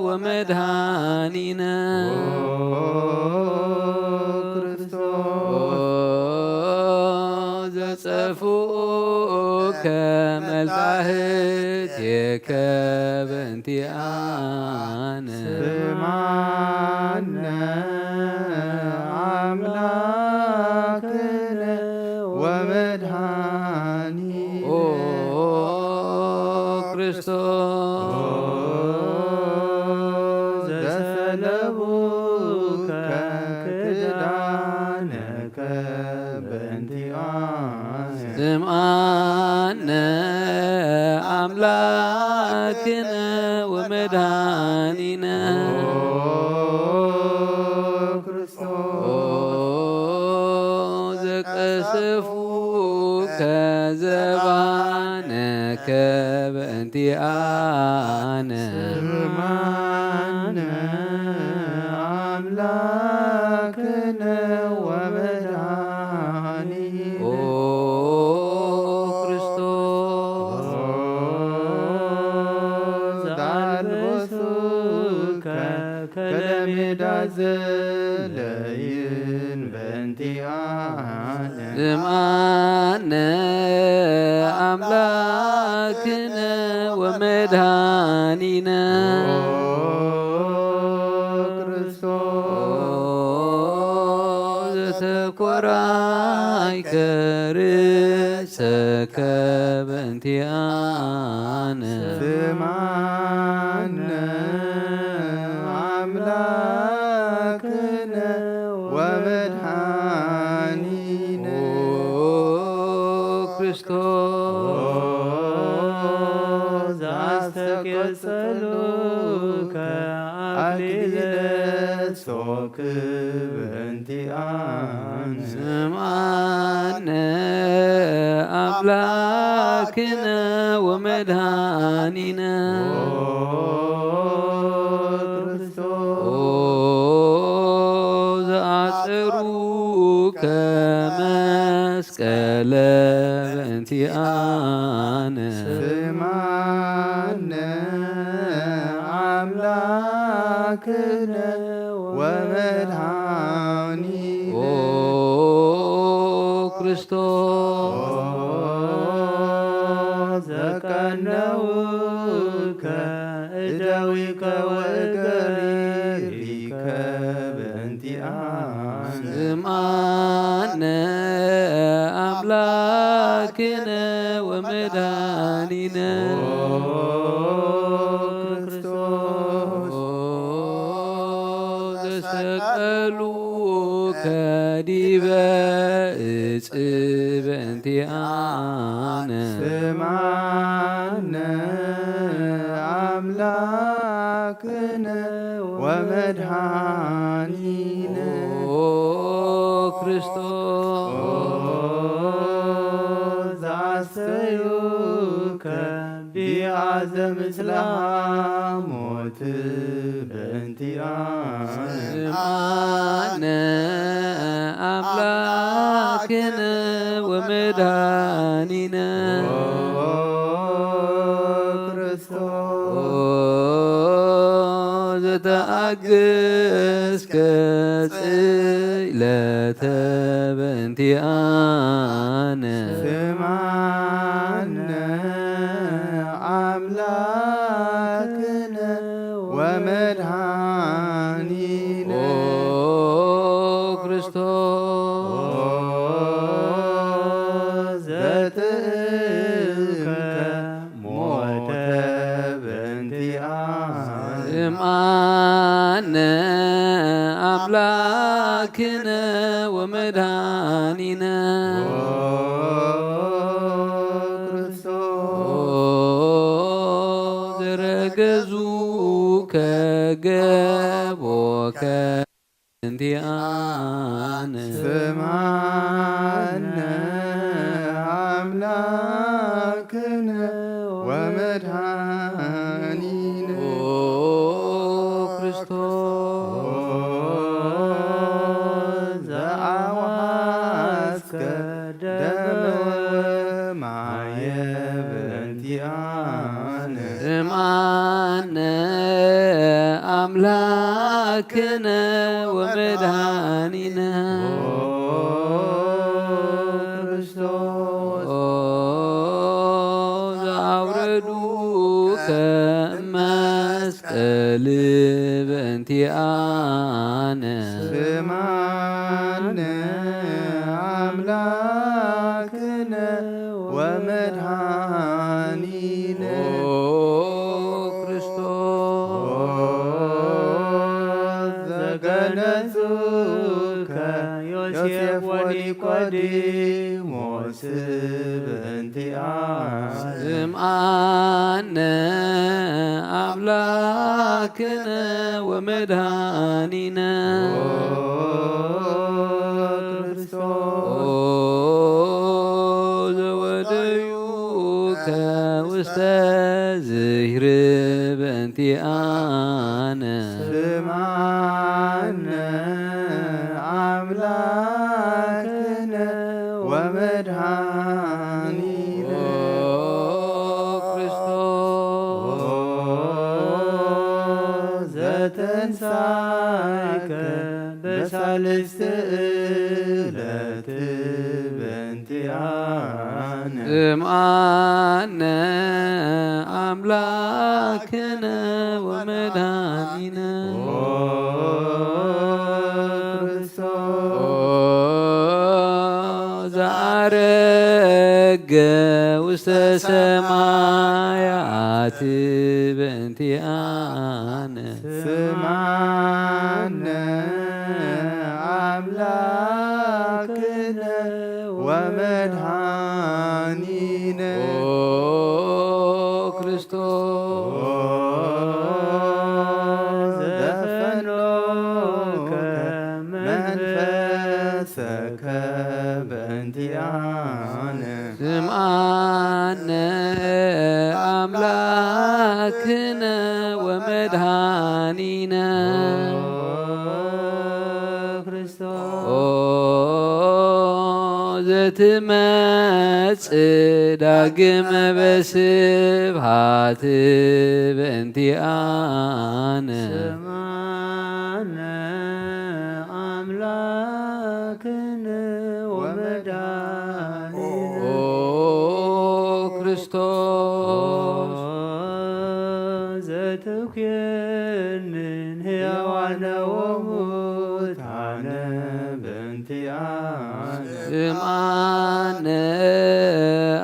ወመድኃኒነ ኦ ክርስቶስ ኦ ዘጸፍኡከ መላህቴከ በእንቲኣነ ስምዓነ ኣምላክነ ወመድኃኒነ ኦ ክርስቶስ ኦ ዘሰለቡከ ክዳነከ በእንቲኣነ ስምዓነ ኣምላክነ ወመድኃኒነ ኦ ክርስቶስ ኦ ዘቀሰፉከ ዘባነከ በእንቲኣነ ስምዓነ ኣምላክነ ወመድኃኒነ ኦ ክርስቶስ ኦ ዘአልበሱከ ከለሜዳ ዘለይን በእንቲኣነ ስምዓነ ኣምላክነ ወመድኃኒነ ኦ ክርስቶስ ኦ ዘተኮራይከ ርእሰከ በእንቲኣነ ስምዓነ ኣምላክነ ወመድኃኒነ ኦ ክርስቶስ ኦ ዘአስተቄጸሉከ አክሊለ ሶክ በእንቲኣነ ስምዓነ ኣምላክነ ወመድኃኒነ ኦ ክርስቶስ ኦ ዘአጽሩከ መስቀለ በእንቲኣነ። ስምዓነ ኣምላክነ ወመድኃኒነ። ኦ ክርስቶስ። ኦ ዘቀነውከ እደዊከ ወእገሪከ በእንቲኣነ። ስምዓነ ኣምላክነ ወመድኃኒነ። ኦ ክርስቶስ። ዘሰቀሉከ ዲበ እጽ በእንቲኣነ። ስምዓነ ኣምላክነ ወመድኃኒነ። ኦ ክርስቶስ። ኦ ዘኣስተዩከ ቢኣ ዘምስላ ሞት በእንቲኣነ። ስምዓነ ኣምላክነ ወመድኃኒነ። ኦ ክርስቶስ። ኦ ዘተኣገስከ ጽለተ በእንቲኣነ። ስምዓነ ኣምላክነ ወመድኃኒነ። ኦ ክርስቶስ። ኦ ዘትእከ ሞተ በእንቲኣነ። ስምዓነ ኣምላክነ ወመድኃኒነ። ኦ ክርስቶስ። ኦ ዘረገዙከ ገቦከ እንቲኣነ። ስምዓነ ኣምላክነ ወመድኃኒነ። ኦ ክርስቶስ። ኦ ዘኣውሃስከ ደመ ወማየ በእንቲኣነ። ስምዓነ ኣምላክነ ወመድኃኒነ። ኦ ክርስቶስ። ኦ ዘኣውረዱከ መስቀል በእንቲኣነ። ስምዓነ ኣምላክነ ወመድኃኒነ። ኦ ክርስቶስ። ኦ ዘገነጹከ ዮሴፍ ወኒቆዲሞስ በእንቲኣነ። ስምዓነ ኣምላክነ ወመድኃኒነ። ኦ ክርስቶስ። ኦ ዘወደዩከ ውስተ ዝሂር በእንቲኣነ። ስምዓነ ኣምላክነ ወመድኃኒነ። ኦ ክርስቶስ። ኦ ዘተንሳእከ በሳልስቲ ዕለት በእንቲኣነ። ስምዓነ ኣምላክነ ወመድኃኒነ። ኦ ክርስቶስ። ኦ ዘዐረገ ውስተ ሰማያት በእንቲኣነ። ስምዓነ ኣምላክነ ወመድኃኒነ። ኦ ክርስቶስ። ኦ ዘፈኖከ መንፈሰከ በእንቲኣነ። ስምዓነ ኣምላክነ ወመድኃኒነ። ኦ ክርስቶስ። ኦ ትመጽእ ዳግመ በስብሃት በእንቲኣነ። ስምዓነ ኣምላክነ ወመድኃኒነ። ኦ ክርስቶስ። ዘትኩንን ሕያዋነ ወሙታነ በእንቲኣነ። ስምዓነ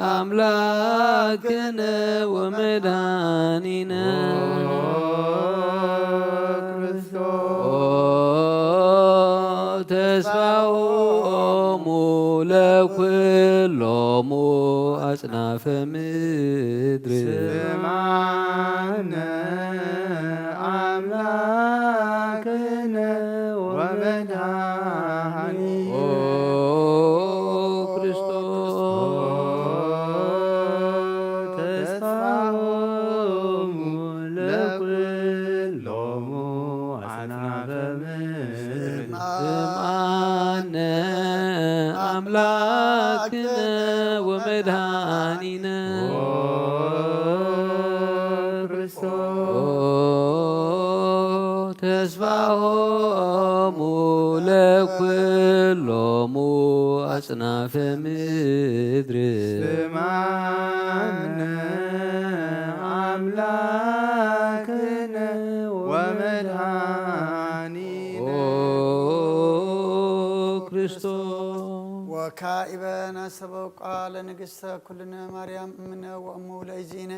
ኣምላክነ ወመድኃኒነ። ኦ ክርስቶስ። ኦ ተስፋሆሙ ለኩሎሙ አጽናፈ ምድር። ስምዓነ አምላክነ ወመድኃኒነ። ኦ ክርስቶስ። ተስፋሆሙ ለኩሎሙ አጽናፈ ምድር። ስምዓነ አምላክነ ወመድኃኒነ። ኦ ክርስቶስ። ኦ ተስፋሆሙ ለኩሎሙ አጽናፈ ምድር። ስምዓነ አምላክነ ወመድኃኒነ። ኦ ክርስቶስ። ወካኢበ ናሰበቋ ለንግሥተ ኩልነ ማርያም እምነ ወእሙ ለእግዚእነ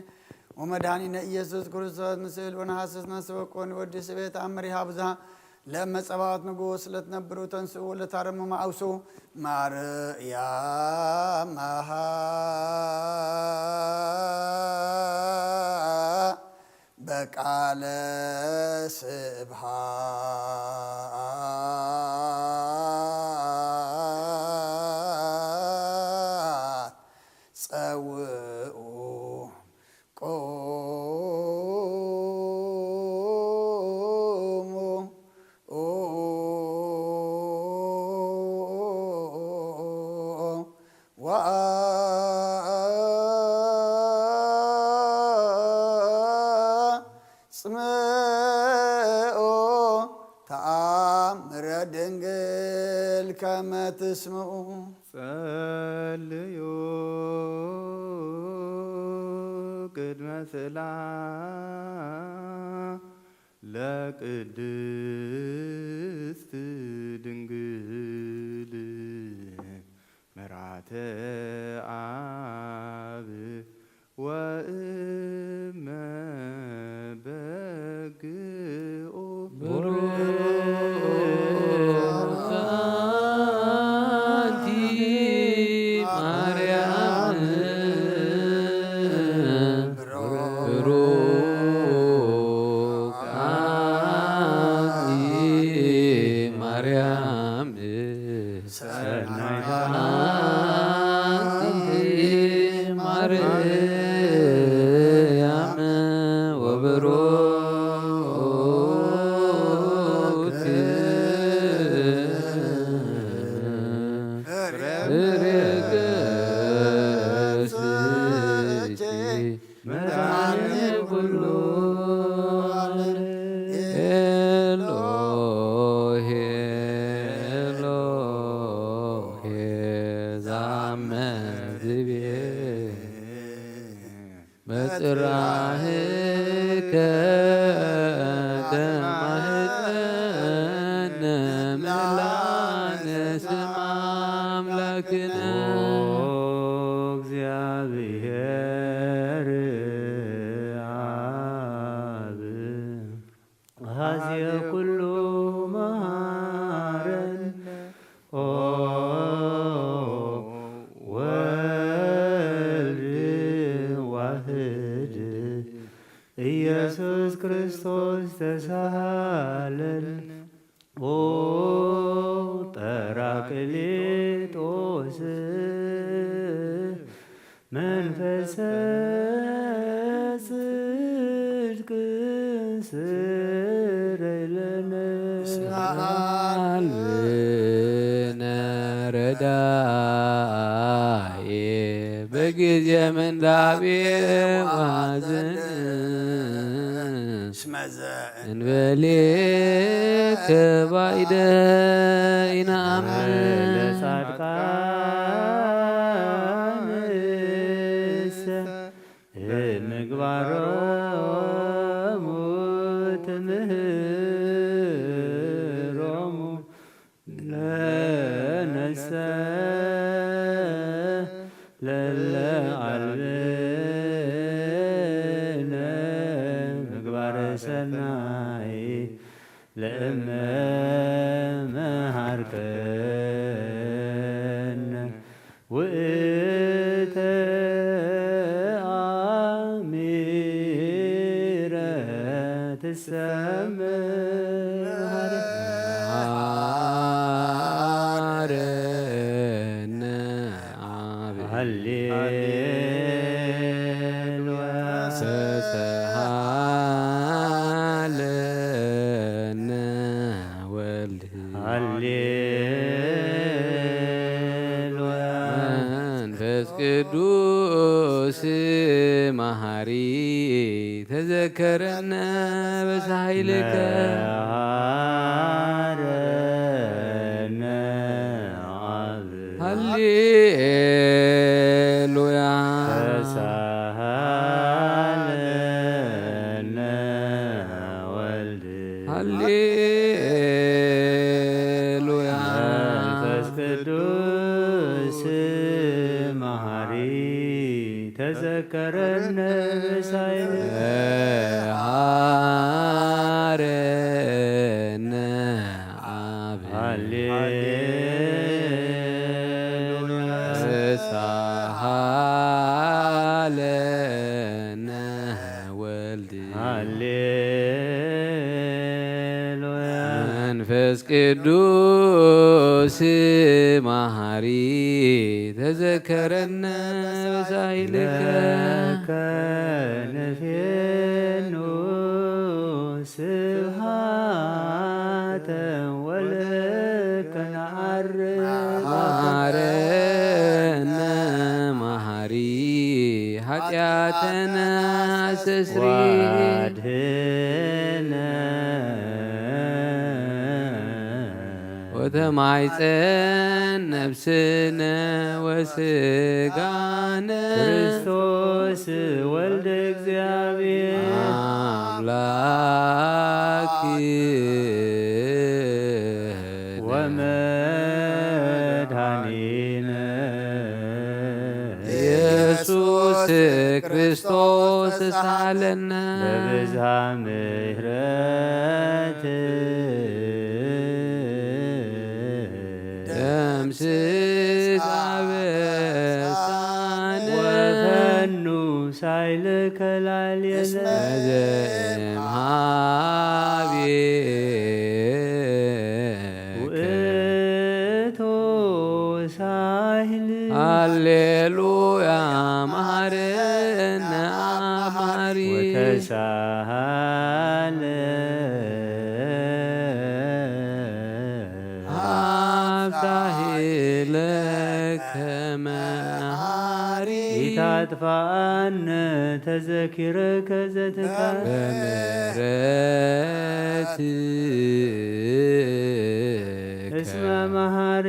ወመድኃኒነ ኢየሱስ ክርስቶስ ንስእል ወነሐስስ ናሰበቆ ንወዲ ስቤት አምር ይሃብዛ ለመጸባዖት ንጉስ ለትነብሩ ተንስኡ ለታረሙ ማአውሱ ማርያም መሃ በቃለ ስብሃት ጸውኡ ቆሙ። ወአጽምኦ ተአምረ ድንግል ከመ ትስምዑ። ጸልዩ ቅድመ ስእላ ለቅድስት ድንግል መርዓተ አብ ወእመ በግኦ። ብሩክት አንቲ ማርያም። ብሩክ አንቲ ማርያም። ሰናይት አንቲ ማርያም። ወብሩክ ፍሬ ከርስኪ። መድኃኒት ኩሉ ዓለም። ኤሎሄ፣ ኤሎሄ፣ ዛመ ዝቤ፣ በጽራህከ ተማህፀነ ምላነ ስም አምላክነ። ኦ እግዚአብሔር አብ ሀዜ ኩሉ መሐረነ። ኦ ወልድ ዋህድ ኢየሱስ ክርስቶስ ተሳሃለነ። ኦ ጳራቅሊጦስ መንፈሰ ጽድቅ ስረይ ለነ። ስብሐት ለነ ረዳ በጊዜ ምንዳቤ ወሐዘን እስመዘ እንበሌከ ባይደ ኢነአምን። ለጻድቃንሰ ምግባሮሙ ትምህሮሙ ለነሰ ለለ አልብነ ምግባረ ሰናይ ለእመ መሃርከነ ውእተ አሚረ ትሰምር ሃረነ አብ። ሃሌሉያ። ተሰሃለነ ወልድ። ሃሌሉያ። መንፈስ ቅዱስ መሐሪ ተዘከረነ በሳይልከ። መሐረነ አብ። ሃሌሉያ። ተሳሃለነ ወልድ። ሃሌሉያ። መንፈስ ቅዱስ መሐሪ ተዘከረነ በሳይል። ሃረነ አብ። ሃሌሉያ። ተሳሃለነ ወልድ። ሃሌሉያ። መንፈስ ቅዱስ መሐሪ ተዘከረነ በሳይልከ። ለከ ንፌኑ ስብሐተ ወለከ ነዐርግ። መሐረነ መሐሪ ኃጢአተነ አስተስሪ። ወአድህነ ወተማይፀን ነፍስነ ወስጋነ። ክርስቶስ ወልደ እግዚአብሔር። አምላክ ወመድኃኒነ። ኢየሱስ ክርስቶስ ሳለነ። በብዝሃ ምሕረት ደምስስ አበሳነ። ወፈኑ ሳይልከ ላዕሌነ። እስመ ዘእምሃቤከ ውእቱ ሳህል። ሃሌሉያ። መሐረነ አብ መሐሪ። ወተሳሃለ አብ ሳህለ ከመ መሐሪ። ኢታጥፋአነ ተዘኪረከ ዘትካል። በምህረት እስመ መሐሪ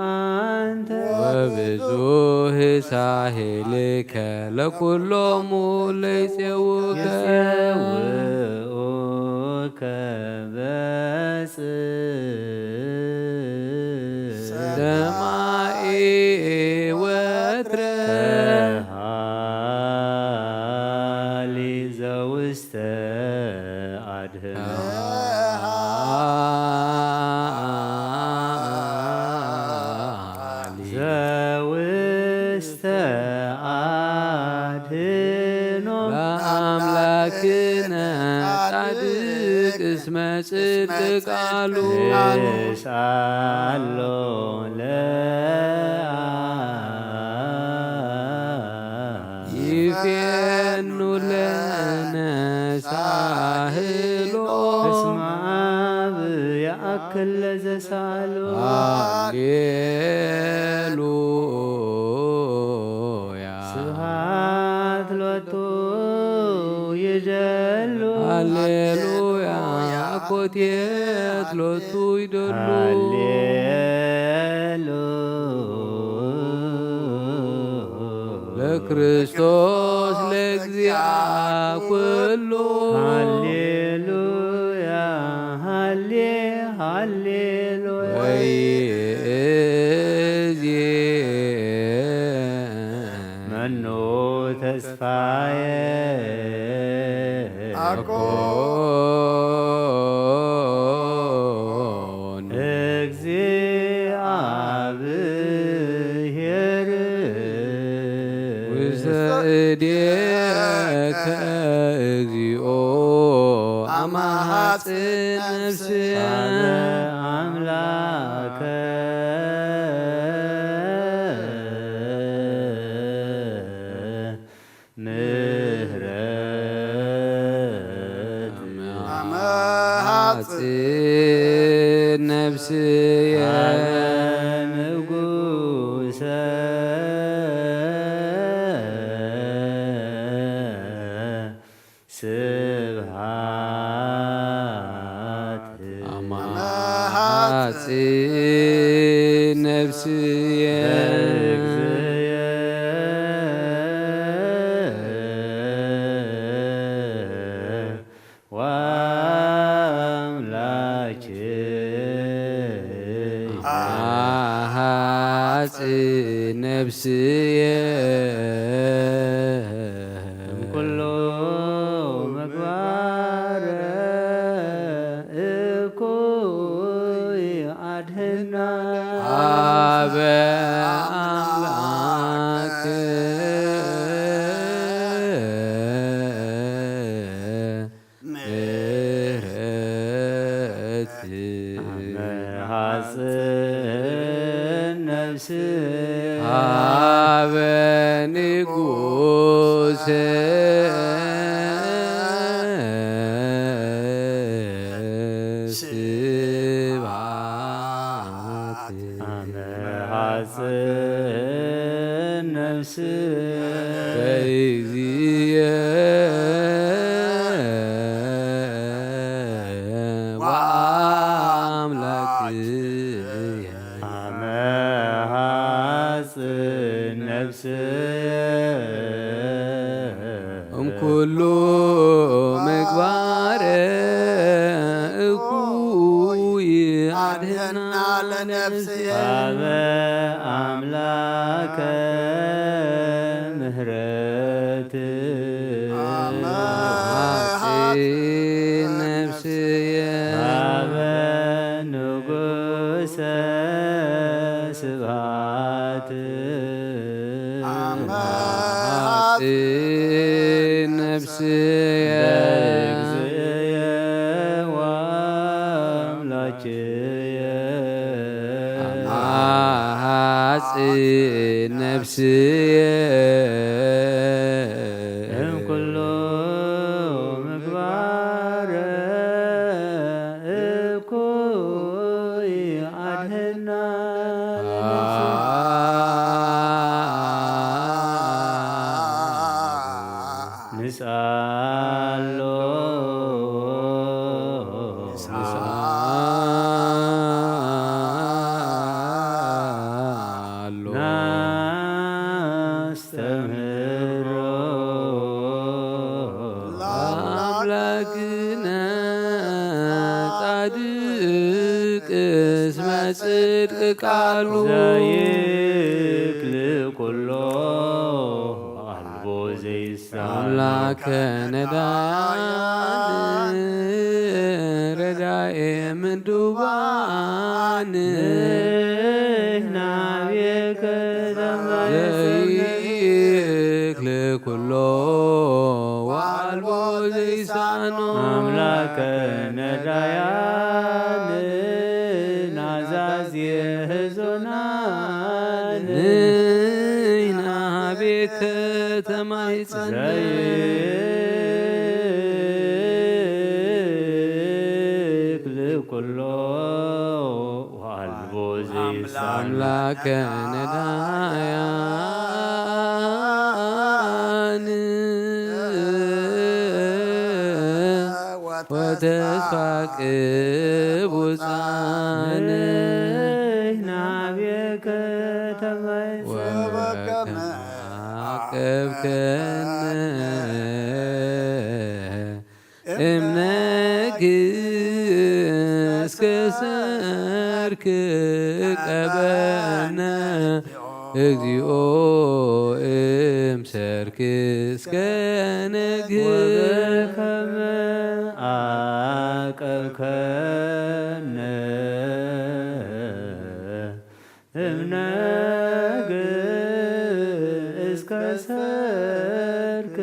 አንተ። ወብዙህ ሳህልከ ለኩሎሙ ለይጼውከ። ይጼውኡከ በጽ ሰማይ ወትረ። ተሃሊ ዘውስተ አድህኖ። ዘውስተ አድህኖ። ለአምላክነ ጻድቅ እስመ ጽድቅ ቃሉ። እስአሎ ለአብ። ይፌኑ ለነ ሳህሎ። እስመ አብ ያእክል ለዘሳሎ። ሃሌሉ ኮቴት ሎቱ ይደሉ። ሃሌሉ ለክርስቶስ ለእግዚኣ ኩሉ ሃሌሉያ ሃሌ ሃሌሉያ ወይ እዜ መኑ ተስፋየ አኮ ኮን እግዚአብሔር ውስተ እዴከ እግዚኦ አማሃጽ ነፍስ አበ አምላከ አማሃጽ ነፍስየ ንጉሰ ስብሃት አማሃጽ ነፍስየ በእግዚእየ ወአምላኬ አሃጽ ነፍስየ እምኩሉ ምግባር እኩይ አድህና አበ አምላክ ምሕረት መሃጽን ነፍስየ አበ ንጉሰ ስብሐት መሃጽን ነፍስየ በእግዚእየ ወአምላክየ መሃጽን ነፍስየ እምኩሉ ምግባረ እኩይ አድህና ለነፍስየ አበ አምላከ ምህረት አሐጺ ነፍስየ አበ ንጉሰ ስብሃት አሐጺ ነፍስየ እግዚእየ ወአምላኬየ አሐጺ ነፍስየ እምኩሉ ምግባር እኩይ አድህና ንስአሎ ናስተምህሮ ለአምላክነ ጻድቅ እስመ ጽድቅ ቃሉ ዘይክል ኩሎ አልቦ ዘይሳ አምላከ ነዳያን ረዳኤ ምዱባን ናቤከ ዘይክል ኩሎ ወአልቦ ዘይሳኖ አምላከ ነዳያን ናዛዝ የህዞናን ንሕና ቤከ ተማይጸን ዘይክል ኩሎ ወአልቦ ዘይሳ አምላከ ነዳያን ወተ ተስፋ ቅቡጻን ናቤከ ተማይጸ ወበከመ ዓቀብከነ እምነግስ ከሰርክ ቀበነ እግዚኦ እምሰርክ እስከ ነግህ ወበከመ ዓቀብከነ እምነግህ እስከ ሰርክ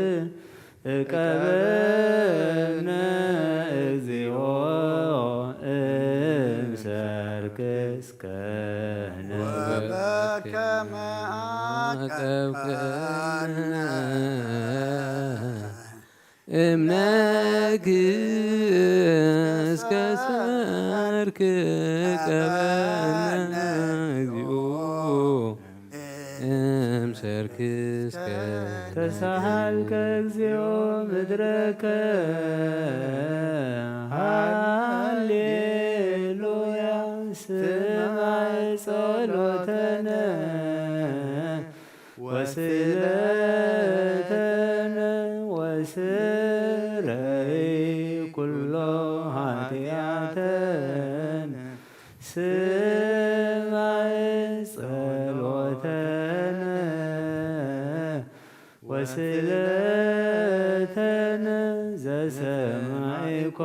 እቀበነ እግዚኦ እምሰርክ እስከ ነግህ ወበከመ ዓቀብከነ እምነግህ እስከ ሰርክ ቀበነ እግዚኦ እምሰርክ እስከ ተሳሃልከ እግዚኦ ምድረከ ሃሌሉያ ስማዕ ጸሎተነ ወስእለተነ ወስረይ ኩሎ ኃጢአተነ ስማዕ ጸሎተነ ወስእለተነ ዘሰማዕኮ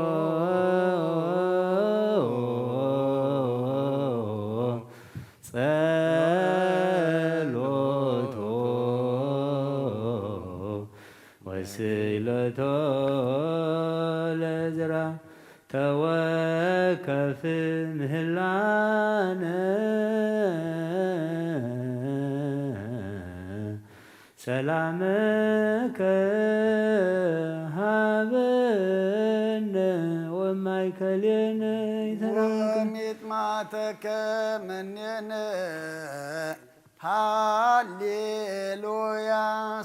ጸሎቶ ወስእለቶ ለዝራ ተወከፍ ምህላነ ሰላምከ ሃበነ ወማእከሌነ ይተናንከ ወሚጥማተከ መኔነ ሃሌሉያ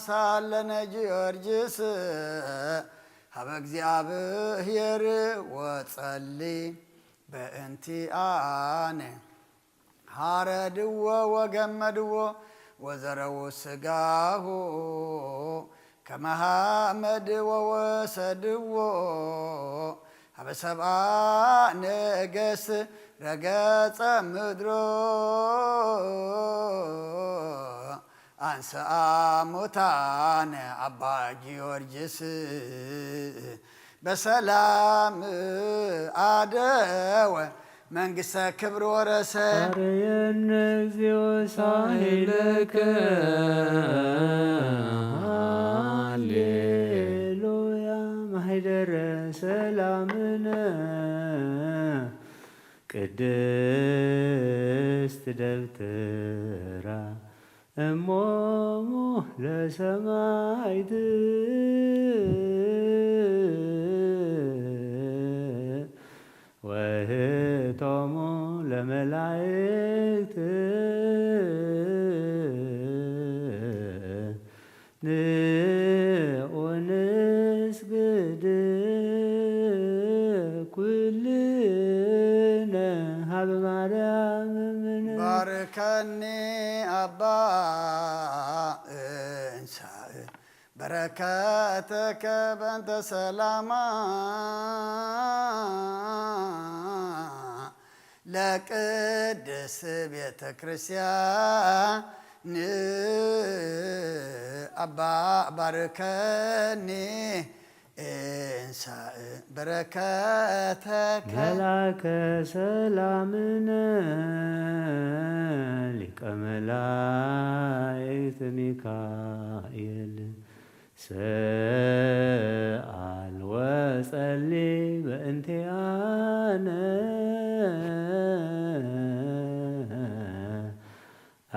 ሳለነ ጊዮርጊስ ሀበ እግዚኣብሔር ወጸሊ በእንቲአነ ሐረድዎ ወገመድዎ ወዘረው ስጋሁ ከመ ሐመድ ወወሰድዎ ሀበ ሰብአ ነገስ ረገጸ ምድሮ አንሰአ ሙታነ አባ ጊዮርጊስ በሰላም አደወ መንግስተ ክብር ወረሰ። አርየነ እግዚኦ ሳይለከ ሃሌሉያ ማህደረ ሰላምነ ቅድስት ደብተራ እሞሙ ለሰማይት ወህቶሙ ለመላእክት ንዑ ንስግድ ኩልነ ሀበ ማርያም እምነ። ባርከኒ አባ እንሳእ በረከተከ በእንተ ሰላማ ለቅድስ ቤተ ክርስቲያን አባ ባርከኒ እንሳእ በረከተከ መላከ ሰላምነ ሊቀ መላእክት ሚካኤል ሰአል ወጸሊ በእንቲአነ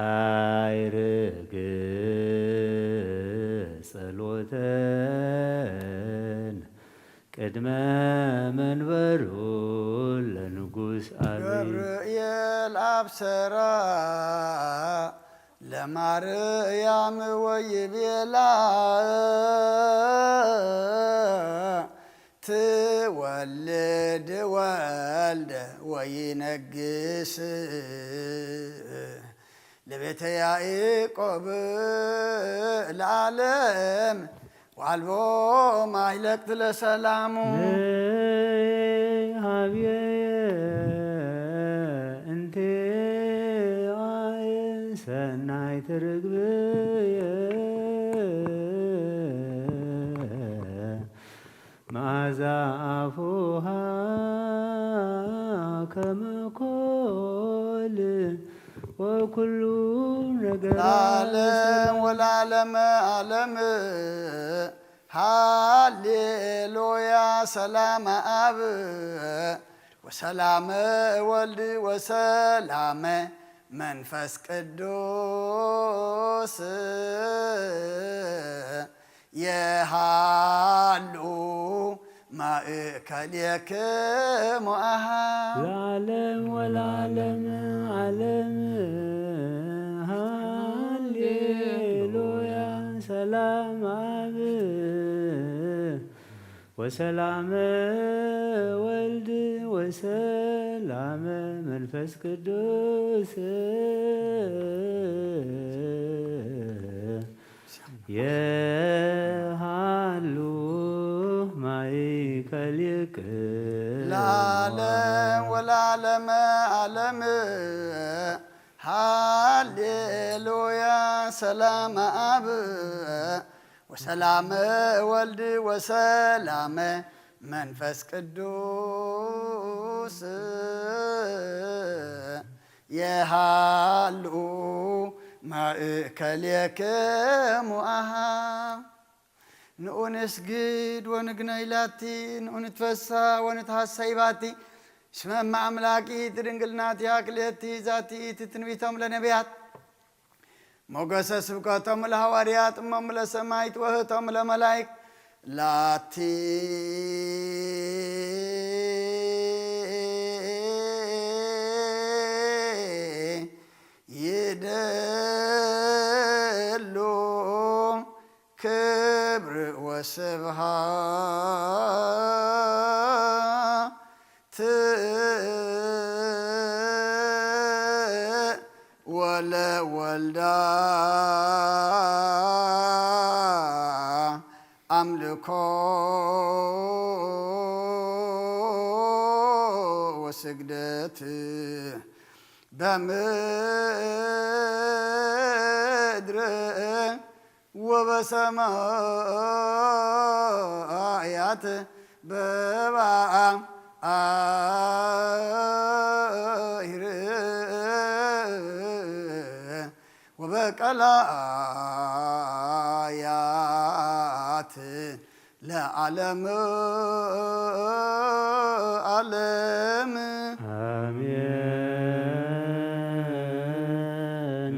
አይርግ ጸሎተን ቅድመ መንበሩ ለንጉስ አብይ ገብርኤል አብሰራ ለማርያም ወይቤላ ትወልድ ወልደ ወይነግስ ለቤተ ያዕቆብ ለዓለም ወአልቦ ማይለቅት ለሰላሙ። ነይ ሀብየ እንቴ ሰናይት ርግብየ መዓዛ ኣፉሃ ከመ ኮል ወኩሉ ነገር ለዓለም ወለዓለመ ዓለም። ሃሌሉያ። ሰላመ አብ ወሰላመ ወልድ ወሰላመ መንፈስ ቅዱስ የሃሉ ማእከሌክሙ አሃ። ለዓለም ወለዓለም ዓለም። ሃሌሉያ። ሰላም አብ ወሰላመ ወልድ ወሰላመ መንፈስ ቅዱስ የሃሉ ማእከሌክሙ ለዓለም ወለዓለመ ዓለም። ሃሌሉያ። ሰላም አብ ወሰላመ ወልድ ወሰላመ መንፈስ ቅዱስ የሃሉ ማእከሌክሙ አሃ። ንኡ ንስግድ ወንግነይ ላቲ፣ ንኡ ንትፈሳ ወንትሃሰይ ባቲ። እስመ እመ አምላኪ ድንግል ናቲሃ ክልኤቲ ዛቲ እቲ ትንቢቶም ለነቢያት። ሞገሰ ስብከቶም ለሐዋርያት እሞም ለሰማይት ወህቶም ለመላይክ ላቲ ይደሉ ክብር ወስብሃት ወለወልዳ አምልኮ ወስግደት በምድር ወበሰማያት በባህር ወበቀላያት ለዓለም ዓለም። አሜን።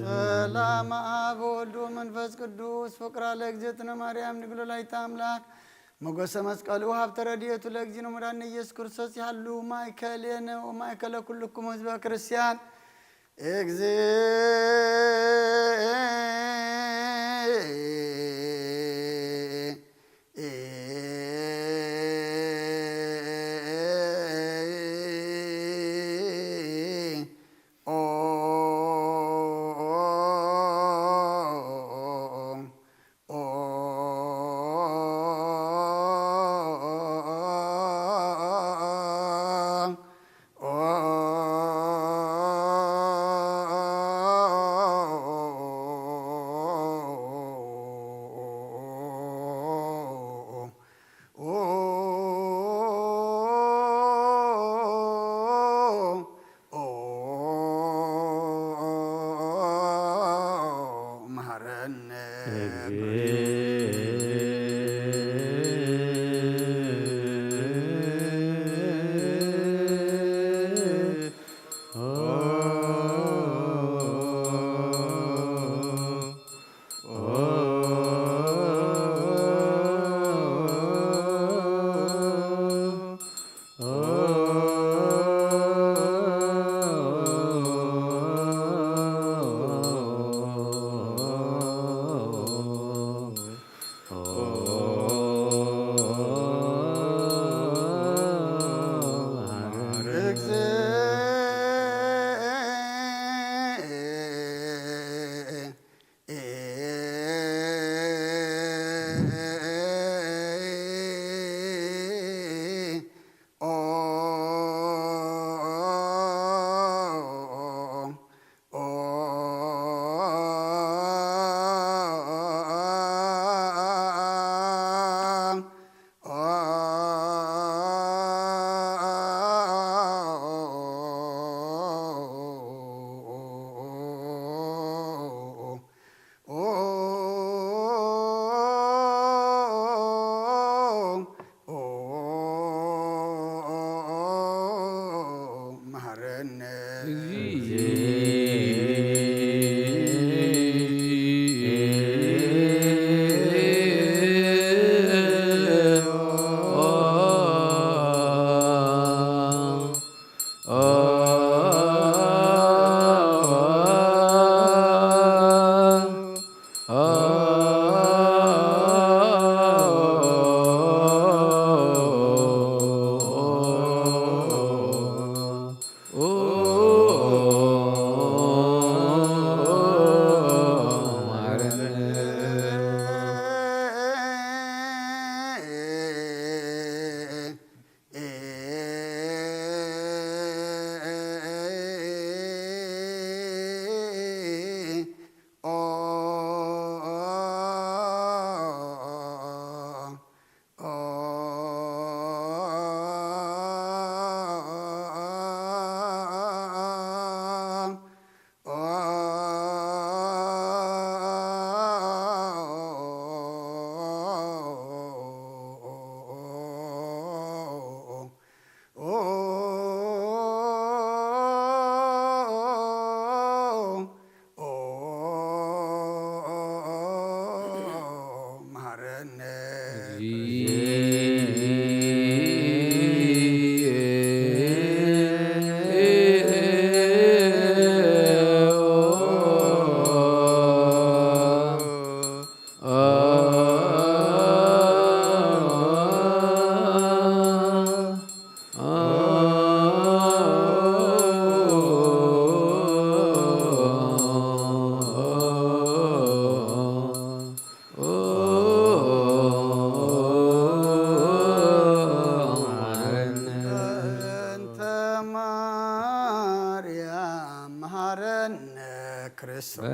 ሰላም አብ ወወልድ ወመንፈስ ቅዱስ ፍቅራ ለእግዝእትነ ማርያም ድንግል ወላዲተ አምላክ ሞገሰ መስቀሉ ሀብተ ረድኤቱ ለእግዚእነ መድኃኒነ ኢየሱስ ክርስቶስ ይሃሉ ማእከሌነ ወማእከለ ኩልክሙ ህዝበ ክርስቲያን። መሐረነ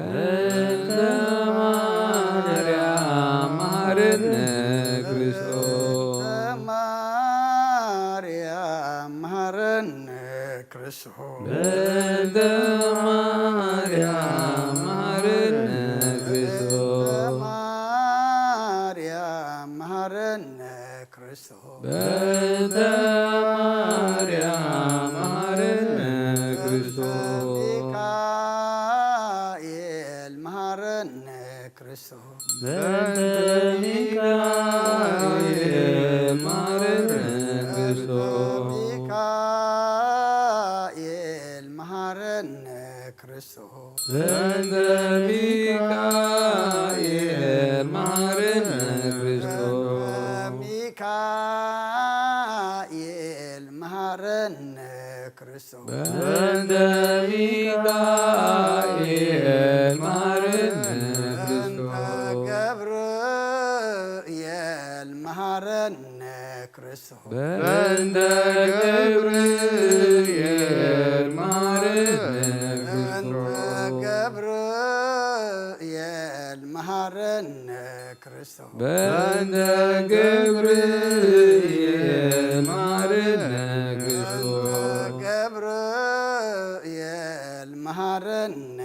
በእንተ ማርያም መሐረነ ክርስቶስ። በእንተ ማርያም መሐረነ ክርስቶስ። በእንተ ማርያም መሐረነ ክርስቶስ። በእንተ ማርያም መሐረነ ክርስቶስ። በእንተ ማርያም መሐረነ ክርስቶስ። ሚካኤል መሐረነ ክርስቶስ። በእንተ ሚካኤል መሐረነ ክርስቶስ። ሚካኤል መሐረነ ክርስቶስ። በእንተ ሚካኤል መሐረነ ክርስቶስ። ሚካኤል መሐረነ ክርስቶስ። በእንተ ሚካኤል መሐረነ ክርስቶስ። ገብርኤል መሐረነ ክርስቶስ። በእንተ ገብርኤል መሐረነ ክርስቶስ። ገብርኤል መሐረነ ክርስቶስ። በእንተ ገብርኤል መሐረነ ክርስቶስ። ገብርኤል መሐረነ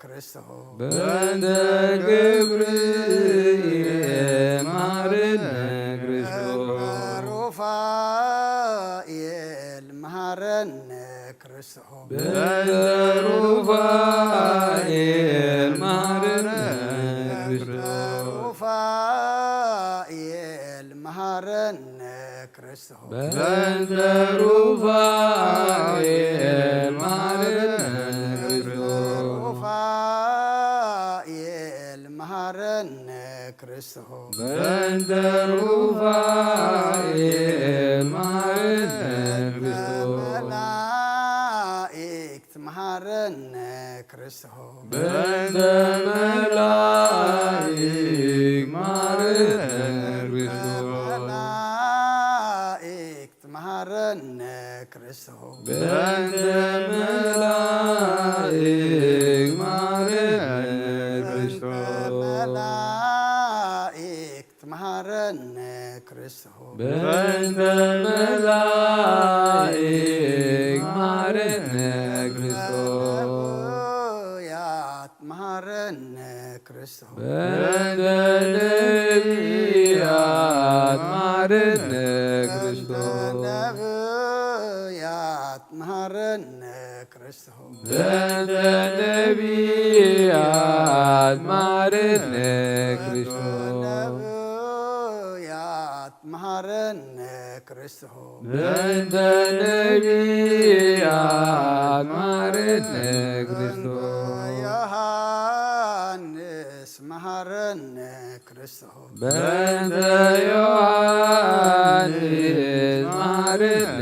ክርስቶስ። በእንተ ገብርኤል መሐረነ ክርስቶስ። ሩፋኤል መሐረነ ክርስቶስ። በእንተ ሩፋኤል መሐረነ ክርስቶስ። ሩፋኤል መሐረነ ክርስቶስ። በእንተ ሩፋኤል መሐረነ ክርስቶስ። ሩፋኤል መሐረነ ክርስቶስ። በእንተ ሩፋኤል መሐረነ ክርስቶስ። መላእክት መሐረነ ክርስቶስ። በእንተ መላእክት መሐረነ ክርስቶስ። መላእክት መሐረነ ክርስቶስ። በእንተ መላእክት መሐረነ ክርስቶስ። መላእክት መሐረነ ክርስቶስ። በእንተ መላእክት መሐረነ ክርስቶስ። ነቢያት መሐረነ ክርስቶስ። በእንተ ነቢያት መሐረነ ክርስቶስ። ነቢያት መሐረነ ክርስቶስ። በእንተ ነቢያት መሐረነ ክርስቶስ። ነቢያት መሐረነ ክርስቶስ። በእንተ ነቢያት መሐረነ ክርስቶስ። ዮሐንስ መሐረነ ክርስቶስ። በእንተ ዮሐንስ መሐረነ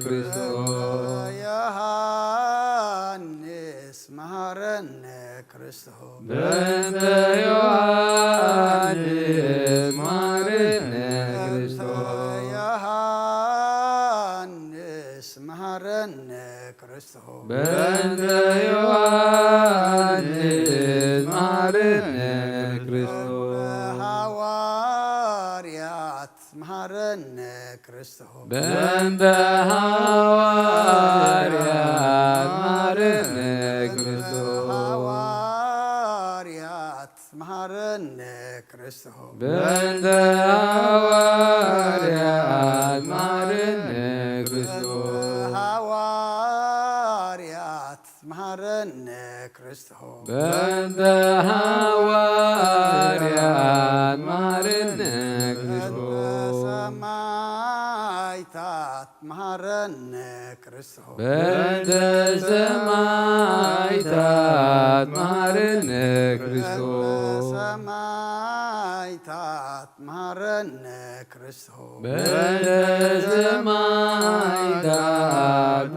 ክርስቶስ። ዮሐንስ መሐረነ ክርስቶስ። በእንተ ዮሐንስ መሐረነ ክርስቶስ። ዮሐንስ መሐረነ ክርስቶስ። በእንተ ዮሐንስ መሐረነ ክርስቶስ። ሐዋርያት መሐረነ ክርስቶስ። በእንተ ሐዋርያት መሐረነ ክርስቶስ። ሐዋርያት መሐረነ ክርስቶስ። በእንተ ሐዋርያት መሐረነ ክርስቶስ። ሐዋርያት መሐረነ ክርስቶስ። በእንተ ሐዋርያት መሐረነ ክርስቶስ። ሰማዕታት መሐረነ ክርስቶስ። በእንተ ሰማዕታት መሐረነ ክርስቶስ። ሰማዕታት መሐረነ ክርስቶስ። በእንተ ሰማዕታት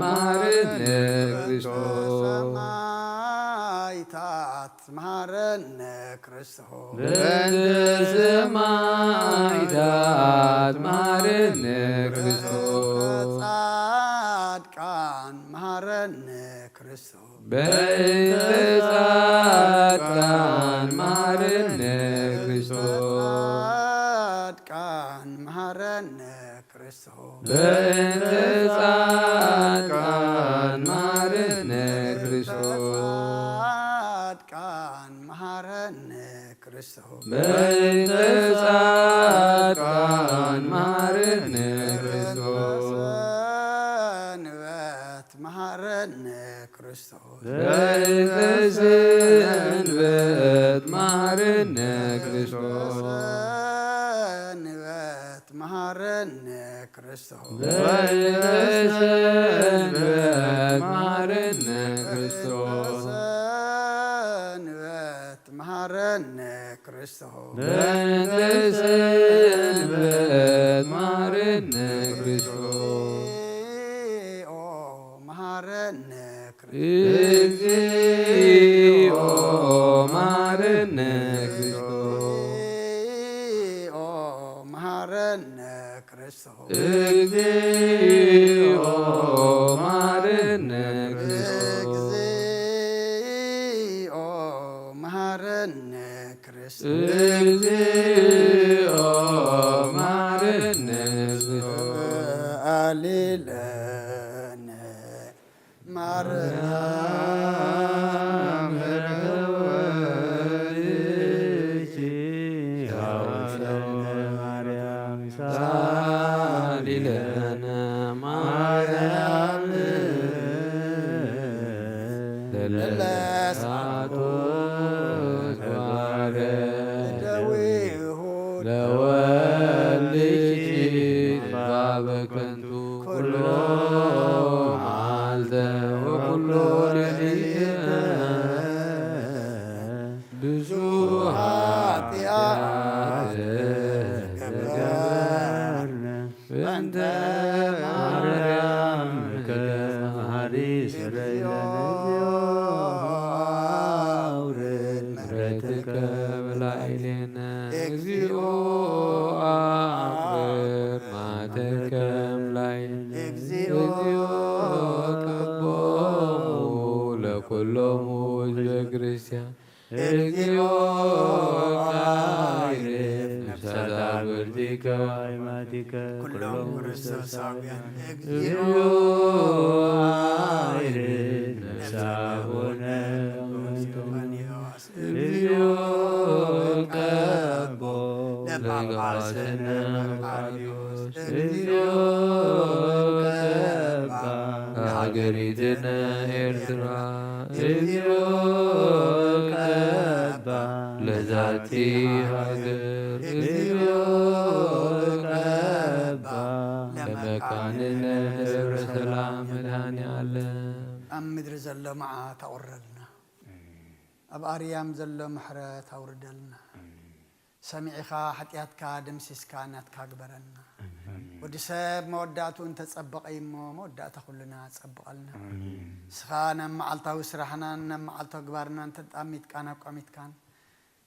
መሐረነ ክርስቶስ። ሰማዕታት መሐረነ ክርስቶስ። በእንተ ሰማዕታት መሐረነ ክርስቶስ። ጻድቃን መሐረነ ክርስቶስ። በእንተ ጻድቃን መሃረነ ክርስቶስ። ጻድቃን መሃረነ ክርስቶስ። በእንተ ጻድቃን መሃረነ ክርስቶስ። ጻድቃን መሃረነ ክርስቶስ። በእንተ ጻድቃን መሃረነ ክርስቶስ። ሰንበት መሃረነ ክርስቶስ። በእንተ ሰንበት መሃረነ ክርስቶስ። ሰንበት መሃረነ ክርስቶስ። በእንተ ሰንበት መሃረነ ክርስቶስ። ሰንበት መሃረነ ክርስቶስ። በእንተ ሰንበት መሃረነ ክርስቶስ። እግዚኦ መሃረነ ክርስቶስ። እግዚኦ መሃረነ ክርስቶስ። እግዚኦ መሃረነ ክርስቶስ። እግዚኦ መሃረነ ክርስቶስ። እግዚኦ መሃረነ ክርስቶስ። እግዚኦ መሃረነ ክርስቶስ። አሌለነ ማርያም። ሳሊለነ ማርያም፣ ሳሊለነ ማርያም። ለለሳቶ ተግባረ ደዊሁ ለወልድኪ በከንቱ ኩሎ መዓልተ ወኩሎ ሌሊተ ብዙ ኃጢአት ገበርነ በእንተ ማርያም መሐሪ ስረይ ለነ። አውርድ ምሕረትከ በላዕሌነ። እግዚኦ አውርድ መዓተከ እምላዕሌነ። እግዚኦ ቀቦሙ ለኩሎሙ ህዝበ ክርስቲያን። እግዚኦ አዕርፍ ነፍሳት አግብርቲከ ወአይማቲከ ኩሎም ክርስቶሳውያን። እግዚኦ አዕርፍ ነፍሳት አቡነ። እግዚኦ ቀቦ ለጳጳስነ መቃርዮስ። እግዚኦ ቀባ ለሀገሪትነ ኤርትራ። እግዚኦ ቀባ ለዛቲ ሀገር። እግዚኦ ቀባ ለመካንነ ደብረ ሰላም መድኃኔ ዓለም። ኣብ ምድሪ ዘሎ መዓት ኣውርደልና። ኣብ ኣርያም ዘሎ ምሕረት ኣውርደልና። ሰሚዕኻ ሓጢኣትካ ደምሲስካ ናትካ ግበረና። ኣሜን። ወዲ ሰብ መወዳእትኡ እንተጸበቐ እዩ እሞ፣ መወዳእታ ኩልና ጸብቐልና። ኣሜን። ንስኻ ናብ መዓልታዊ ስራሕናን ናብ መዓልታዊ ግባርናን ተጣሚትካን ኣቋሚትካን፣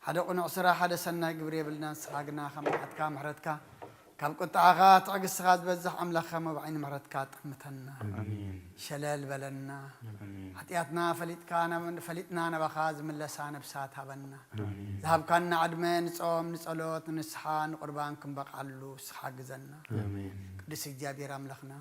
ሓደ ቅኑዕ ስራሕ፣ ሓደ ሰናይ ግብሪ የብልናን። ንስኻ ግና ከም መዓትካ ምሕረትካ፣ ካብ ቁጥዓኻ ትዕግስትኻ ዝበዝሕ ኣምላኽ፣ ከም ኣብ ዓይኒ ምሕረትካ ጠምተና። ኣሜን። ሸለል በለና። ኣሜን። ሓጢኣትና ፈሊጥካ ናብ-፣ ፈሊጥና ናባኻ ዝምለሳ ነብሳት ሃበና። ኣሜን። ዝሃብካና ዕድመ ንጾም፣ ንጸሎት፣ ንንስሓ፣ ንቁርባን ክንበቕዓሉ ንስኻ ግዘና። ኣሜን። ቅዱስ እግዚኣብሔር ኣምላኽና፣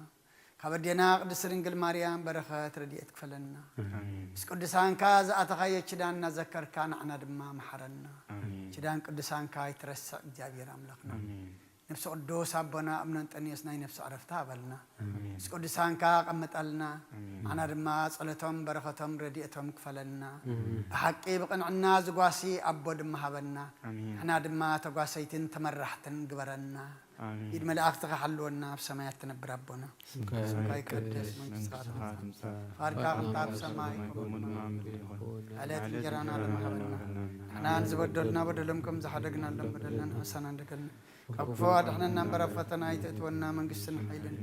ካብ ኣዴና ቅድስት ድንግል ማርያም በረኸት ረድኤት ክፈለና። ኣሜን። ምስ ቅዱሳንካ ዝኣተኻዮ ኪዳን እናዘከርካ ንዓና ድማ መሓረና። ኣሜን። ኪዳን ቅዱሳንካ ኣይትረስዕ እግዚኣብሔር ኣምላኽና። ኣሜን። ነብሲ ቅዱስ ኣቦና እምነ እንጠንዮስ ናይ ነብሲ ዕረፍቲ ሃበልና። ኣሜን። ምስ ቅዱሳንካ ቀምጠልና። ኣሜን። ንዓና ድማ ጸሎቶም በረኸቶም ረድኤቶም ክፈለና። ኣሜን። ብሓቂ ብቕንዕና ዝጓሲ ኣቦ ድማ ሃበና። ኣሜን። ንሕና ድማ ተጓሰይትን ተመራሕትን ግበረና። ኣሜን። ኢድ መላእኽትኻ ሓልወና፣ ኣብ ሰማያት ትነብር ኣቦና። ስምካ ስምካ ይቀደስ፣ ይቀደስ፣ መንግስትኻ መንግስትኻ ትምጻእ። ትምጻእ። ፍቓድካ ከምታ ኣብ ሰማይ፣ ከምኡ ድማ ኣብ ምድሪ ይኹን። ዕለት ዕለት እንጀራና እንጀራና ለምሃበና። ለምሃበና። ንሕና ንዝበደሉና በደሎም ከም ዝሓደግናሎም በደልና ንሕሰና እንደገልና። ካብ ክፉ ኣድሕነና እምበር ኣብ ፈተና ኣይተእትወና፣ መንግስትን ሓይልን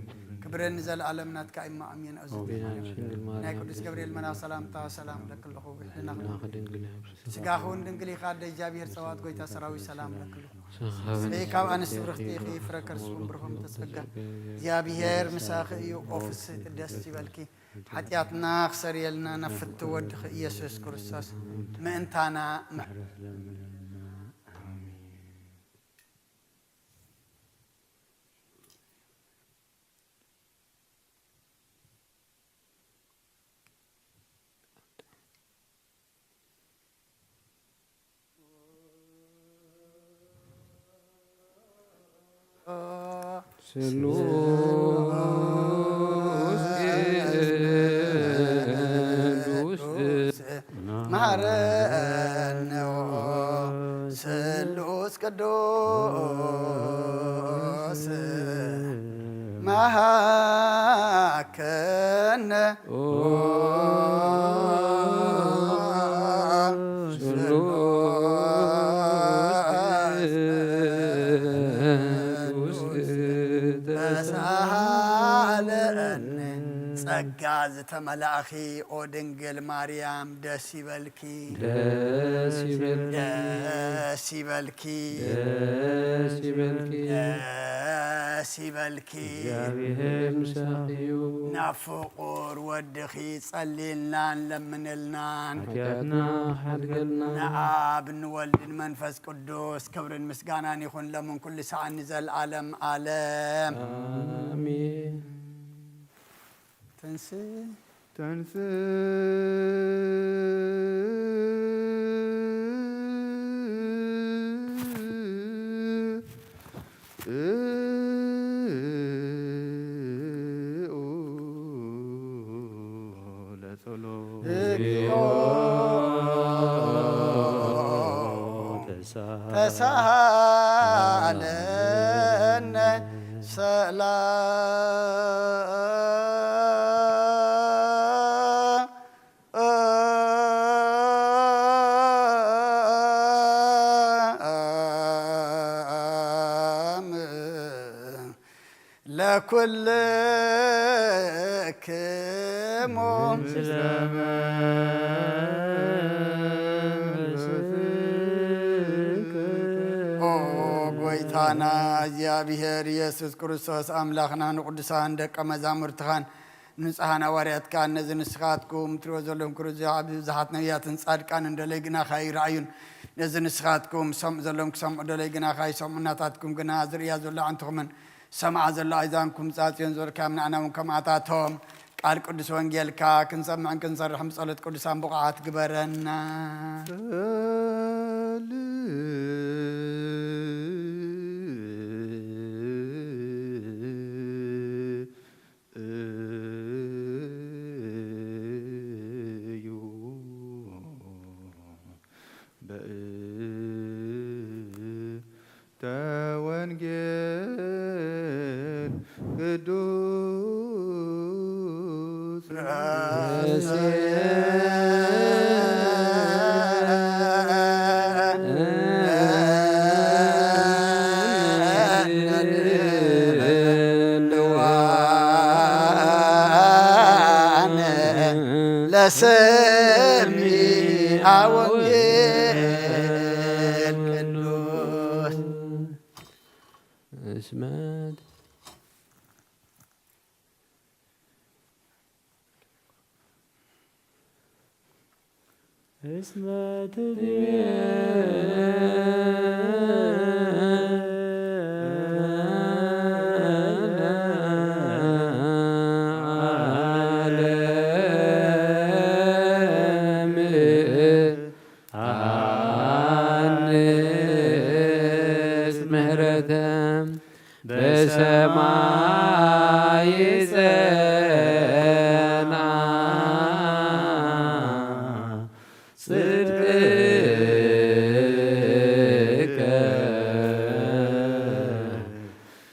ክብርን ንዘለኣለም ናትካ እዩ። ኣሜን። ኣውዘቲ ኣሜን። ናይ ቅዱስ ገብርኤል መልኣኽ ሰላምታ ሰላም ለኪ ኣለኹ፣ ብሕልናኺ ድንግል ኢኺ። ስጋኺ እውን ድንግል ኢኻ፣ ኣደ እግዚኣብሔር ጸባኦት ጎይታ ሰራዊት ሰላም ለኪ ኣለኹ። ንስኺ ካብ ኣንስቲ ብርኽቲ ኢኺ፣ ፍረ ከርስኺ እውን ብሩኽ እዩ። ተጸጋ እግዚኣብሔር ምሳኺ እዩ። ኦ ፍስሕቲ ደስ ይበልኪ፣ ሓጢኣትና ክሰርየልና ናብ ፍትው ወድኺ ኢየሱስ ክርስቶስ ምእንታና ምሕረት ለምንልና። ኣሜን። ስሉስ ቅዱስ መሃረነ ስሉስ ቅዱስ መሃከነ ስሉስ ቅዱስ ተሳሃለኒ። ጸጋ ዝተመላእኺ ኦ ድንግል ማርያም ደስ ይበልኪ። ደስ ይበልኪ። ደስ ይበልኪ። ደስ ይበልኪ። ደስ ይበልኪ። እግዚኣብሔር ምሳኺ እዩ። ናብ ፍቑር ወድኺ ጸልይልናን ለምንልናን። ሓጢኣትና ሓድገልና። ንኣብ ንወልድን መንፈስ ቅዱስ ክብርን ምስጋናን ይኹን ለምን ኩሉ ሰዓት ንዘለዓለም ዓለም። ኣሜን። ተንስእ። ተንስእ። ለጸሎት። እግዚኦ ተሳሃለነ። ተሳሃለነ። ሰላም ለኩልክሙ። ኦ ጎይታና እግዚኣብሔር ኢየሱስ ክርስቶስ ኣምላኽና ንቅዱሳን ደቀ መዛሙርትኻን ንጹሓን ሃዋርያትካን ነዚ ንስኻትኩም ትሪእዎ ዘለኹም ክርኡ ዝዓቢ ብዙሓት ነቢያትን ጻድቃንን ደለይ ግናኻ ይረኣዩን ነዚ ንስኻትኩም ሰምዑ ዘለኹም ክሰምዑ ደለይ ግናኻ ይሰምዑ ናታትኩም ግና ዝርእያ ዘሎ ኣንትኹምን ሰምዓ ዘሎ ኣይዛንኩም ጻጽዮን ዝበልካዮም ንኣና እውን ከምኣታቶም ቃል ቅዱስ ወንጌልካ ክንሰምዕን ክንሰርሕን ብጸሎት ቅዱሳን ብቑዓት ግበረና። እዩ። በእንተ ወንጌል ቅዱስ ለሰሚዐ ወንጌል ቅዱስ እስመ እስመ ትቤ ዓለም አንስ ምህረተ በሰማይ ጸና ጽድቅከ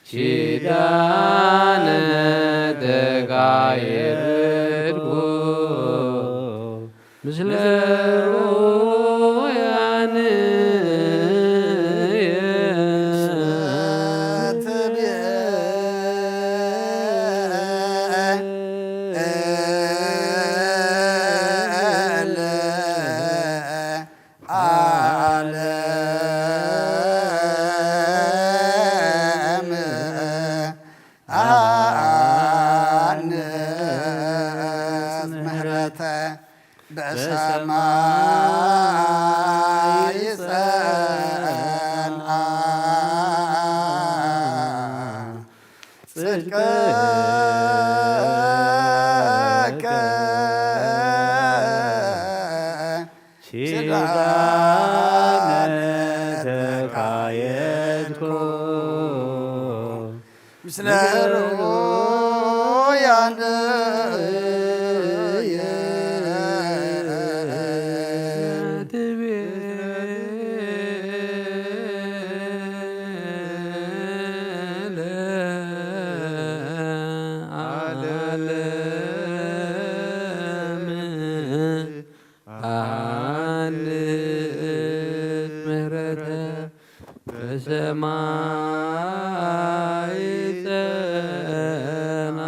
ኪዳነ ተካየድኩ ምስለ ሩያን ዓለም አነ ምስለ ርኡያነ ዓለም አሃንጽ ምህረተ በሰማይ ጸና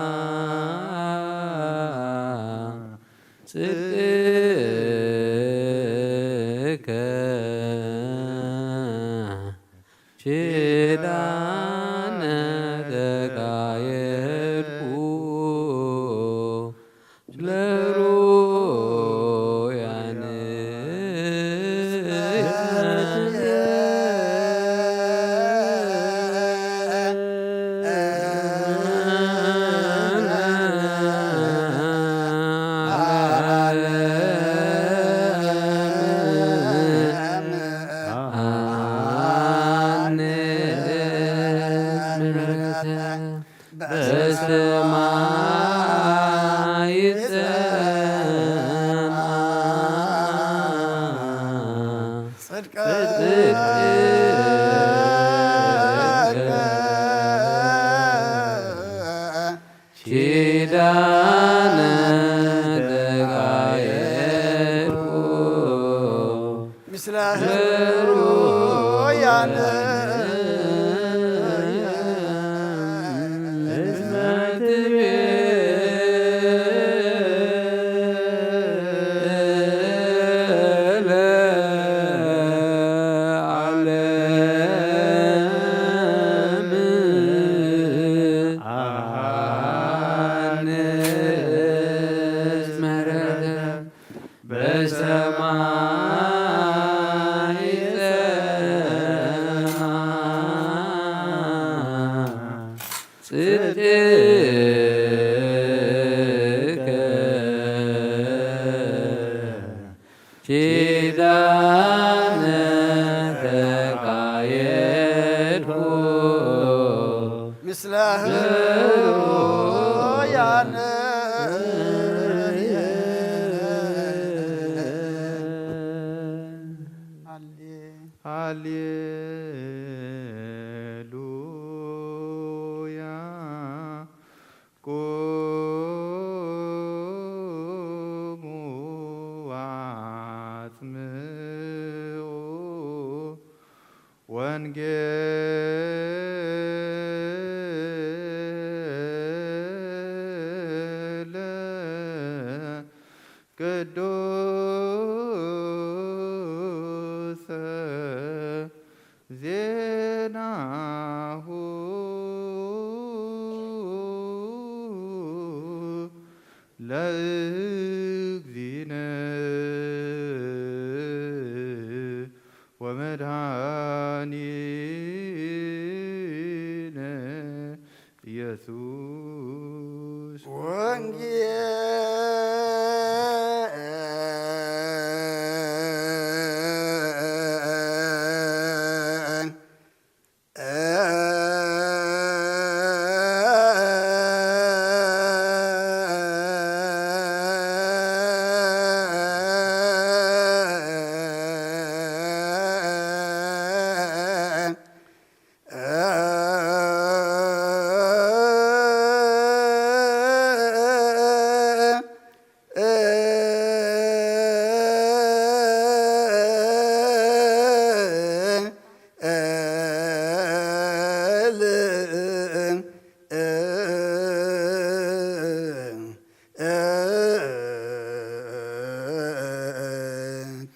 ጽድቅከ ኪዳነ ተካየድኩ ለሩያነ በሰማይ ጸና ጽድቅከ ኪዳነ ተጋየድኩ ምስለ ሩያነ እስመ ትቤ ኪዳነ ተካየድኩ ምስለ ሩያነ ሃሌሉያ። ቁሙ ወአጽምዑ ወንጌለ ቅዱሰ ዜናሁ ለእግዚእነ ወመድኃኒነ ኢየሱስ። ወንጌል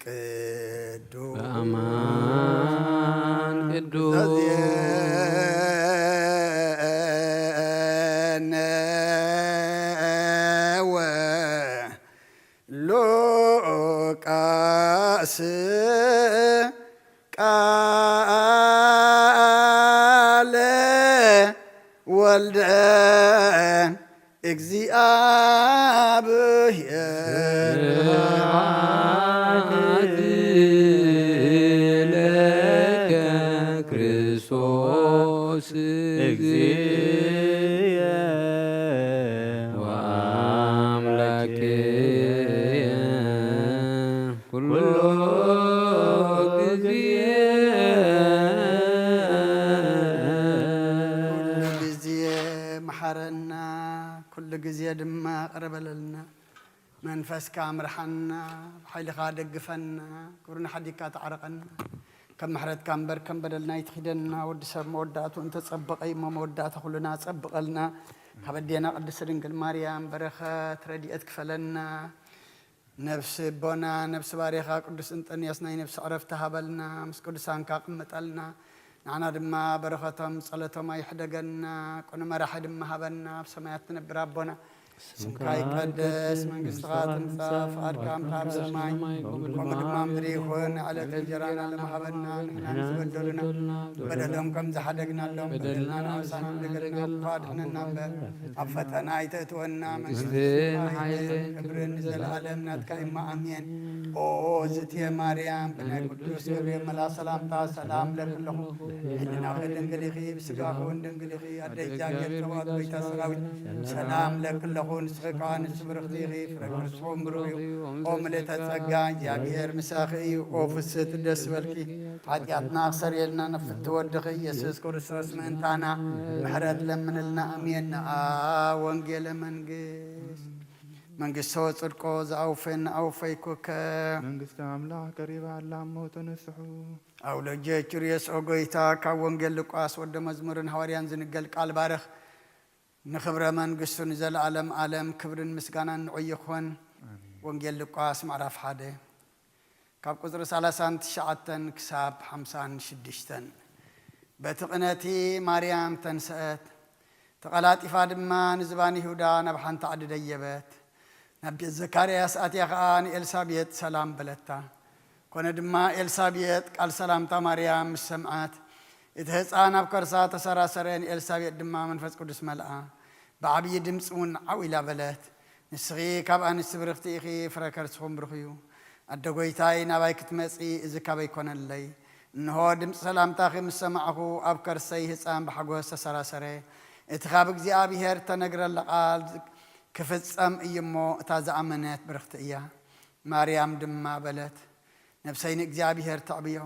ቅዱስ በአማን ቅዱስ ዘዜነወ ሉቃስ ቃለ ወልደ እግዚአብሔር። ስብሐት ለከ ክርስቶስ እግዚእ ኩሉ ግዜ መሓረና፣ ኩሉ ግዜ ድማ ቅረ በለልና። መንፈስካ ምርሓና፣ ብሓይልኻ ደግፈና፣ ክብርና ሓዲግካ ተዓረቐና። ከም ምሕረትካ እምበር ከም በደልና ኣይትኺደና። ወዲ ሰብ መወዳእቱ እንተጸበቐ እሞ መወዳእታ ኩልና ጸብቐልና። ካብ ኣዴና ቅድስት ድንግል ማርያም በረኸት ረድኤት ክፈለና። ነፍሲ ኣቦና፣ ነፍሲ ባሬኻ ቅዱስ እንጠንያስ ናይ ነፍሲ ዕረፍቲ ሃበልና፣ ምስ ቅዱሳንካ ቅመጠልና። ንዓና ድማ በረኸቶም ጸሎቶም ኣይሕደገና፣ ቅኑ መራሒ ድማ ሃበና። ኣብ ሰማያት ትነብር ኣቦና፣ ስምካ ይቀደስ፣ መንግስትኻ ትምጻእ፣ ፍቓድካ ከምታ ኣብ ሰማይ ከምኡ ድማ ምድሪ ይኹን። ዕለት እንጀራና ለመሃበና፣ ንሕና ንዝበደሉና በደሎም ከም ዝሓደግናሎም በደልና ንዓውሳን ንደገልና፣ ክፋ ድሕነና እምበር ኣብ ፈተና ኣይተእትወና። መንግስቲ፣ መንግስትን ሓይልን ክብርን ንዘለኣለም ናትካ እማ፣ ኣሜን። ኦ ዝትየ ማርያም፣ ብናይ ቅዱስ ገብርኤል መልኣ ሰላምታ ሰላም ለኪ ኣለኹ። ሕልናኺ ድንግል ኢኺ፣ ብስጋኺ እውን ድንግል ኢኺ። ኣደ እግዚኣብሔር፣ ጸባኦት፣ ጎይታ ሰራዊት፣ ሰላም ለኪ ኣለኹ። ንስኺ ከኣ ንሱ ብርኽቲ ኢኺ፣ ፍረ ክርስኺ እውን ብሩኽ እዩ። ኦ ምልእተ ጸጋ፣ እግዚኣብሔር ምሳኺ እዩ። ኦ ፍስሕቲ ደስ በልኪ፣ ሓጢኣትና ክሰርየልና ንፍቲ ወድኺ ኢየሱስ ክርስቶስ ምእንታና ምሕረት ለምንልና። ኣሜን። ንኣ ወንጌለ መንግስት መንግስቶ ጽድቆ ዝኣውፈን ኣውፈይኩከ። መንግስቲ ኣምላኽ ቀሪባ ኣላ እሞ ተነስሑ። ኣውሎጀ ቹርዮስ ኦ ጎይታ፣ ካብ ወንጌል ሉቃስ ወደ መዝሙርን ሃዋርያን ዝንገል ቃል ባርኽ። ንኽብረ መንግስቱ ንዘለዓለም ዓለም ክብርን ምስጋናን ንዑ ይኹን። ኣሜን። ወንጌል ሉቃስ ምዕራፍ ሓደ ካብ ቁጽሪ ሰላሳን ትሽዓተን ክሳብ ሓምሳን ሽዱሽተን። በቲ ቅነቲ ማርያም ተንስአት፣ ተቐላጢፋ ድማ ንዝባን ይሁዳ ናብ ሓንቲ ዓዲ ደየበት። ናብ ቤት ዘካርያስ ኣትያ ኸኣ ንኤልሳቤጥ ሰላም በለታ። ኮነ ድማ ኤልሳቤጥ ቃል ሰላምታ ማርያም ምስ ሰምዓት፣ እቲ ህፃን ኣብ ከርሳ ተሰራሰረ፣ ንኤልሳቤጥ ድማ መንፈስ ቅዱስ መልኣ። ብዓብዪ ድምፂ እውን ዓው ኢላ በለት፣ "ንስኺ ካብ ኣንስቲ ብርኽቲ ኢኺ፣ ፍረ ከርስኹም ብሩኽ እዩ። ኣደ ጐይታይ፣ ናባይ ክትመጺ እዚ ካበይ ኮነለይ? እንሆ ድምፂ ሰላምታኺ ምስ ሰማዕኹ፣ ኣብ ከርሰይ ህፃን ብሓጎስ ተሰራሰረ። እቲ ካብ እግዚኣብሔር እተነግረላ ቃል ክፍጸም እዩ እሞ፣ እታ ዝኣመነት ብርኽቲ እያ።" ማርያም ድማ በለት፣ "ነፍሰይ ንእግዚኣብሔር ተዕብዮ፣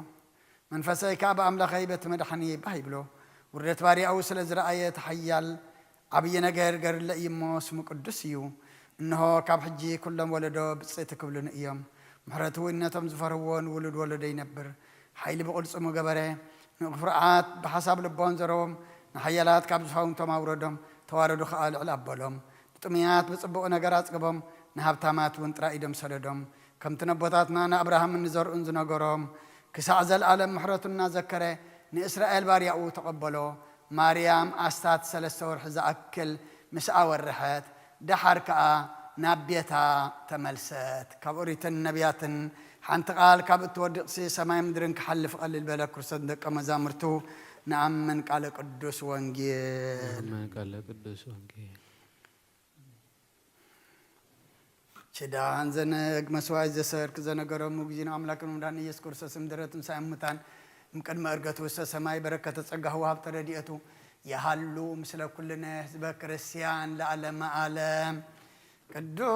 መንፈሰይ ከኣ ብኣምላኸይ በቲ መድሓኒ ባህ ይብሎ። ውርደት ባርያኡ ስለ ዝረኣየ፣ እቲ ሓያል ዓብዪ ነገር ገርለ እዩ እሞ፣ ስሙ ቅዱስ እዩ። እንሆ ካብ ሕጂ ኩሎም ወለዶ ብፅእቲ ክብሉኒ እዮም። ምሕረቱ እውን ነቶም ዝፈርህዎ ንውሉድ ወለዶ ይነብር። ሓይሊ ብቕልጽሙ ገበረ፣ ንኽፉርዓት ብሓሳብ ልቦም ዘረዎም፣ ንሓያላት ካብ ዝፋውንቶም ኣውረዶም፣ ተዋረዱ ኸኣ ልዕል ኣበሎም። ንጥሙያት ብጽቡቕ ነገር ኣጽገቦም፣ ንሃብታማት እውን ጥራይ ኢዶም ሰደዶም። ከምቲ ነቦታትና ንኣብርሃምን ንዘርኡን ዝነገሮም፣ ክሳዕ ዘለኣለም ምሕረቱ እናዘከረ ንእስራኤል ባርያኡ ተቐበሎ። ማርያም ኣስታት ሰለስተ ወርሒ ዝኣክል ምስ ኣወርሐት፣ ደሓር ከኣ ናብ ቤታ ተመልሰት። ካብ ኦሪትን ነቢያትን ሓንቲ ቃል ካብ እትወድቕሲ፣ ሰማይ ምድርን ክሓልፍ ቀልል በለ። ክርስቶስ ንደቀ መዛሙርቱ፣ "ንኣምን ቃለ ቅዱስ ወንጌል." ንኣምን ቃለ ቅዱስ ወንጌል። ኪዳን ዘነግ መስዋዕት ዘሰርክ ዘነገሮም፣ እግዚእነ ኣምላክን መድኃኒነ ኢየሱስ ክርስቶስ ምድረት ምሳይ ሙታን እምቅድመ ዕርገቱ ውስተ ሰማይ በረከተ ጸጋሁ ወሃብተ ረድኤቱ ይሃሉ ምስለ ኩልነ ህዝበ ክርስቲያን ለዓለመ ዓለም። ቅዱስ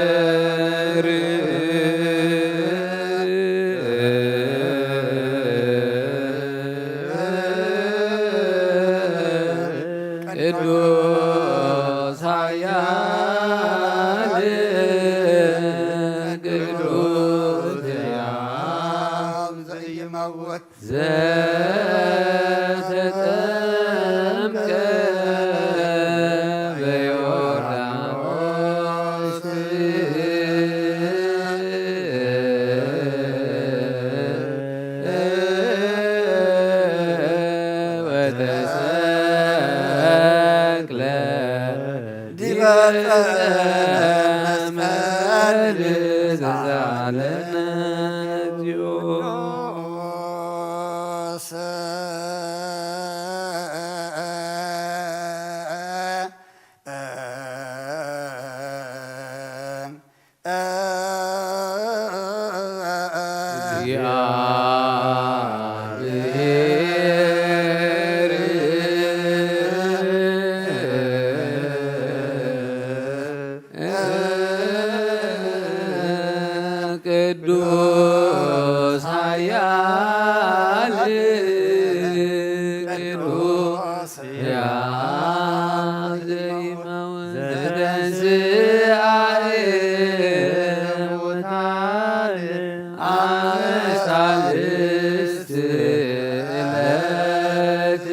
እግዚአብሔር ቅዱስ ኃያል ቅዱስ ሕያው ዘይመውት ዘተጠምቀ በዮርዳኖስ ወተሰቅለ ዲበ ዕፀ መስቀል ተሳሃለነ እግዚኦ። እግዚአብሔር ቅዱስ ኃያል ቅዱስ ሕያው ዘይመውት ዘተንሥአ እሙታን አመ ሣልስት ዕለት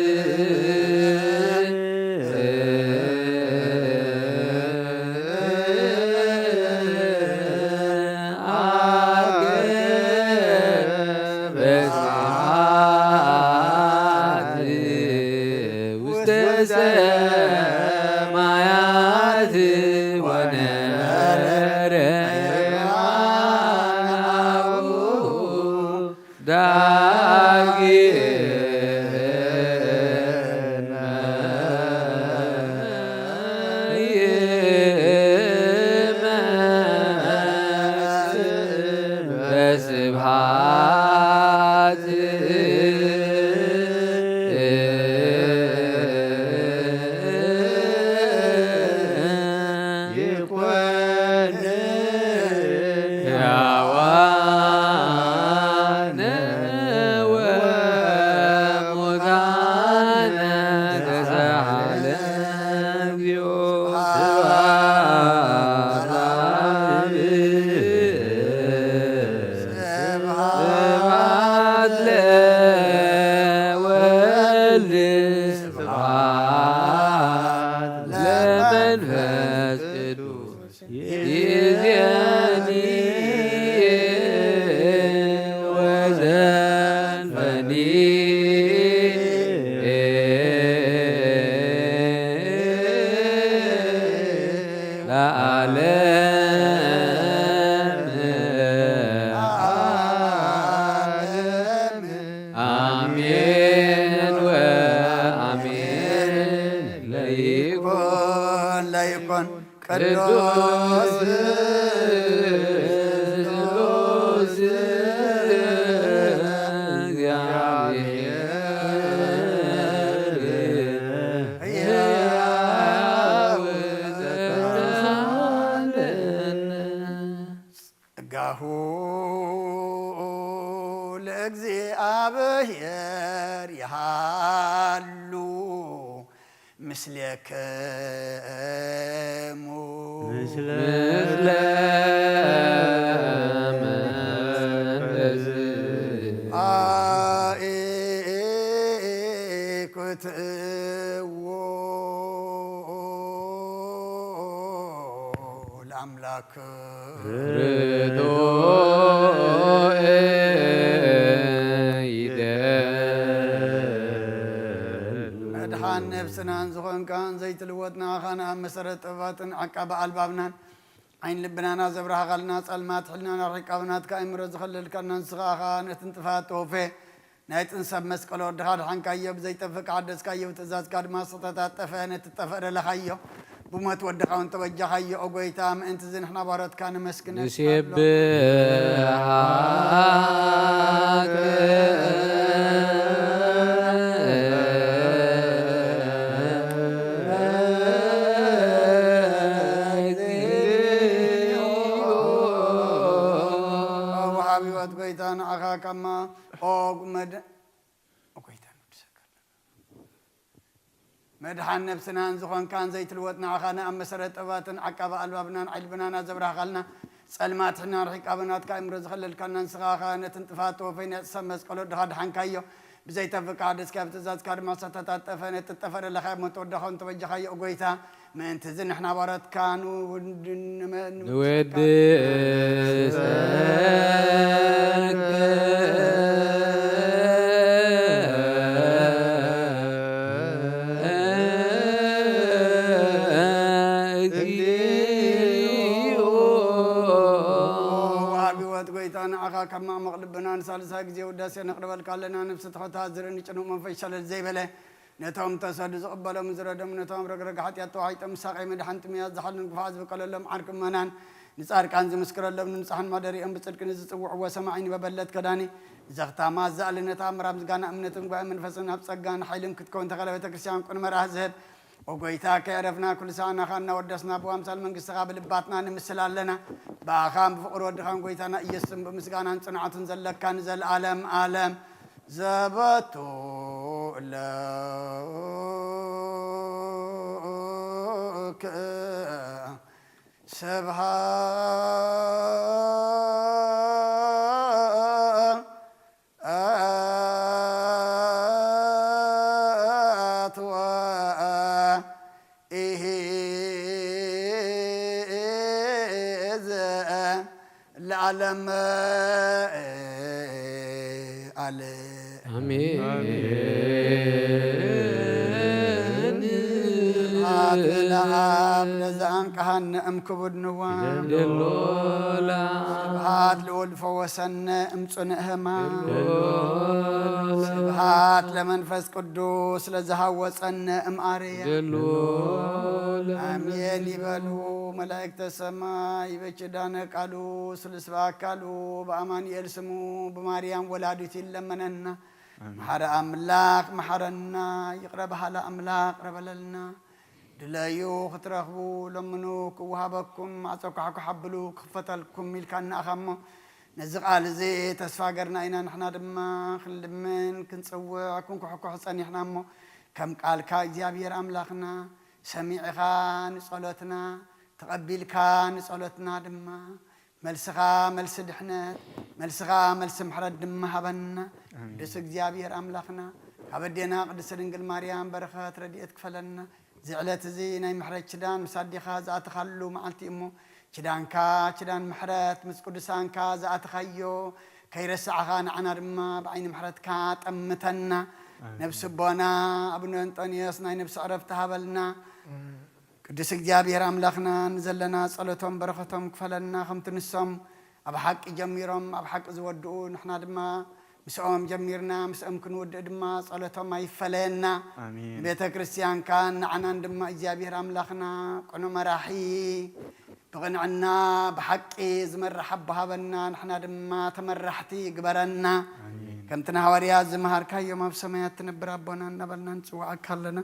አርገ በስብሐት ውስተ ሰማያት ወነበረ አቡሁ ዳግመ ይመጽእ በስብሐት ይኮን ሕያዋነ ወሙታነ ተሳሃለ እግዚኦ። ስብሐት ለአብ ስብሐት ለወልድ ስብሐት ለመንፈስ ቅዱስ ይእዜኒ ወዘልፈኒ ለዓለም ዓለም። አሜን ወአሜን። ለይኩን ለይኩን ቅዱስ ቅዱስ እግዚአብሔር ሕያው ዘተሳሃለነ። ጸጋሁ ለእግዚአብሔር ይሃሉ ምስሌክሙ። ምስለ መንፈስ አኢኩትዎ ለአምላክ ርቱዕ ይደል። መድኃን ነፍስናን ዝኾንካን ዘይትልወጥ ንዓኻን ኣብ መሰረት ጥበባትን ዓቃቢ ኣልባብናን ዓይን ልብናና ዘብራህኻልና ጸልማት ሕልናና ርሒቃ ብናትካ ኣእምሮ ዝኸለልካና ንስኻ ኢኻ። ነቲ ንጥፋት ተወፌ ናይ ጥንሰብ መስቀል ወድኻ ድሓንካዮ፣ ብዘይጠፍእ ከሓደስካዮ፣ ብትእዛዝካ ድማ ዝተታጠፈ ነቲ ትጠፍእ ደለኻዮ። ብሞት ወድኻ እውን ተበጃኻዮ። ኦ ጐይታ፣ ምእንቲ እዚ ንሕና ባሮትካ ነመስግነካ ኣሎ። ንሴብሐከ መድሓን ነብስናን ዝኾንካን ዘይትልወጥ ንዓኻ ንኣብ መሰረት ጥበባትን ዓቃቢ ኣልባብናን ዓይልብናና ዘብራህኻልና ጸልማት ሕና ርሒቃ ብናትካ እምሮ ዝኸለልካና ንስኻ ኸኣ ነትን ጥፋት ተወፈይ ነቲ ሰብ መስቀል ወድኻ ድሓንካዮ። ብዘይተፍቃድ እስከ ብትእዛዝካ ድማ ዝተታጠፈ ነቲ ጠፈረ ለኻይ ሞት ወድኻ እንተበጃኻዮ፣ ኦ ጎይታ፣ ምእንቲ እዚ ንሕና ባሮትካ ንውድ-፣ ንመ-፣ ንወድሰካ። ወሃቢ ህይወት ጎይታ፣ ንዓኻ ካብ ማዕሙቕ ልብና ንሳልሳይ ግዜ ውዳሴ ነቕርበልካ ኣለና። ነፍሲ ትሑታት ዝርኢ ንጭኑቕ መንፈስ ሸለል ዘይበለ፣ ነቶም ተሰዱ ዝቕበሎም ዝረዶም፣ ነቶም ረግረግ ሓጢኣት ተዋሒጦም ሳቐይ መድሓን ጥምያት ዝሓልን ግፋዕ ዝበቀለሎም ዓርኪ እመናን፣ ንጻድቃን ዝምስክረሎም፣ ንንጹሓን ማደሪኦም ብጽድቂ ንዝጽውዕዎ ሰማዒ ንበበለት ከዳኒ፣ ዘኽታማ ዘኣሊ ነታ ምራብ ዝጋና እምነትን ጓኢ መንፈስን ኣብ ጸጋን ሓይልን ክትከውን ተኸለ ቤተ ክርስቲያን ቁን መራህ ዝህብ፣ ኦ ጎይታ፣ ከየረፍና ኩሉ ሰዓናኻ እናወደስና ብኣምሳል መንግስትኻ ብልባትና ንምስል ኣለና። ብኣኻን ብፍቕሪ ወድኻን ጎይታና ኢየሱስን ብምስጋናን ጽንዓትን ዘለካ ንዘለኣለም ኣለም ዘበቱ ለክ ስብሃ ኣትዋ ኢሂ ዘ ለዓለም ኣለ። ኣሜን። ስብሐት ለአብ ለዘአንቀሐነ እምክቡድ ንዋም። ስብሐት ለወልድ ፈወሰነ እምጽኑዕ ሕማም። ስብሐት ለመንፈስ ቅዱስ ለዝሃወጸነ እምኣርያ። ኣሜን ይበሉ መላእክተ ሰማይ። በኪዳነ ቃሉ ስሉስ በአካሉ በአማኑኤል ስሙ በማርያም ወላዲቱ ይለመነና። መሓሪ ኣምላኽ መሓረና፣ ይቕረ በሃሊ ኣምላኽ ይቕረ በለልና። ድለዩ ክትረኽቡ ለምኑ ክወሃበኩም፣ ማዕጾ ኳሕኳሕ ኣብሉ ክኽፈተልኩም ኢልካና ኢኻ እሞ፣ ነዚ ቃል እዚ ተስፋ ገርና ኢና። ንሕና ድማ ክንልምን ክንጽውዕ ክንኩሕኩሕ ጸኒሕና እሞ፣ ከም ቃልካ እግዚኣብሔር ኣምላኽና ሰሚዕኻ ንጸሎትና፣ ተቐቢልካ ንጸሎትና ድማ መልስኻ መልሲ ድሕነት፣ መልስኻ መልሲ ምሕረት ድማ ሃበና። ኣሜን። ቅዱስ እግዚኣብሔር ኣምላኽና፣ ካብ ኣዴና ቅድስት ድንግል ማርያም በረኸት ረድኤት ክፈለና። እዚ ዕለት እዚ ናይ ምሕረት ኪዳን ምስ ኣዴኻ ዝኣተኻሉ መዓልቲ እሞ፣ ኪዳንካ፣ ኪዳን ምሕረት ምስ ቅዱሳንካ ዝኣተኻዮ ከይረሳዕኻ፣ ንዓና ድማ ብዓይኒ ምሕረትካ ጠምተና። ኣሜን። ነብሲ ኣቦና ኣቡነ እንጦንዮስ ናይ ነብሲ ዕረፍቲ ሃበልና። ቅዱስ እግዚኣብሔር ኣምላኽና፣ ንዘለና ጸሎቶም በረኸቶም ክፈለና፣ ከምቲ ንሶም ኣብ ሓቂ ጀሚሮም ኣብ ሓቂ ዝወድኡ፣ ንሕና ድማ ምስኦም ጀሚርና ምስኦም ክንውድእ ድማ ጸሎቶም ኣይፈለየና። ኣሜን። ንቤተ ክርስቲያንካን ንዓናን ድማ እግዚኣብሔር ኣምላኽና ቅኑዕ መራሒ፣ ብቕንዕና ብሓቂ ዝመርሕ ኣቦ ሃበና፣ ንሕና ድማ ተመራሕቲ ግበረና። ኣሜን። ከምቲ ንሃዋርያት ዝመሃርካዮም፣ ኣብ ሰማያት ትነብር ኣቦና እናበልና ንጽውዓካ ኣለና።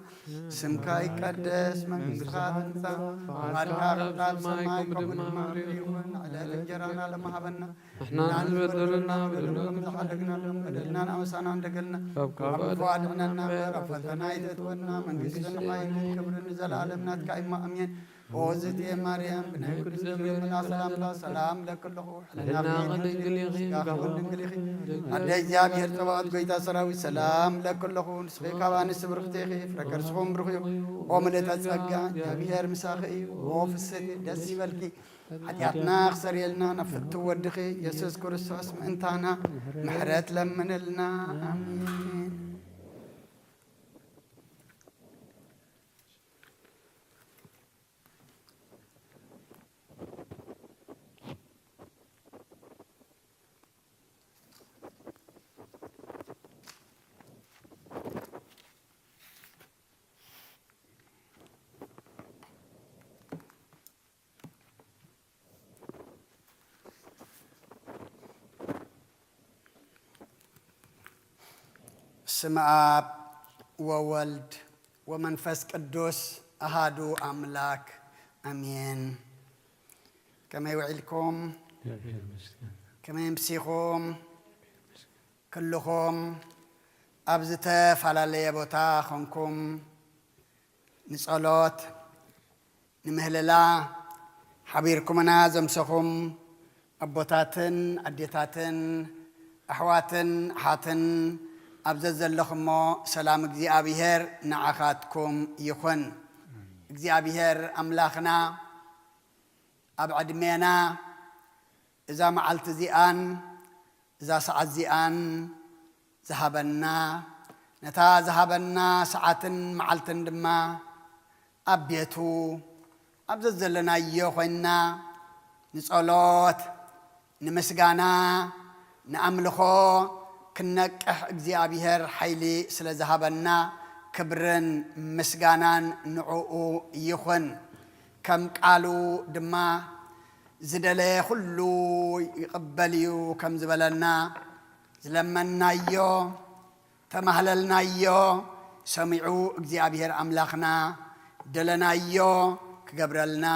ስምካ ይቀደስ፣ መንግስትኻ ትምጻእ፣ ፍቓድካ ከምቲ ኣብ ሰማይ ከምኡ ድማ ኣብ ምድሪ ይኹን። ዕለት እንጀራና ሎሚ ሃበና። ንሕና ንበደለና በደልና ከም ዝሓደግናሎም በደልና ንኣበሳና እንደገልና ካብ ክፉ ኣድሕነና እምበር፣ ኣብ ፈተና ኣይተእትወና። መንግስትን ሓይልን ክብርን ንዘለኣለም ናትካ እዩ። ኣሜን። ኦ ዝእትየ ማርያም፣ ብናይ ቅዱስ ገብርኤል ሰላምታ ሰላም እብለኪ ኣለኹ። ሕልና ቅድስቲ ድንግል ኢኺ፣ ስጋኺ እውን ድንግል ኢኺ። ኣደ እግዚኣብሔር ጸባኦት፣ ጎይታ ሰራዊት፣ ሰላም እብለኪ ኣለኹ። ንስኺ ካብ ኣንስቲ ብርኽቲ ኢኺ፣ ፍረ ከርስኹም ብሩኽ እዩ። ኦ ምልእተ ጸጋ፣ እግዚኣብሔር ምሳኺ እዩ። ኦ ፍስሕቲ፣ ደስ ይበልኪ፣ ሓጢኣትና ክሰርየልና ናብ ፍትው ወድኺ ኢየሱስ ክርስቶስ ምእንታና ምሕረት ለምንልና። ኣሜን። ስም ኣብ ወወልድ ወመንፈስ ቅዱስ ኣሃዱ ኣምላክ ኣሜን። ከመይ ውዒልኩም? ከመይ ኣምሲኹም? ኩልኹም ኣብ ዝተፈላለየ ቦታ ኾንኩም ንጸሎት፣ ንምህልላ ሓቢርኩምና ዘምሰኹም ኣቦታትን ኣዴታትን፣ ኣሕዋትን ኣሓትን፣ ኣብ ዘዘለኹሞ ሰላም እግዚኣብሔር ንዓኻትኩም ይኹን። እግዚኣብሔር ኣምላኽና ኣብ ዕድሜና እዛ መዓልቲ እዚኣን እዛ ሰዓት እዚኣን ዝሃበና፣ ነታ ዝሃበና ሰዓትን መዓልትን ድማ ኣብ ቤቱ ኣብ ዘዘለናዮ ኮይንና ንጸሎት፣ ንምስጋና፣ ንኣምልኾ ክንነቅሕ እግዚኣብሔር ሓይሊ ስለ ዝሃበና ክብርን ምስጋናን ንዕኡ ይኹን። ከም ቃሉ ድማ ዝደለየ ኩሉ ይቕበል እዩ ከም ዝበለና፣ ዝለመንናዮ፣ ተማህለልናዮ ሰሚዑ እግዚኣብሔር ኣምላኽና፣ ደለናዮ ክገብረልና፣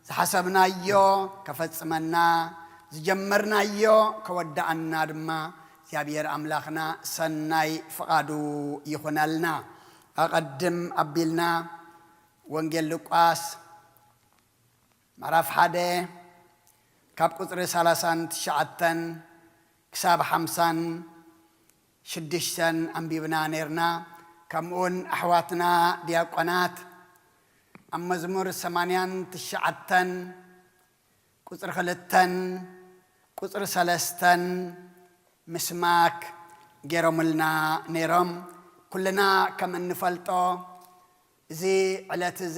ዝሓሰብናዮ ከፈጽመና፣ ዝጀመርናዮ ከወዳኣና ድማ እግዚኣብሔር ኣምላኽና ሰናይ ፍቓዱ ይኹነልና። ኣቐድም ኣቢልና ወንጌል ሉቃስ ምዕራፍ ሓደ ካብ ቁጽሪ ሰላሳን ትሽዓተን ክሳብ ሓምሳን ሽዱሽተን ኣንቢብና ኔርና። ከምኡውን ኣሕዋትና ዲያቆናት ኣብ መዝሙር ሰማንያን ትሽዓተን ቁጽሪ ክልተን ቁጽሪ ሰለስተን ምስማክ ገይሮምልና ነይሮም። ኩልና ከም እንፈልጦ፣ እዚ ዕለት እዚ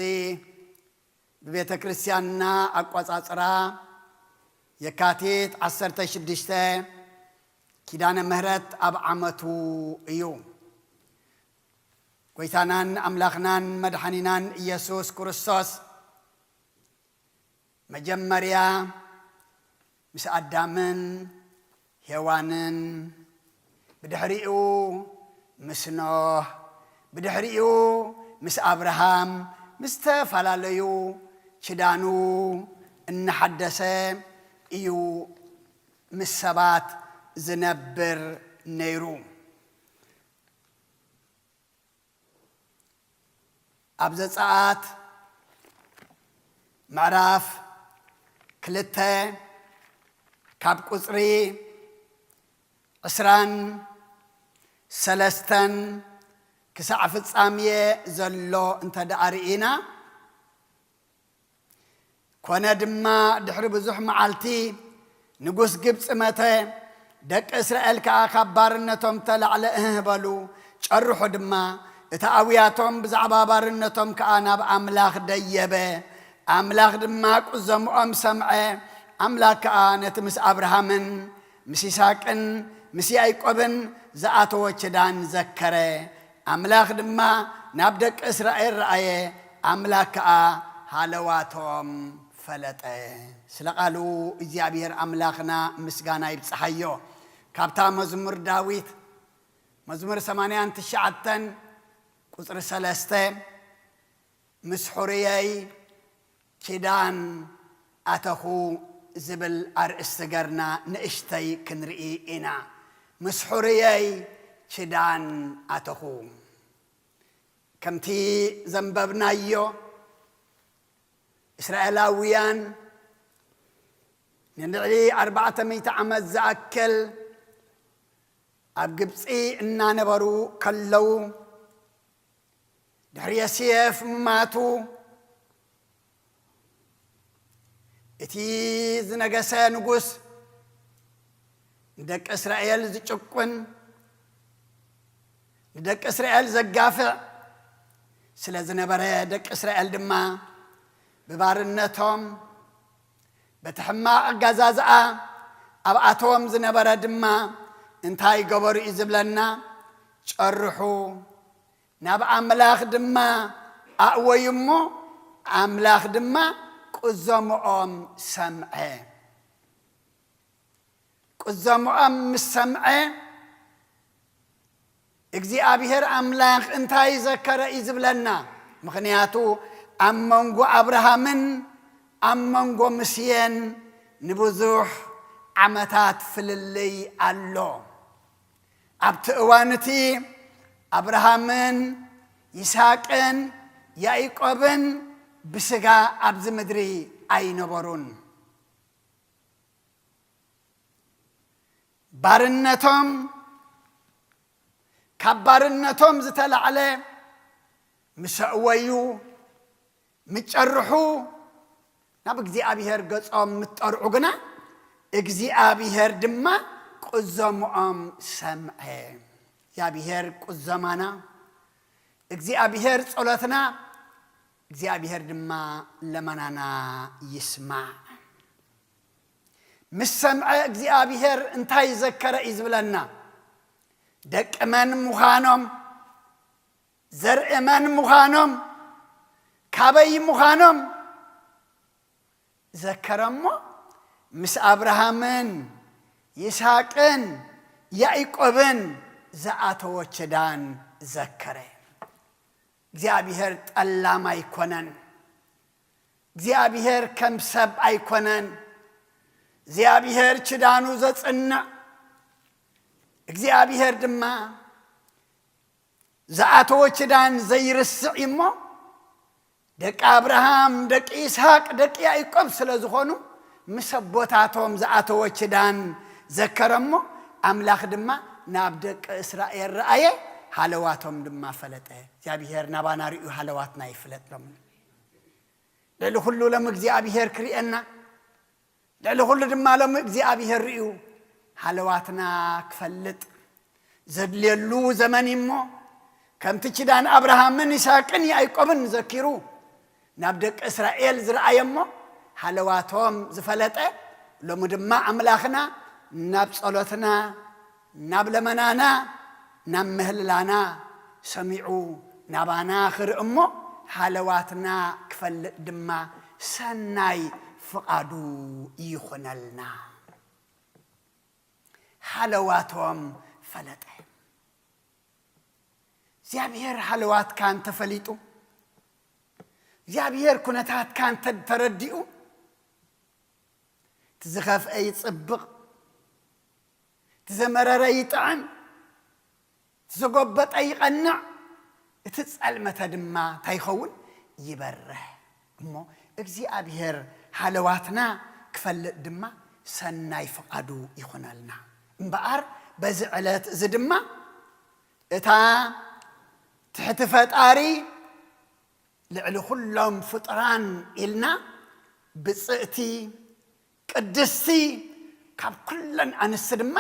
ብቤተ ክርስቲያንና ኣቆጻጽራ የካቲት ዓሰርተ ሽዱሽተ ኪዳነ ምህረት ኣብ ዓመቱ እዩ። ጎይታናን ኣምላኽናን መድሓኒናን ኢየሱስ ክርስቶስ መጀመርያ ምስ ኣዳምን ሄዋንን፣ ብድሕሪኡ ምስ ኖህ፣ ብድሕሪኡ ምስ ኣብርሃም፣ ምስ ዝተፈላለዩ ኪዳኑ እናሓደሰ እዩ ምስ ሰባት ዝነብር ነይሩ። ኣብ ዘጸኣት ምዕራፍ ክልተ ካብ ቁጽሪ ዕስራን ሰለስተን ክሳዕ ፍጻሜ ዘሎ እንተ ደኣ ርኢና፣ ኮነ ድማ፣ ድሕሪ ብዙሕ መዓልቲ ንጉስ ግብጺ መተ፣ ደቂ እስራኤል ከኣ ካብ ባርነቶም ተላዕለ እህህ በሉ። ጨርሑ ድማ፣ እቲ ኣውያቶም ብዛዕባ ባርነቶም ከኣ ናብ ኣምላኽ ደየበ። ኣምላኽ ድማ ቁዘምኦም ሰምዐ። ኣምላኽ ከኣ ነቲ ምስ ኣብርሃምን ምስ ይስሐቅን ምስ ያዕቆብን ዝኣተወ ኪዳን ዘከረ። ኣምላኽ ድማ ናብ ደቂ እስራኤል ረኣየ፣ ኣምላኽ ከኣ ሃለዋቶም ፈለጠ። ስለ ቃሉ እግዚኣብሔር ኣምላኽና ምስጋና ይብጽሓዮ። ካብታ መዝሙር ዳዊት፣ መዝሙር ሰማንያን ትሽዓተን ቁጽሪ ሰለስተ፣ ምስ ሕሩየይ ኪዳን ኣተኹ ዝብል ኣርእስቲ ገርና ንእሽተይ ክንርኢ ኢና። ምስ ሕሩየይ ኪዳን ኣተኹ። ከምቲ ዘንበብናዮ፣ እስራኤላውያን ንልዕሊ ኣርባዕተ ሚእቲ ዓመት ዝኣክል ኣብ ግብጺ እናነበሩ ከለዉ፣ ድሕሪ የስየፍ ማቱ፣ እቲ ዝነገሰ ንጉስ ንደቂ እስራኤል ዝጭቁን፣ ንደቂ እስራኤል ዘጋፍዕ ስለ ዝነበረ፣ ደቂ እስራኤል ድማ ብባርነቶም፣ በቲ ሕማቕ ኣገዛዝኣ ኣብኣቶም ዝነበረ ድማ እንታይ ገበሩ እዩ ዝብለና? ጨርሑ፣ ናብ ኣምላኽ ድማ ኣእወዩ እሞ፣ ኣምላኽ ድማ ቁዘምኦም ሰምዐ። ቁዘምኦም ምስ ሰምዐ፣ እግዚኣብሔር ኣምላኽ እንታይ ዘከረ እዩ ዝብለና? ምኽንያቱ ኣብ መንጎ ኣብርሃምን ኣብ መንጎ ምስየን ንብዙሕ ዓመታት ፍልልይ ኣሎ። ኣብቲ እዋን እቲ ኣብርሃምን ይስሐቅን ያዕቆብን ብስጋ ኣብዚ ምድሪ ኣይነበሩን። ባርነቶም፣ ካብ ባርነቶም ዝተላዕለ ምስ ኣእወዩ፣ ምስ ጨርሑ፣ ናብ እግዚኣብሔር ገጾም ምስ ጠርዑ ግና፣ እግዚኣብሔር ድማ ቁዘምኦም ሰምዐ። እግዚኣብሔር ቁዘማና፣ እግዚኣብሔር ጸሎትና፣ እግዚኣብሔር ድማ ለመናና ይስማዕ። ምስ ሰምዐ እግዚኣብሔር እንታይ ዘከረ እዩ ዝብለና? ደቂ መን ምዃኖም፣ ዘርኢ መን ምዃኖም፣ ካበይ ምዃኖም ዘከረ እሞ፣ ምስ ኣብርሃምን ይስሐቅን ያዕቆብን ዝኣተዎ ኪዳን ዘከረ። እግዚኣብሔር ጠላም ኣይኮነን። እግዚኣብሔር ከም ሰብ ኣይኮነን። እግዚኣብሔር ኪዳኑ ዘጽንዕ፣ እግዚኣብሔር ድማ ዝኣተዎ ኪዳን ዘይርስዕ እዩ እሞ፣ ደቂ ኣብርሃም፣ ደቂ ይስሐቅ፣ ደቂ ያዕቆብ ስለ ዝኾኑ፣ ምስ ኣቦታቶም ዝኣተዎ ኪዳን ዘከረ እሞ፣ ኣምላኽ ድማ ናብ ደቂ እስራኤል ረኣየ፣ ሃለዋቶም ድማ ፈለጠ። እግዚኣብሔር ናባና ርእዩ ሃለዋትና ይፍለጥ ሎሚ። ልዕሊ ኩሉ ሎሚ እግዚኣብሔር ክርእየና፣ ልዕሊ ኩሉ ድማ ሎሚ እግዚኣብሔር ርእዩ ሃለዋትና ክፈልጥ ዘድልየሉ ዘመን እዩ እሞ፣ ከምቲ ኪዳን ኣብርሃምን ይስሐቅን ያዕቆብን ዘኪሩ ናብ ደቂ እስራኤል ዝረኣየ እሞ፣ ሃለዋቶም ዝፈለጠ፣ ሎሚ ድማ ኣምላኽና ናብ ጸሎትና፣ ናብ ለመናና፣ ናብ ምህልላና ሰሚዑ ናባና ክርኢ እሞ፣ ሃለዋትና ክፈልጥ ድማ ሰናይ ፍቓዱ ይኹነልና። ሃለዋቶም ፈለጠ። እግዚኣብሔር ሃለዋትካ እንተፈሊጡ፣ እግዚኣብሔር ኩነታትካ እንተ ተረዲኡ፣ እቲ ዝኸፍአ ይጽብቕ፣ እቲ ዘመረረ ይጥዕም፣ እቲ ዘጎበጠ ይቐንዕ፣ እቲ ጸልመተ ድማ እንታይ ይኸውን? ይበርህ። እሞ እግዚኣብሔር ሃለዋትና ክፈልጥ ድማ ሰናይ ፍቓዱ ይኹነልና። እምበኣር በዚ ዕለት እዚ ድማ እታ ትሕቲ ፈጣሪ ልዕሊ ኩሎም ፍጡራን ኢልና ብጽእቲ፣ ቅድስቲ፣ ካብ ኩለን ኣንስቲ ድማ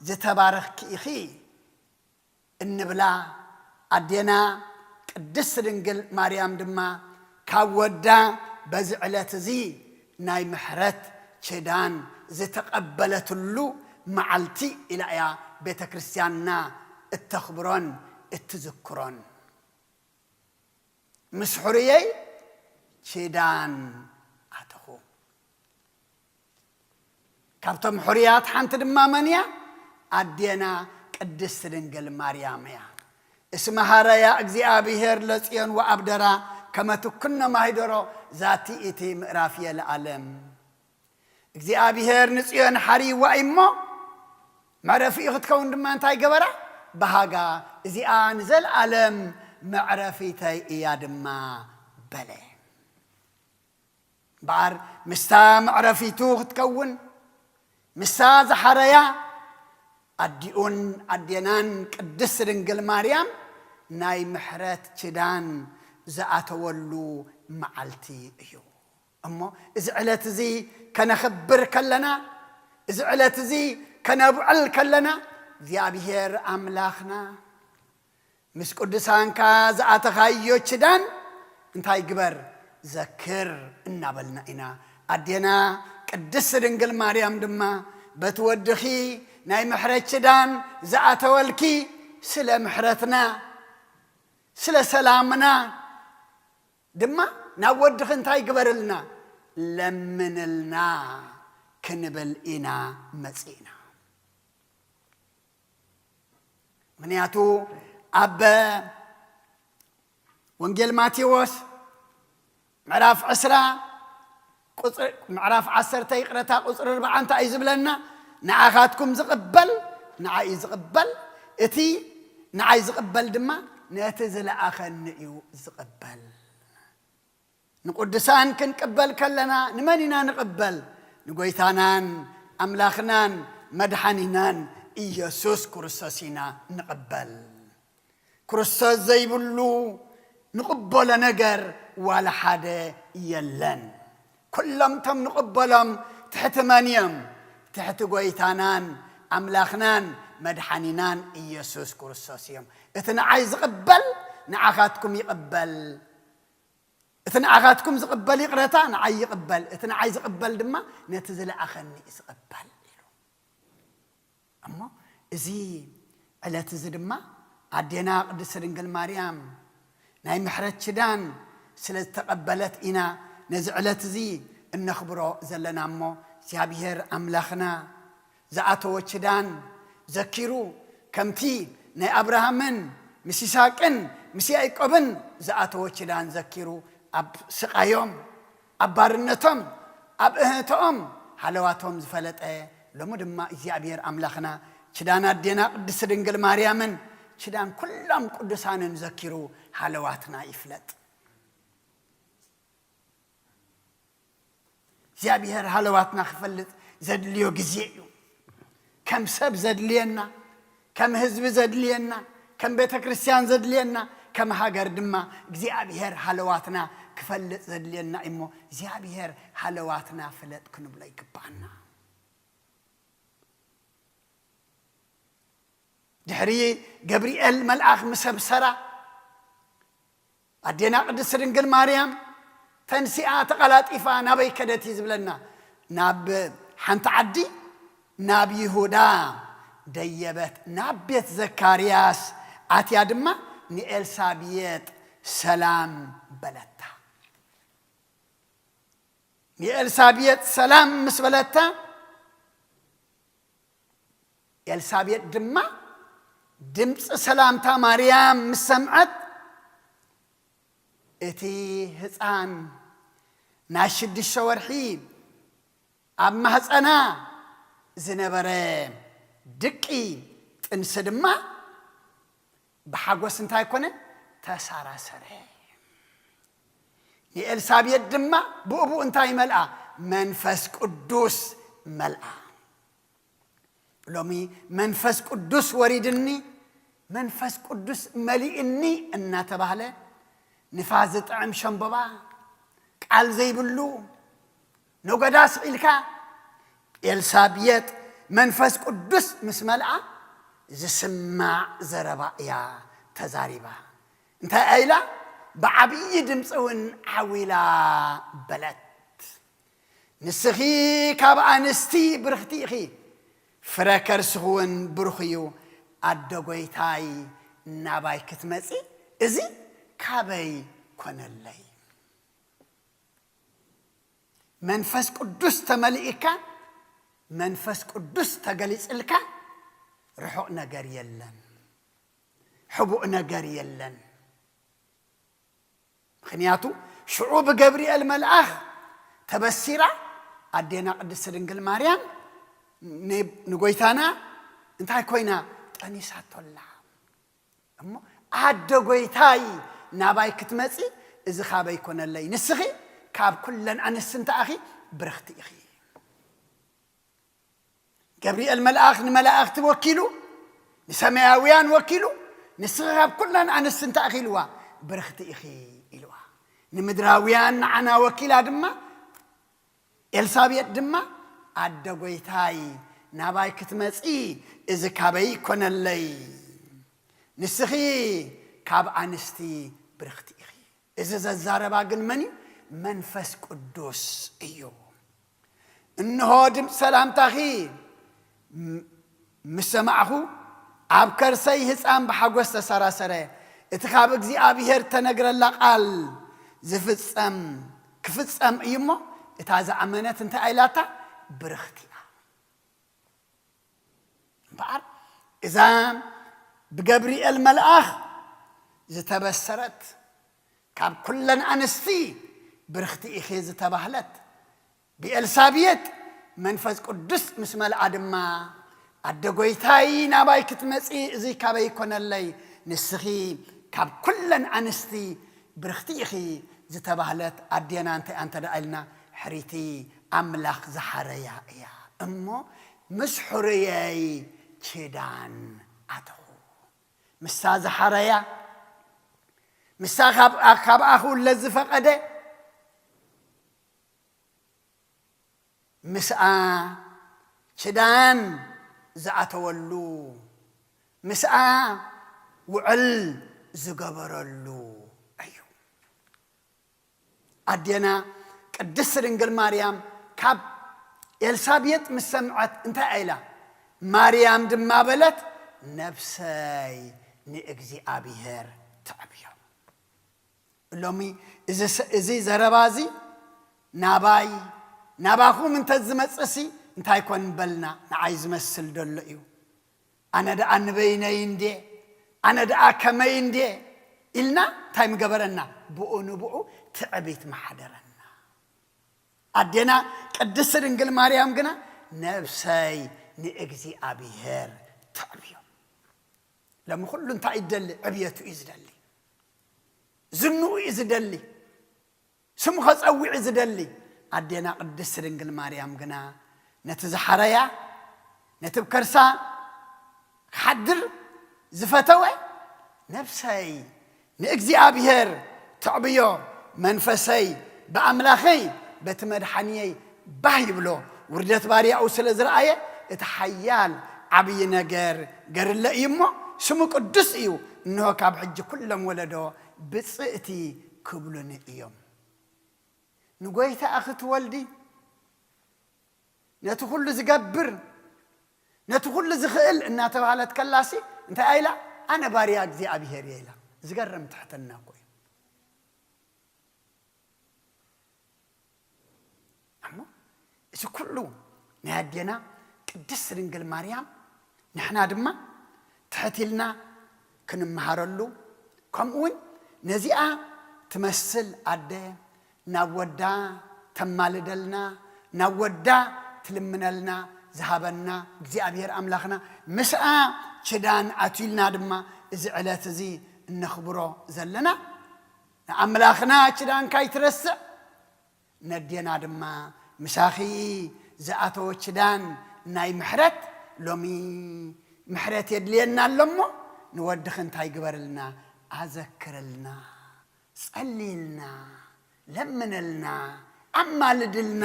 ዝተባረኽኪ ኢኺ እንብላ ኣዴና ቅድስት ድንግል ማርያም ድማ ካብ ወዳ በዚ ዕለት እዚ ናይ ምሕረት ኪዳን ዝተቐበለትሉ መዓልቲ ኢላ እያ ቤተ ክርስቲያንና እተኽብሮን እትዝክሮን። ምስ ሕሩየይ ኪዳን ኣተኹ። ካብቶም ሕሩያት ሓንቲ ድማ መን እያ? ኣዴና ቅድስት ድንግል ማርያም እያ። እስመ ሐረያ እግዚኣብሔር ለጽዮን ወአብደራ ከመ ትኩኖ ማሂደሮ ዛቲ እቲ ምዕራፍ እየ ለዓለም። እግዚኣብሔር ንጽዮን ሓርይዋ እዩ እሞ፣ መዕረፊኡ ክትከውን ድማ እንታይ ገበራ? በሃጋ፣ እዚኣ ንዘለዓለም መዕረፊተይ እያ ድማ በለ። እምበኣር ምስታ መዕረፊቱ ክትከውን፣ ምስታ ዝሓረያ ኣዲኡን ኣዴናን ቅድስት ድንግል ማርያም ናይ ምሕረት ኪዳን ዝኣተወሉ መዓልቲ እዩ። እሞ እዚ ዕለት እዚ ከነኽብር ከለና፣ እዚ ዕለት እዚ ከነብዕል ከለና፣ እግዚኣብሔር ኣምላኽና ምስ ቅዱሳንካ ዝኣተኻዮ ኪዳን እንታይ ግበር? ዘክር እናበልና ኢና። ኣዴና ቅድስት ድንግል ማርያም ድማ በቲ ወድኺ ናይ ምሕረት ኪዳን ዝኣተወልኪ ስለ ምሕረትና፣ ስለ ሰላምና ድማ ናብ ወድኺ እንታይ ግበርልና? ለምንልና ክንብል ኢና መጺእና። ምኽንያቱ ኣብ ወንጌል ማቴዎስ ምዕራፍ ዕስራ ቁጽሪ፣ ምዕራፍ ዓሰርተ ይቕረታ፣ ቁጽሪ ኣርባዓ እንታይ እዩ ዝብለና? ንዓኻትኩም ዝቕበል ንዓይ እዩ ዝቕበል፣ እቲ ንዓይ ዝቕበል ድማ ነቲ ዝለኣኸኒ እዩ ዝቕበል። ንቅዱሳን ክንቅበል ከለና ንመን ኢና ንቕበል? ንጎይታናን ኣምላኽናን መድሓኒናን ኢየሱስ ክርስቶስ ኢና ንቕበል። ክርስቶስ ዘይብሉ ንቕበሎ ነገር ዋላ ሓደ የለን። ኩሎም እቶም ንቕበሎም ትሕቲ መን እዮም? ትሕቲ ጎይታናን ኣምላኽናን መድሓኒናን ኢየሱስ ክርስቶስ እዮም። እቲ ንዓይ ዝቕበል ንዓኻትኩም ይቕበል። እቲ ንዓኻትኩም ዝቕበል ይቕረታ ንዓይ ይቕበል፣ እቲ ንዓይ ዝቕበል ድማ ነቲ ዝለኣኸኒ እዩ ዝቕበል ኢሉ። እሞ እዚ ዕለት እዚ ድማ ኣዴና ቅድስት ድንግል ማርያም ናይ ምሕረት ኪዳን ስለ ዝተቐበለት ኢና ነዚ ዕለት እዚ እነኽብሮ ዘለና። እሞ እግዚኣብሔር ኣምላኽና ዝኣተዎ ኪዳን ዘኪሩ፣ ከምቲ ናይ ኣብርሃምን ምስ ይስሐቅን ምስ ያዕቆብን ዝኣተዎ ኪዳን ዘኪሩ፣ ኣብ ስቓዮም፣ ኣብ ባርነቶም፣ ኣብ እህንቶኦም ሃለዋቶም ዝፈለጠ፣ ሎሚ ድማ እግዚኣብሔር ኣምላኽና ኪዳን ኣዴና ቅድስቲ ድንግል ማርያምን ኪዳን ኩሎም ቅዱሳንን ዘኪሩ ሃለዋትና ይፍለጥ። እግዚኣብሔር ሃለዋትና ክፈልጥ ዘድልዮ ግዜ እዩ። ከም ሰብ ዘድልየና፣ ከም ህዝቢ ዘድልየና፣ ከም ቤተ ክርስቲያን ዘድልየና፣ ከም ሃገር ድማ እግዚኣብሔር ሃለዋትና ክፈልጥ ዘድልየና እዩ። እሞ እግዚኣብሔር ሃለዋትና ፍለጥ ክንብሎ ይግባኣና። ድሕሪ ገብርኤል መልኣኽ ምስ ኣብሰራ፣ ኣዴና ቅድስቲ ድንግል ማርያም ተንሲኣ ተቐላጢፋ ናበይ ከደት እዩ ዝብለና? ናብ ሓንቲ ዓዲ፣ ናብ ይሁዳ ደየበት፣ ናብ ቤት ዘካርያስ ኣትያ ድማ ንኤልሳቤጥ ሰላም በለታ። ንኤልሳቤጥ ሰላም ምስ በለታ፣ ኤልሳቤጥ ድማ ድምፂ ሰላምታ ማርያም ምስ ሰምዐት፣ እቲ ህፃን ናይ ሽዱሽተ ወርሒ ኣብ ማህፀና ዝነበረ ድቂ ጥንሲ ድማ ብሓጎስ እንታይ ኮነ? ተሳራሰረ። ንኤልሳቤጥ ድማ ብእኡ እንታይ መልኣ? መንፈስ ቅዱስ መልኣ። ሎሚ መንፈስ ቅዱስ ወሪድኒ፣ መንፈስ ቅዱስ መሊእኒ እናተባህለ ንፋስ ዝጥዕም ሸምበባ፣ ቃል ዘይብሉ ነጎዳ ስቕ ኢልካ፣ ኤልሳቤጥ መንፈስ ቅዱስ ምስ መልኣ ዝስማዕ ዘረባ እያ ተዛሪባ። እንታይ ኢላ? ብዓብዪ ድምፂ እውን ዓው ኢላ በለት። ንስኺ ካብ ኣንስቲ ብርኽቲ ኢኺ፣ ፍረ ከርስኺ እውን ብሩኽ እዩ። ኣደ ጐይታይ ናባይ ክትመጺ እዚ ካበይ ኮነለይ? መንፈስ ቅዱስ ተመሊእካ፣ መንፈስ ቅዱስ ተገሊጽልካ፣ ርሑቕ ነገር የለን፣ ሕቡእ ነገር የለን። ምኽንያቱ ሽዑ ብገብርኤል መልኣኽ ተበሲራ ኣዴና ቅድስቲ ድንግል ማርያም ን-፣ ንጎይታና እንታይ ኮይና? ጠኒሳቶላ። እሞ ኣደ ጎይታይ ናባይ ክትመጺ እዚ ካበይ ኮነለይ? ንስኺ ካብ ኩለን ኣንስቲ እንተኣኺ ብርኽቲ ኢኺ። ገብርኤል መልኣኽ ንመላእኽቲ ወኪሉ፣ ንሰማያውያን ወኪሉ፣ ንስኺ ካብ ኩለን ኣንስቲ እንታይ ኢኺ ኢልዋ? ብርኽቲ ኢኺ ኢልዋ። ንምድራውያን ንዓና ወኪላ ድማ፣ ኤልሳቤጥ ድማ፣ ኣደ ጐይታይ ናባይ ክትመጺ እዚ ካበይ ይኮነለይ? ንስኺ ካብ ኣንስቲ ብርኽቲ ኢኺ። እዚ ዘዛረባ ግን መን እዩ? መንፈስ ቅዱስ እዩ። እንሆ ድምፂ ሰላምታኺ ም-፣ ምስ ሰማዕኹ፣ ኣብ ከርሰይ ህፃን ብሓጎስ ተሰራሰረ። እቲ ካብ እግዚኣብሔር ተነግረላ ቃል ዝፍጸም፣ ክፍጸም እዩ እሞ፣ እታ ዝኣመነት እንታይ ኢላታ? ብርኽቲ እያ። እምበኣር እዛ ብገብርኤል መልኣኽ ዝተበሰረት፣ ካብ ኩለን ኣንስቲ ብርኽቲ ኢኺ ዝተባህለት፣ ብኤልሳቤጥ መንፈስ ቅዱስ ምስ መልኣ ድማ፣ ኣደ ጐይታይ ናባይ ክትመጺ እዚ ካበይ ኮነለይ? ንስኺ ካብ ኩለን ኣንስቲ ብርኽቲ ኢኺ ዝተባህለት ኣዴና እንታይ እንተ ደኣ ኢልና፣ ሕርይቲ ኣምላኽ ዝሓረያ እያ። እሞ ምስ ሕሩየይ ኪዳን ኣተኹ። ምሳ ዝሓረያ፣ ምሳ ካብ-፣ ካብኣ ክውለድ ዝፈቐደ፣ ምስኣ ኪዳን ዝኣተወሉ፣ ምስኣ ውዕል ዝገበረሉ እዩ። ኣዴና ቅድስት ድንግል ማርያም ካብ ኤልሳቤጥ ምስ ሰምዐት እንታይ ኢላ? ማርያም ድማ በለት፣ "ነፍሰይ ንእግዚኣብሔር ተዕብዮ።" ሎሚ እዚ ስ-፣ እዚ ዘረባ እዚ ናባይ፣ ናባኹም እንተ ዝመጽእሲ፣ እንታይ ኮን በልና፣ ንዓይ ዝመስል ደሎ እዩ። ኣነ ደኣ ንበይነይ እንዴ፣ ኣነ ደኣ ከመይ እንዴ ኢልና እንታይ ምገበረና? ብኡ ንብኡ ትዕቢት ምሓደረና። ኣዴና ቅድስት ድንግል ማርያም ግና፣ "ነፍሰይ ንእግዚኣብሔር ተዕብዮ።" ሎሚ ኩሉ እንታይ እዩ ዝደሊ? ዕብየቱ እዩ ዝደሊ። ዝንኡ እዩ ዝደሊ። ስሙ ከጸውዕ እዩ ዝደሊ። ኣዴና ቅድስት ድንግል ማርያም ግና ነቲ ዝሓረያ፣ ነቲ ብከርሳ ክሓድር ዝፈተወ፣ "ነፍሰይ ንእግዚኣብሔር ተዕብዮ፣ መንፈሰይ ብኣምላኸይ በቲ መድሓንየይ ባህ ይብሎ፣ ውርደት ባርያኡ ስለ ዝረኣየ፣ እቲ ሓያል ዓብዪ ነገር ገርለ እዩ እሞ፣ ስሙ ቅዱስ እዩ። እንሆ ካብ ሕጂ ኩሎም ወለዶ ብጽእቲ ክብሉኒ እዮም።" ንጎይታ ክትወልዲ፣ ነቲ ኩሉ ዝገብር፣ ነቲ ኩሉ ዝኽእል እናተባህለት ከላሲ፣ እንታይ ኢላ? "ኣነ ባርያ እግዚኣብሔር እየ" ኢላ። ዝገርም ትሕትና እኮ እዩ። እሞ እዚ ኩሉ ናይ ኣዴና ቅድስት ድንግል ማርያም ንሕና ድማ ትሕት ኢልና ክንመሃረሉ፣ ከምኡ እውን ነዚኣ ትመስል ኣደ ናብ ወዳ ተማልደልና፣ ናብ ወዳ ትልምነልና ዝሃበና እግዚኣብሔር ኣምላኽና፣ ምስኣ ኪዳን ኣትዩልና ድማ እዚ ዕለት እዚ እነኽብሮ ዘለና። ንኣምላኽና ኪዳንካ ኣይትረስዕ፣ ነዴና ድማ ምሳኺ ዝኣተወ ኪዳን ናይ ምሕረት፣ ሎሚ ምሕረት የድልየና ኣሎ እሞ፣ ንወድኺ እንታይ ግበርልና? ኣዘክርልና፣ ጸልይልና፣ ለምነልና፣ ኣማልድልና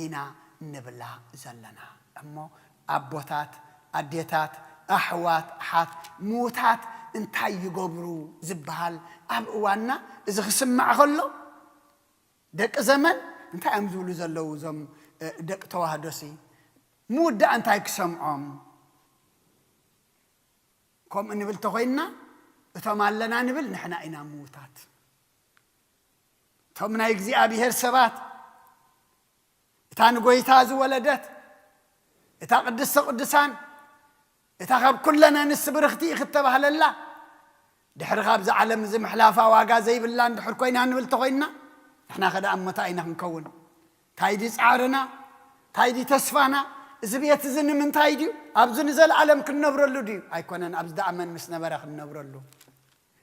ኢና ንብላ ዘለና። እሞ ኣቦታት፣ ኣዴታት፣ ኣሕዋት፣ ኣሓት፣ ምዉታት እንታይ ይገብሩ ዝበሃል ኣብ እዋንና እዚ ክስማዕ ከሎ፣ ደቂ ዘመን እንታይ እዮም ዝብሉ ዘለዉ? እዞም፣ እ፣ ደቂ ተዋህዶሲ ምውዳእ እንታይ ክሰምዖም? ከምኡ ንብል ተኾይንና፣ እቶም ኣለና ንብል ንሕና ኢና ምዉታት። እቶም ናይ እግዚኣብሔር ሰባት፣ እታ ንጎይታ ዝወለደት፣ እታ ቅድስተ ቅዱሳን፣ እታ ካብ ኩለን ኣንስቲ ብርኽቲ ክትተባህለላ፣ ድሕሪ ካብዚ ዓለም እዚ ምሕላፋ ዋጋ ዘይብላ እንድሕር ኮይና ንብል ተኾይንና፣ ንሕና ከ ደኣ እሞ እንታይ ኢና ክንከውን? እንታይ ድዩ ጻዕርና? እንታይ ድዩ ተስፋና? እዚ ቤት እዚ ንምንታይ ድዩ? ኣብዚ ንዘለኣለም ክንነብረሉ ድዩ? ኣይኮነን። ኣብዚ ደኣ መን ምስ ነበረ ክንነብረሉ?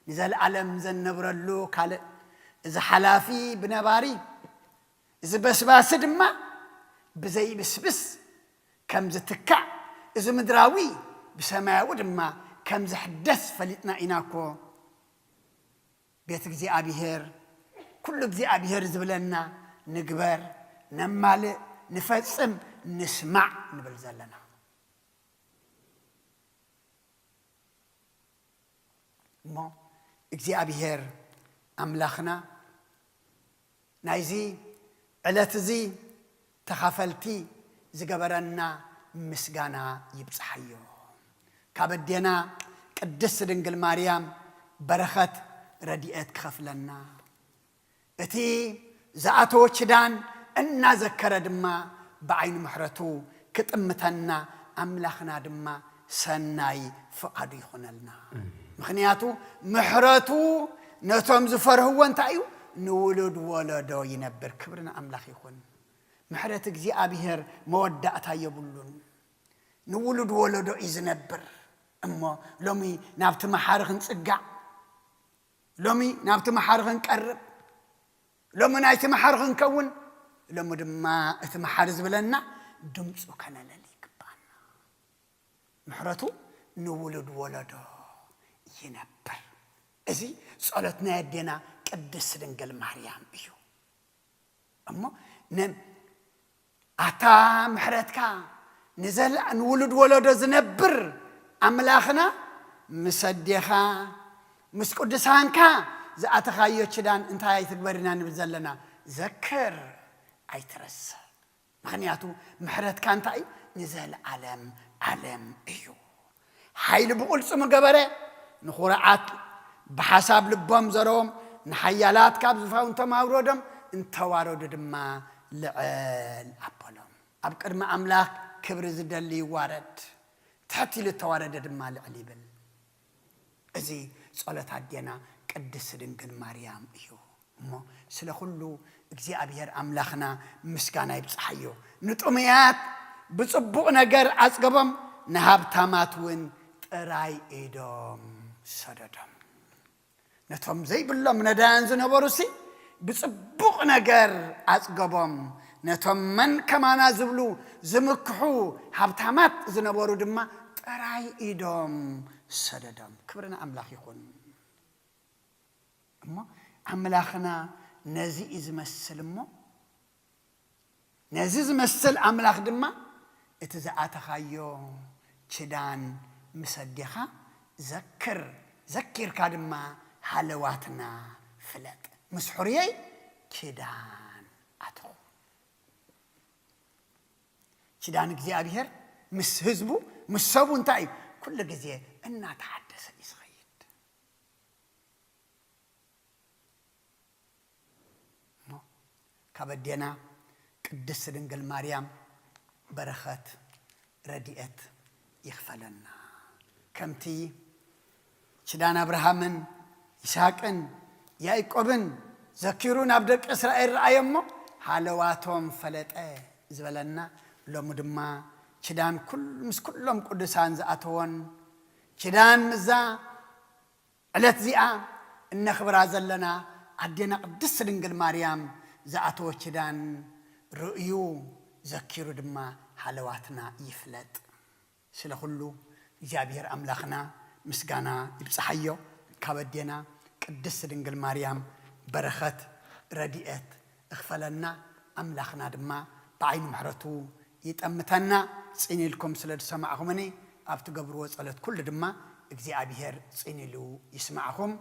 ንዘለኣለም ዘንነብረሉ ካልእ፣ እዚ ሓላፊ ብነባሪ፣ እዚ በስባሲ ድማ ብዘይብስብስ ከም ዝትካእ፣ እዚ ምድራዊ ብሰማያዊ ድማ ከም ዝሕደስ ፈሊጥና ኢና እኮ። ቤት እግዚኣብሔር፣ ኩሉ እግዚኣብሔር ዝብለና ንግበር፣ ነማልእ፣ ንፈጽም፣ ንስማዕ ንብል ዘለና። እሞ እግዚኣብሔር ኣምላኽና ናይዚ ዕለት እዚ ተኻፈልቲ ዝገበረና ምስጋና ይብጽሓዮ። ካብ ኣዴና ቅድስት ድንግል ማርያም በረኸት ረድኤት ክኸፍለና፣ እቲ ዝኣተወ ኪዳን እናዘከረ ድማ ብዓይኒ ምሕረቱ ክጥምተና ኣምላኽና ድማ ሰናይ ፍቓዱ ይኹነልና። ምኽንያቱ ምሕረቱ ነቶም ዝፈርህዎ እንታይ እዩ? ንውሉድ ወለዶ ይነብር። ክብሪ ንኣምላኽ ይኹን። ምሕረት እግዚኣብሔር መወዳእታ የብሉን። ንውሉድ ወለዶ እዩ ዝነብር። እሞ ሎሚ ናብቲ መሓሪ ክንጽጋዕ፣ ሎሚ ናብቲ መሓሪ ክንቀርብ፣ ሎሚ ናይቲ መሓሪ ክንከውን፣ ሎሚ ድማ እቲ መሓሪ ዝብለና ድምፁ ከነለሊ ይግባና። ምሕረቱ ንውሉድ ወለዶ ይነብር። እዚ ጸሎት ናይ ኣዴና ቅድስት ድንግል ማርያም እዩ። እሞ ነ-፣ ኣታ ምሕረትካ ንዘላ-፣ ንውሉድ ወለዶ ዝነብር ኣምላኽና፣ ምስ ኣዴኻ ምስ ቅዱሳንካ ዝኣተኻዮ ኪዳን እንታይ ኣይትግበር ኢና ንብል ዘለና? ዘክር፣ ኣይትረስዕ። ምኽንያቱ ምሕረትካ እንታይ እዩ? ንዘለዓለም ዓለም እዩ። ሓይሊ ብቕልጽሙ ገበረ፣ ንኹርዓት ብሓሳብ ልቦም ዘረዎም፣ ንሓያላት ካብ ዝፋውንቶም ኣውረዶም፣ እንተዋረዱ ድማ ልዕል ኣበሎም። ኣብ ቅድሚ ኣምላኽ ክብሪ ዝደሊ ይዋረድ፣ ትሕት ኢሉ እተዋረደ ድማ ልዕል ይብል። እዚ ጸሎት ኣዴና ቅድስት ድንግል ማርያም እዩ። እሞ ስለ ኩሉ እግዚኣብሔር ኣምላኽና ምስጋና ይብጽሓዮ። ንጥሙያት ብጽቡቕ ነገር ኣጽገቦም፣ ንሃብታማት እውን ጥራይ ኢዶም ሰደዶም። ነቶም ዘይብሎም ነዳያን ዝነበሩሲ ብጽቡቕ ነገር ኣጽገቦም። ነቶም መን ከማና ዝብሉ ዝምክሑ ሃብታማት ዝነበሩ ድማ ጥራይ ኢዶም ሰደዶም። ክብሪ ንኣምላኽ ይኹን። እሞ ኣምላኽና ነዚ እዩ ዝመስል። እሞ ነዚ ዝመስል ኣምላኽ ድማ እቲ ዝኣተኻዮ ኪዳን ምስ ኣዴኻ ዘክር፣ ዘኪርካ ድማ ሃለዋትና ፍለጥ። ምስ ሕሩየይ ኪዳን ኣትኹ። ኪዳን እግዚኣብሔር ምስ ህዝቡ፣ ምስ ሰቡ እንታይ እዩ? ኩሉ ግዜ እናተሓደሰ እዩ ዝኸይድ። እሞ ካብ ኣዴና ቅድስት ድንግል ማርያም በረኸት ረድኤት ይኽፈለና። ከምቲ ኪዳን ኣብርሃምን ይስሐቅን ያዕቆብን ዘኪሩ ናብ ደቂ እስራኤል ረኣዮ እሞ ሃለዋቶም ፈለጠ ዝበለና፣ ሎሚ ድማ ኪዳን ኩል-፣ ምስ ኩሎም ቅዱሳን ዝኣተዎን ኪዳን ምስዛ ዕለት እዚኣ እነኽብራ ዘለና ኣዴና ቅድስት ድንግል ማርያም ዝኣተወ ኪዳን ርእዩ ዘኪሩ ድማ ሃለዋትና ይፍለጥ። ስለ ኩሉ እግዚኣብሔር ኣምላኽና ምስጋና ይብጽሓዮ። ካብ ኣዴና ቅድስት ድንግል ማርያም በረኸት ረድኤት እኽፈለና። ኣምላኽና ድማ ብዓይኒ ምሕረቱ ይጠምተና። ጽን ኢልኩም ስለ ዝሰማዕኹምኒ ኣብ ትገብርዎ ጸሎት ኩሉ ድማ እግዚኣብሔር ጽን ኢሉ ይስማዕኹም።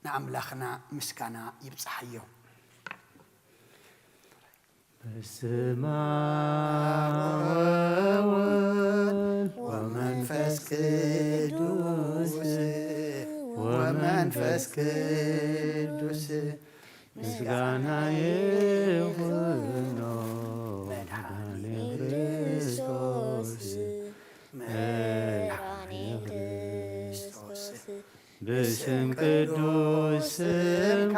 ንኣምላኽና ምስጋና ይብጽሓዮ። በስመ አብ ወወልድ ወመንፈስ ቅዱስ፣ ወመንፈስ ቅዱስ ምስጋና ይኹኖ መድኃኔ ክርስቶስ፣ መድኃኔ ክርስቶስ። ብስም ቅዱስ ስምካ፣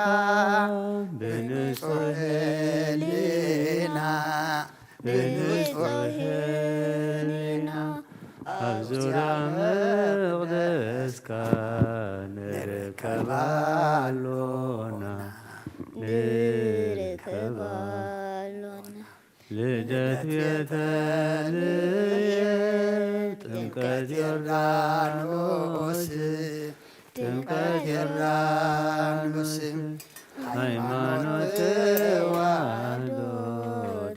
ብንጹሕ ህሊና፣ ብንጹሕ ህሊና፣ ኣብ ዙርያ መቕደስካ ንርከብ ኣሎና፣ ንርከብ ኣሎና። ልደት ቤተልሔም፣ ጥምቀት ዮርዳኖስ፣ ጥምቀት ዮርዳኖስ፣ ሃይማኖት ተዋህዶ፣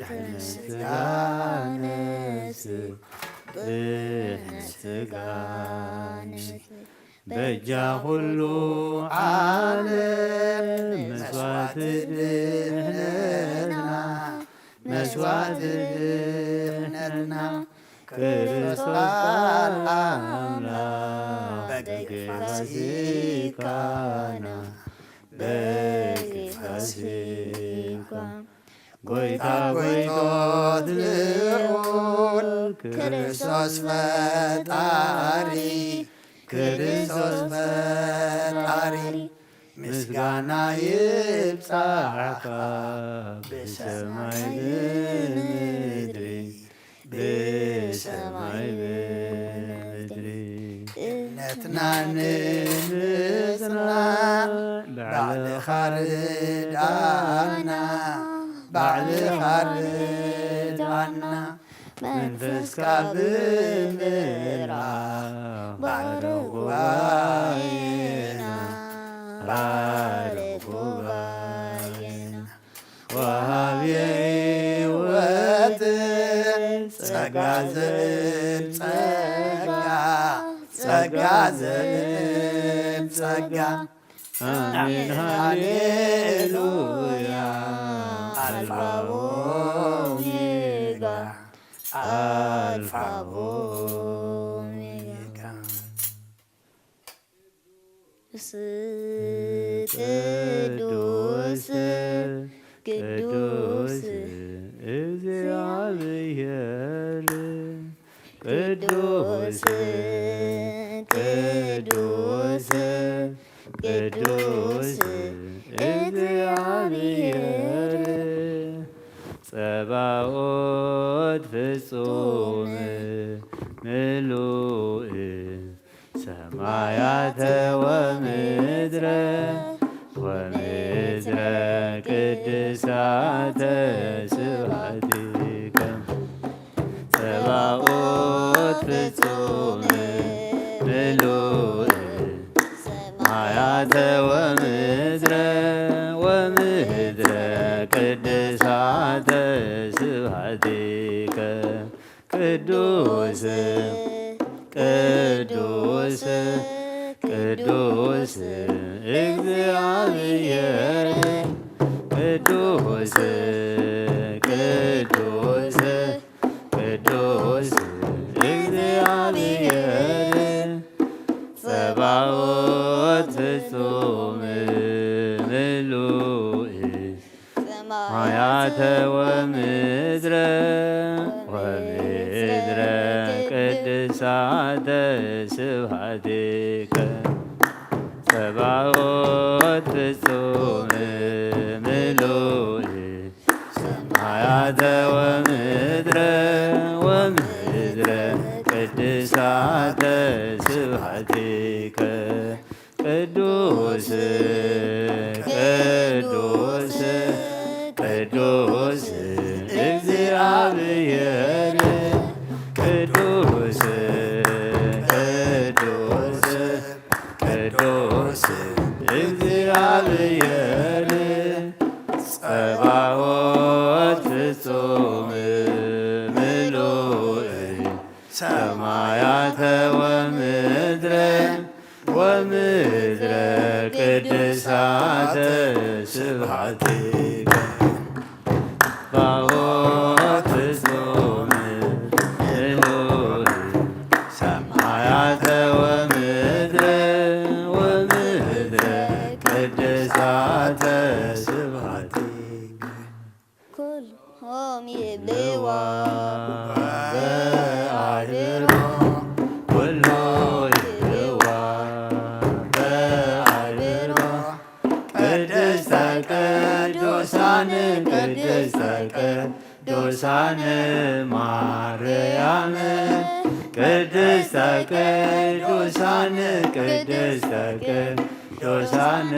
ድሕነት ስጋ ነፍስ፣ ድሕነት ስጋ ነፍስ። በጃ ኩሉ ዓለም መስዋዕቲ ድህነትና፣ መስዋዕቲ ድህነትና፣ ክርስቶስ ቃል ኣምላኽ በግፋ ፋሲካና፣ በግፋ ፋሲካ። ጎይታ ጎይቶት ልዑል ክርስቶስ ፈጣሪ፣ ክርስቶስ ፈጣሪ፣ ምስጋና ይብጻሕካ ብሰማይ ብምድሪ፣ ብሰማይ ብምድሪ። እምነትና ንምጽናዕ ባዕልኻ ርድኣና፣ ባዕልኻ ርድኣና። መንፈስካ ብምልኣኽ ባርኽ ጉባኤና፣ ባርኽ ጉባኤና። ወሃብ የህይወት ጸጋ ዘእብ ጸጋ፣ ጸጋ ዘእብ ጸጋ። ኣሜን ሃሌሉያ። ኣልፋ ኦሜጋ፣ ኣልፋ ኦሜጋ። ቅዱስ፣ ቅዱስ፣ ቅዱስ፣ ቅዱስ፣ እግዚአብሔር፣ ቅዱስ፣ ቅዱስ፣ ቅዱስ፣ እግዚአብሔር፣ ጸባኦት ፍጹም ምሉእ ሰማያተ ወምድረ ወምድረ ቅድሳተ ስብሐቲከ። ጸባኦት ፍጹም ምሉእ ሰማያተ ወምድረ ወምድረ ቅድሳተ ስብሐቲከ። ቅዱስ፣ ቅዱስ፣ ቅዱስ እግዚአብሔር፣ ቅዱስ፣ ቅዱስ፣ ቅዱስ እግዚአብሔር፣ ጸባኦት ፍጹም ምሉእ ሰማያተ ወምድረ ወምድረ ቅድሳተ ስብሐቲከ። ጸባኦት ፍጹም ምሉእ ሰማያተ ወምድረ ወምድረ ቅድሳተ ስብሐቲከ። ቅዱስ፣ ቅዱስ፣ ቅዱስ እግዚአብሔር፣ ቅዱስ፣ ቅዱስ፣ ቅዱስ እግዚአብሔር፣ ጸባኦት ፍጹም ምሉእ ሰማያተ ወምድረ ወምድረ ቅድሳተ ስብሐቲከ። ጸባኦት ፍጹም ምሉእ ሰማያተ ወምድረ ወምድረ ቅድሳተ ስብሐቲከ። ኩሎም ይብልዋ በአይምሮ፣ ኩሎ ይብልዋ በአይምሮ። ቅድስተ ቅዱሳን ቅድስተ ቅዱሳን ማርያም፣ ቅድስተ ቅዱሳን ቅድስተ ቅዱሳን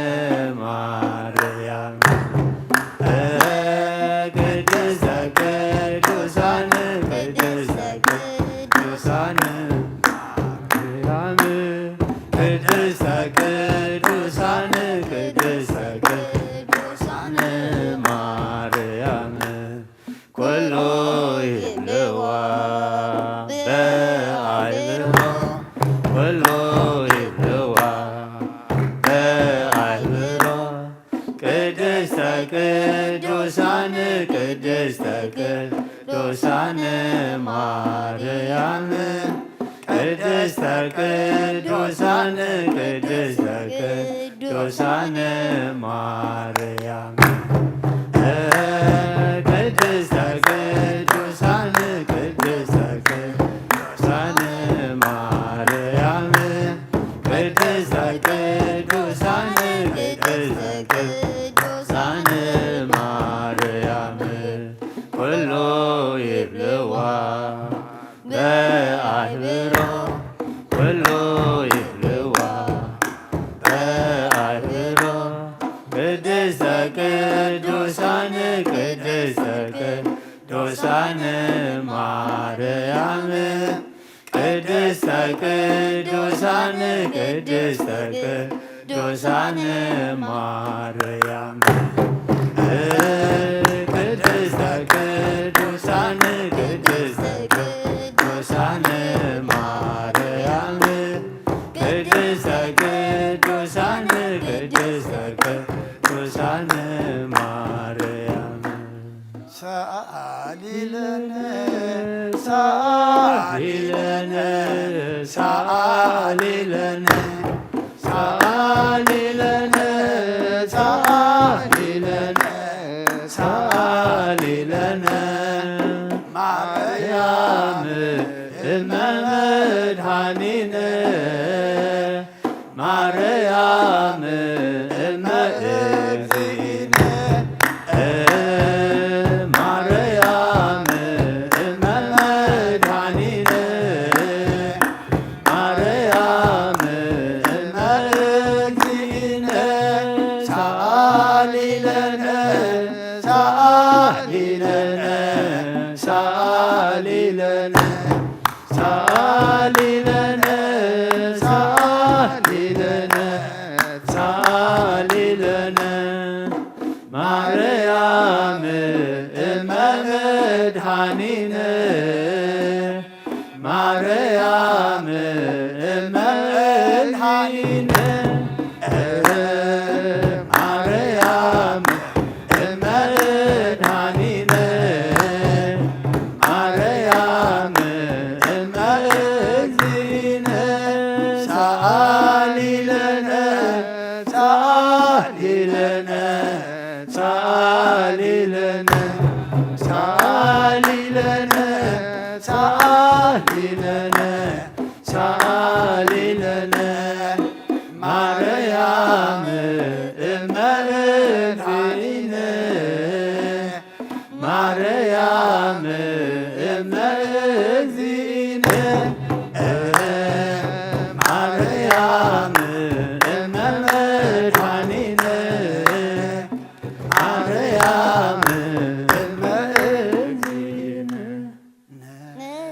ማርያም፣ ቅድስተ ቅዱሳን ቅድስተ ቅዱሳን ማርያም፣ ቅድስተ ቅዱሳን ቅድስተ ቅዱሳን ማርያም፣ ኩሎ ይብልዋ በአይምሮ፣ ኩሎ ይብልዋ በአይምሮ። ቅድስተ ቅዱሳን ቅድስተ ቅዱሳን ማርያም፣ ቅድስተ ቅዱሳን ቅድስተ ቅዱሳን ማርያም፣ ቅድስተ ቅዱሳን ቅድስተ ቅዱሳን ማርያም፣ ቅድስተ ቅዱሳን ቅድስተ ቅዱሳን ማርያም፣ ኩሎ ይብልዋ በአይምሮ፣ ኩሎ ይብልዋ ቅዱሳን ቅድስተ ቅዱሳን ማርያም ቅድስተ ቅዱሳን ቅድስተ ቅዱሳን ማርያም ቅድስተ ቅዱሳን ቅድስተ ቅዱሳን ማርያም ቅድስተ ቅዱሳን ቅድስተ ቅዱሳን ማርያም ሰአሊ ለነ ሰአሊ ለነ ሰአሊ ለነ ሰአሊ ለነ ሰአሊ ለነ ሰአሊ ለነ ማርያም እመ መድኃኒነ ማርያም እመ እግዚእነ ማርያም እመ መድኃኒነ ማርያም እመ እግዚእነ ሰአሊ ለነ ሰአሊ ለነ ሰአሊ ለነ ሰአሊ ለነ ሰአሊ ለነ ሰአሊ ለነ ማርያም እመ መድኃኒነ ማርያም እመ መድኃኒነ ማርያም እመ መድኃኒነ ማርያም እመ እግዚእነ ሰአሊ ለነ ሰአሊ ለነ ሰአሊ ለነ ሰአሊ ለነ ሰአሊ ለነ ሰአሊ ለነ ማርያም እመ መድኃኒነ ማርያም እመ እግዚእነ ማርያም እመ መድኃኒነ ማርያም እመ እግዚእነ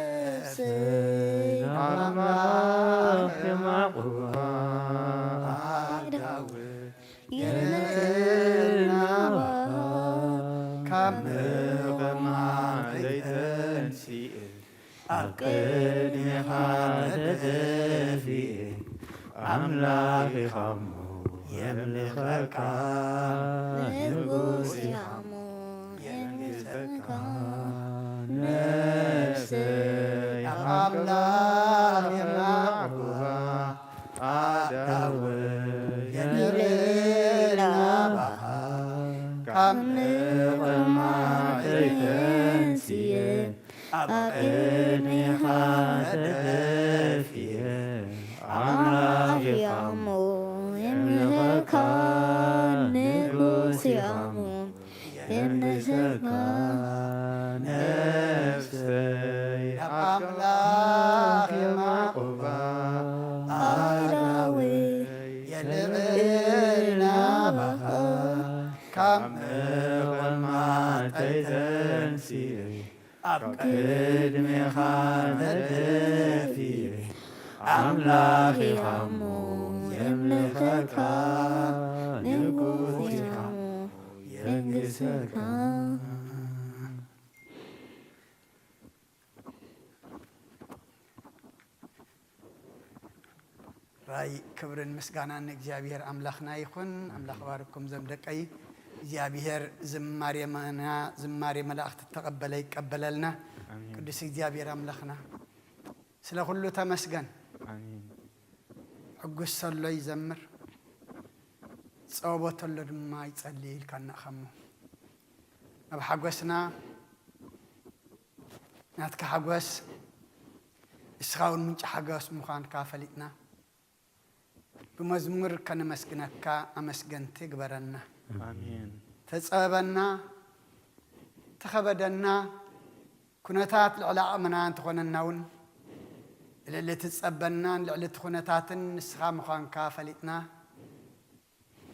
ነፍሰይ ኣምላኽ የማቑዋ ኣዳውት የልዕልና ባኻ ካብ መቐማጠይ ተንሲእ ኣብ ቅድሜኻ ተደፊእ ኣምላኽ ኢኻ እሞ የምልኸካ ንጉስ ኢኻ እሞ የንግሰካ ነፍሰይ ኣምላኽ የማቑዋ ኣዳወ የልዕልና ባኻ ካብ መቐማጠይ ተንሲእ ኣብ ቅድሜኻ ተደፊኤ ኣምላኽ ኢኻ እሞ የምልኸካ ንጉስ ኢኻ እሞ የንግሰካ ነፍሰይ ኣምላኽ የማቑባ ኣዳወ የልዕልና ባኻ ካብ መቐማጠይ ተንሲኤ ኣብ ቅድሜኻ ተደፊኤ ኣምላኽ ኢኻ እሞ የምልኸካ ንጉስ ኢኻ እሞ የንግሰካ። ራይ ክብርን ምስጋናን ንእግዚኣብሔር ኣምላኽና ይኹን። ኣምላኽ ባርኩም ዘም ደቀይ። እግዚኣብሔር ዝማሬ መና-፣ ዝማሬ መላእኽቲ ተቐበለ ይቀበለልና። ኣሜን። ቅዱስ እግዚኣብሔር ኣምላኽና ስለ ኩሉ ተመስገን። ኣሜን። ሕጉስ ተሎ ይዘምር፣ ጸወቦ ተሎ ድማ ይጸልይ ኢልካና ኸሞ ናብ ሓጎስና ናትካ ሓጎስ ንስኻ እውን ምንጪ ሓጎስ ምዃንካ ፈሊጥና ብመዝሙር ከነመስግነካ ኣመስገንቲ ግበረና። ኣሜን። ተጸበበና፣ ተኸበደና፣ ኩነታት ልዕሊ ዓቕምና እንተኾነና እውን ልዕሊ እቲ ዝጸበናን ልዕሊ እቲ ኩነታትን ንስኻ ምዃንካ ፈሊጥና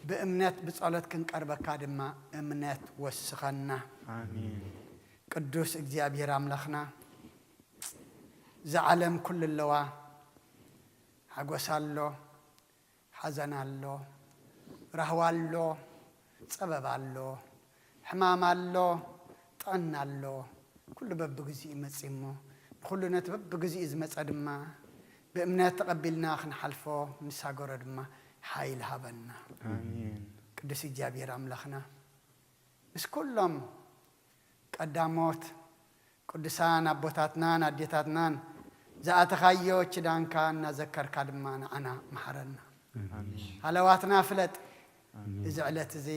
ብእምነት ብጸሎት ክንቀርበካ ድማ እምነት ወስኸና። ኣሜን። ቅዱስ እግዚኣብሔር ኣምላኽና፣ እዛ ዓለም ኩሉ ኣለዋ። ሓጎስ ኣሎ፣ ሓዘን ኣሎ፣ ራህዋ ኣሎ፣ ጸበባ ኣሎ፣ ሕማም ኣሎ፣ ጥዕና ኣሎ። ኩሉ በብግዚኡ ይመጽእ እሞ፣ ንኹሉ ነቲ በብግዚኡ ዝመጸ ድማ ብእምነት ተቐቢልና ክንሓልፎ፣ ክንሳገሮ ድማ ሓይሊ ሃበና። ኣሜን። ቅዱስ እግዚኣብሔር ኣምላኽና፣ ምስ ኩሎም ቀዳሞት ቅዱሳን ኣቦታትናን ኣዴታትናን ዝኣተኻዮ ኪዳንካ እናዘከርካ ድማ ንዓና መሓረና። ኣሜን። ሃለዋትና ፍለጥ። ኣሜን። እዚ ዕለት እዚ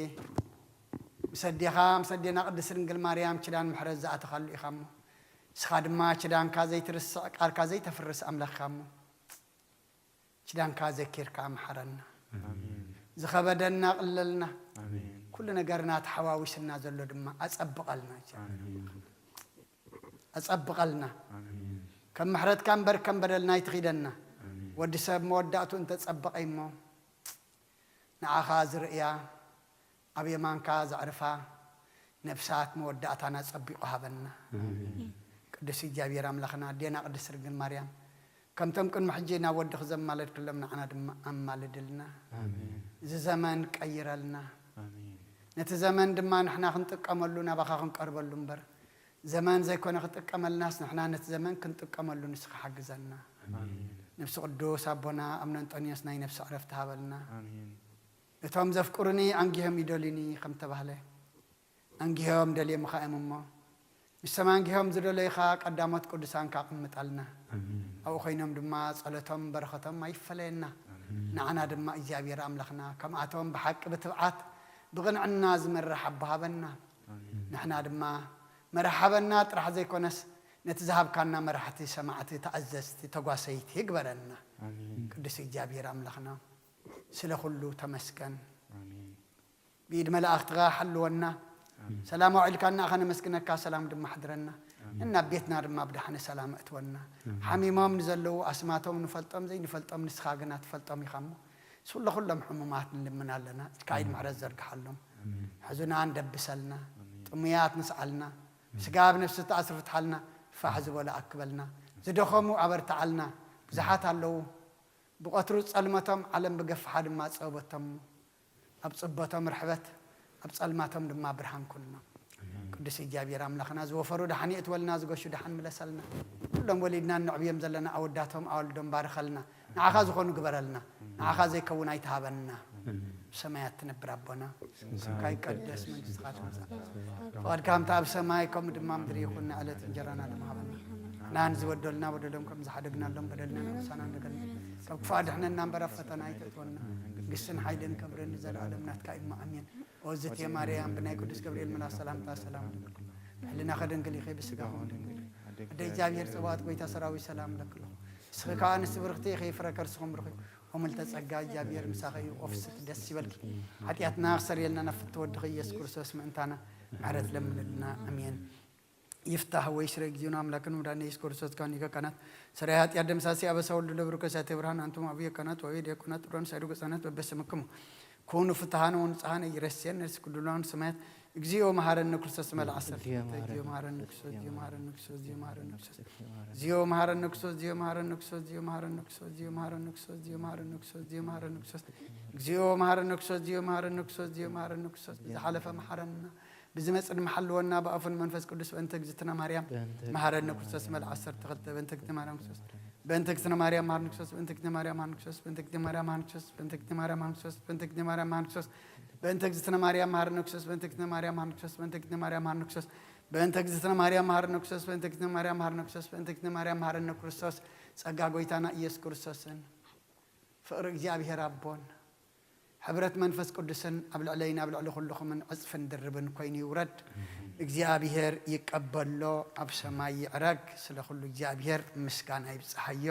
ምስ ኣዴኻ ምስ ኣዴና ቅድስት ድንግል ማርያም ኪዳን ምሕረት ዝኣተኻሉ ኢኻ እሞ፣ ንስኻ ድማ ኪዳንካ ዘይትርስዕ፣ ቃልካ ዘይተፍርስ ኣምላኽ ኢኻ እሞ፣ ኪዳንካ ዘኪርካ መሓረና። ኣሜን። ዝኸበደና ቅለልና፣ ኣሜን። ኩሉ ነገርና ተሓዋዊስና ዘሎ ድማ ኣጸብቐልና። ኣሜን። ኣጸብቐልና። ኣሜን። ከም ምሕረትካ እምበር ከም በደልና ኣይትኺደና። ኣሜን። ወዲ ሰብ መወዳእቱ እንተጸበቐ እሞ፣ ንዓኻ ዝርእያ፣ ኣብ የማንካ ዘዕርፋ ነፍሳት መወዳእታና ጸቢቑ ሃበና። ኣሜን። ቅዱስ እግዚኣብሔር ኣምላኽና፣ ኣዴና ቅድስት ድንግል ማርያም፣ ከምቶም ቅድሚ ሕጂ ናብ ወድኺ ዘማለድክሎም ንዓና ድማ ኣማልድልና። ኣሜን። እዚ ዘመን ቀይረልና። ኣሜን። ነቲ ዘመን ድማ ንሕና ክንጥቀመሉ፣ ናባኻ ክንቀርበሉ እምበር፣ ዘመን ዘይኮነ ክጥቀመልናስ፣ ንሕና ነቲ ዘመን ክንጥቀመሉ ንስኻ ሓግዘና። ኣሜን። ነፍሲ ቅዱስ ኣቦና ኣቡነ እንጦንዮስ ናይ ነፍሲ ዕረፍቲ ሃበልና። ኣሜን። እቶም ዘፍቅሩኒ ኣንጊሆም ይደልዩኒ ከም ተባህለ፣ ኣንጊሆም ደልዮምኻ እዮም እሞ፣ ምስቶም ኣንጊሆም ዝደለዩኻ ቀዳሞት ቅዱሳንካ ኣቕምጠልና። ኣሜን። ኣብኡ ኮይኖም ድማ ጸሎቶም በረኸቶም ኣይፈለየና። ኣሜን። ንዓና ድማ እግዚኣብሔር ኣምላኽና ከምኣቶም ብሓቂ ብትብዓት ብቕንዕና ዝመርሕ ኣቦ ሃበና። ኣሜን። ንሕና ድማ መርሓበና ጥራሕ ዘይኮነስ፣ ነቲ ዝሃብካና መራሕቲ፣ ሰማዕቲ፣ ተኣዘዝቲ፣ ተጓሰይቲ ይግበረና። ኣሜን። ቅዱስ እግዚኣብሔር ኣምላኽና፣ ስለ ኩሉ ተመስገን። ኣሜን። ብኢድ መላእኽትኻ ሓልወና። ኣሜን። ሰላም ኣውዒልካና ከነመስግነካ፣ ሰላም ድማ ኣሕድረና። ኣሜን። ነናብ ቤትና ድማ ብደሓነ ሰላም እትወና። ሓሚሞም ንዘለዉ ኣስማቶም ንፈልጦም ዘይንፈልጦም ንስኻ ግና ትፈልጦም ኢኻ እሞ፣ ስለ ኩሎም ሕሙማት ንልምን ኣለና። ኢድካ ኢድ ምሕረት ዘርግሓሎም። ኣሜን። ሕዙናን ደብሰልና። ኣሜን። ጥሙያት ንስዓልና። ስጋ ኣብ ነፍሲ ተኣስሩ ፍትሓልና። ፋሕ ዝበሉ ኣክበልና። ዝደኸሙ ኣበርትዓልና። ብዙሓት ኣለዉ ብቐትሩ ጸልመቶም፣ ዓለም ብገፍሓ ድማ ጸበቶም። ኣብ ጽበቶም ርሕበት፣ ኣብ ጸልማቶም ድማ ብርሃን ኩኖም። ቅዱስ እግዚኣብሔር ኣምላኽና፣ ዝወፈሩ ደሓን የእትወልና፣ ዝገሹ ደሓን ምለሰልና። ኩሎም ወሊድና እነዕብዮም ዘለና ኣወዳቶም ኣዋልዶም ባርኸልና። ንዓኻ ዝኾኑ ግበረልና። ንዓኻ ዘይከውን ኣይትሃበና። ብሰማያት ትነብር ኣቦና፣ ስምካ ይቀደስ፣ መንግስትኻ ትምጻእ። ፍቓድካ ከምቲ ኣብ ሰማይ ከምኡ ድማ ምድሪ ይኹን። ንዕለት እንጀራና ድማ ሃበና። ንሕና ንዝበደሉና በደሎም ከም ዝሓደግናሎም በደልና ንክሳና እንደገና ካብ ክፉእ ኣድሕነና እምበር ኣብ ፈተና ኣይተእትወና። መንግስትን ሓይልን ክብርን ንዘለኣለም ናትካ እዩ። ኣሜን። ኦዝቴ ማርያም ብናይ ቅዱስ ገብርኤል መልኣክ ሰላምታ ሰላም ንብለኪ። ብሕልናኺ ድንግል ኢኺ፣ ብስጋኺ እውን ድንግል ኢኺ። ኣደ እግዚኣብሔር ጸባኦት ጎይታ ሰራዊት ሰላም እብለኪ ኣለኹ። ንስኺ ከኣ ኣንስቲ ብርኽቲ ኢኺ፣ ፍረ ከርስኺ እውን ብሩኽ እዩ። ኦምልተ ጸጋ እግዚኣብሔር ምሳኺ እዩ። ኦፍስት ደስ ይበልኪ። ሓጢኣትና ክሰርየልና ናብ ፍትወ ወድኺ ኢየሱስ ክርስቶስ ምእንታና ምሕረት ለምንልና። ኣሜን። ይፍታህ ወይ ስረ እግዚኦና ኣምላክን መድኃኒነ ኢየሱስ ክርስቶስ ካህን ሊቀ ካህናት ሰራይ ኃጢአት ደምሳሲ አበሳ ወልድ ለብሩክ እሳተ ብርሃን አንትሙ አብየ ካህናት ወአብየ ዲያቆናት ጥሩያን ሳይዱ ገጻናት በበስምክሙ ኩኑ ፍትሃነ ወንጽሃነ ይረስየን ነፍስ ኩሉ ሰማያት እግዚኦ መሐረነ ክርስቶስ መልአ ዐሰርተ ክልተ። እግዚኦ መሐረነ ክርስቶስ፣ እግዚኦ መሐረነ ክርስቶስ፣ እግዚኦ መሐረነ ክርስቶስ፣ እግዚኦ መሐረነ ክርስቶስ፣ እግዚኦ መሐረነ ክርስቶስ፣ እግዚኦ መሐረነ ክርስቶስ፣ እግዚኦ መሐረነ ክርስቶስ፣ እግዚኦ መሐረነ ክርስቶስ፣ እግዚኦ መሐረነ ክርስቶስ፣ እግዚኦ መሐረነ ክርስቶስ። ብዝሓለፈ መሐረና፣ ብዝመጽእ ድማ ሓልወና፣ ብኣፉን መንፈስ ቅዱስ። በእንተ እግዝእትነ ማርያም በእንተ መሐረነ እግዝእትነ ክርስቶስ መልአ ዐሰርተ ክልተ። በእንተ እግዝእትነ ማርያም ክርስቶስ በእንተ እግዝእትነ ማርያም መሐረነ ክርስቶስ፣ በእንተ እግዝእትነ ማርያም መሐረነ ክርስቶስ፣ በእንተ እግዝእትነ ማርያም መሐረነ ክርስቶስ፣ በእንተ እግዝእትነ ማርያም መሐረነ ክርስቶስ፣ በእንተ እግዝእትነ ማርያም መሐረነ ክርስቶስ፣ በእንተ እግዝእትነ ማርያም መሐረነ ክርስቶስ፣ በእንተ እግዝእትነ ማርያም መሐረነ ክርስቶስ፣ በእንተ እግዝእትነ ማርያም መሐረነ ክርስቶስ፣ በእንተ እግዝእትነ ማርያም መሐረነ ክርስቶስ። ጸጋ ጐይታና ኢየሱስ ክርስቶስን ፍቕሪ እግዚኣብሔር ኣቦን ሕብረት መንፈስ ቅዱስን ኣብ ልዕለይን ኣብ ልዕሊ ኩልኹምን ዕጽፍን ድርብን ኮይኑ ይውረድ። እግዚኣብሔር ይቀበሎ፣ ኣብ ሰማይ ይዕረግ። ስለ ኩሉ እግዚኣብሔር ምስጋና ይብጽሓዮ።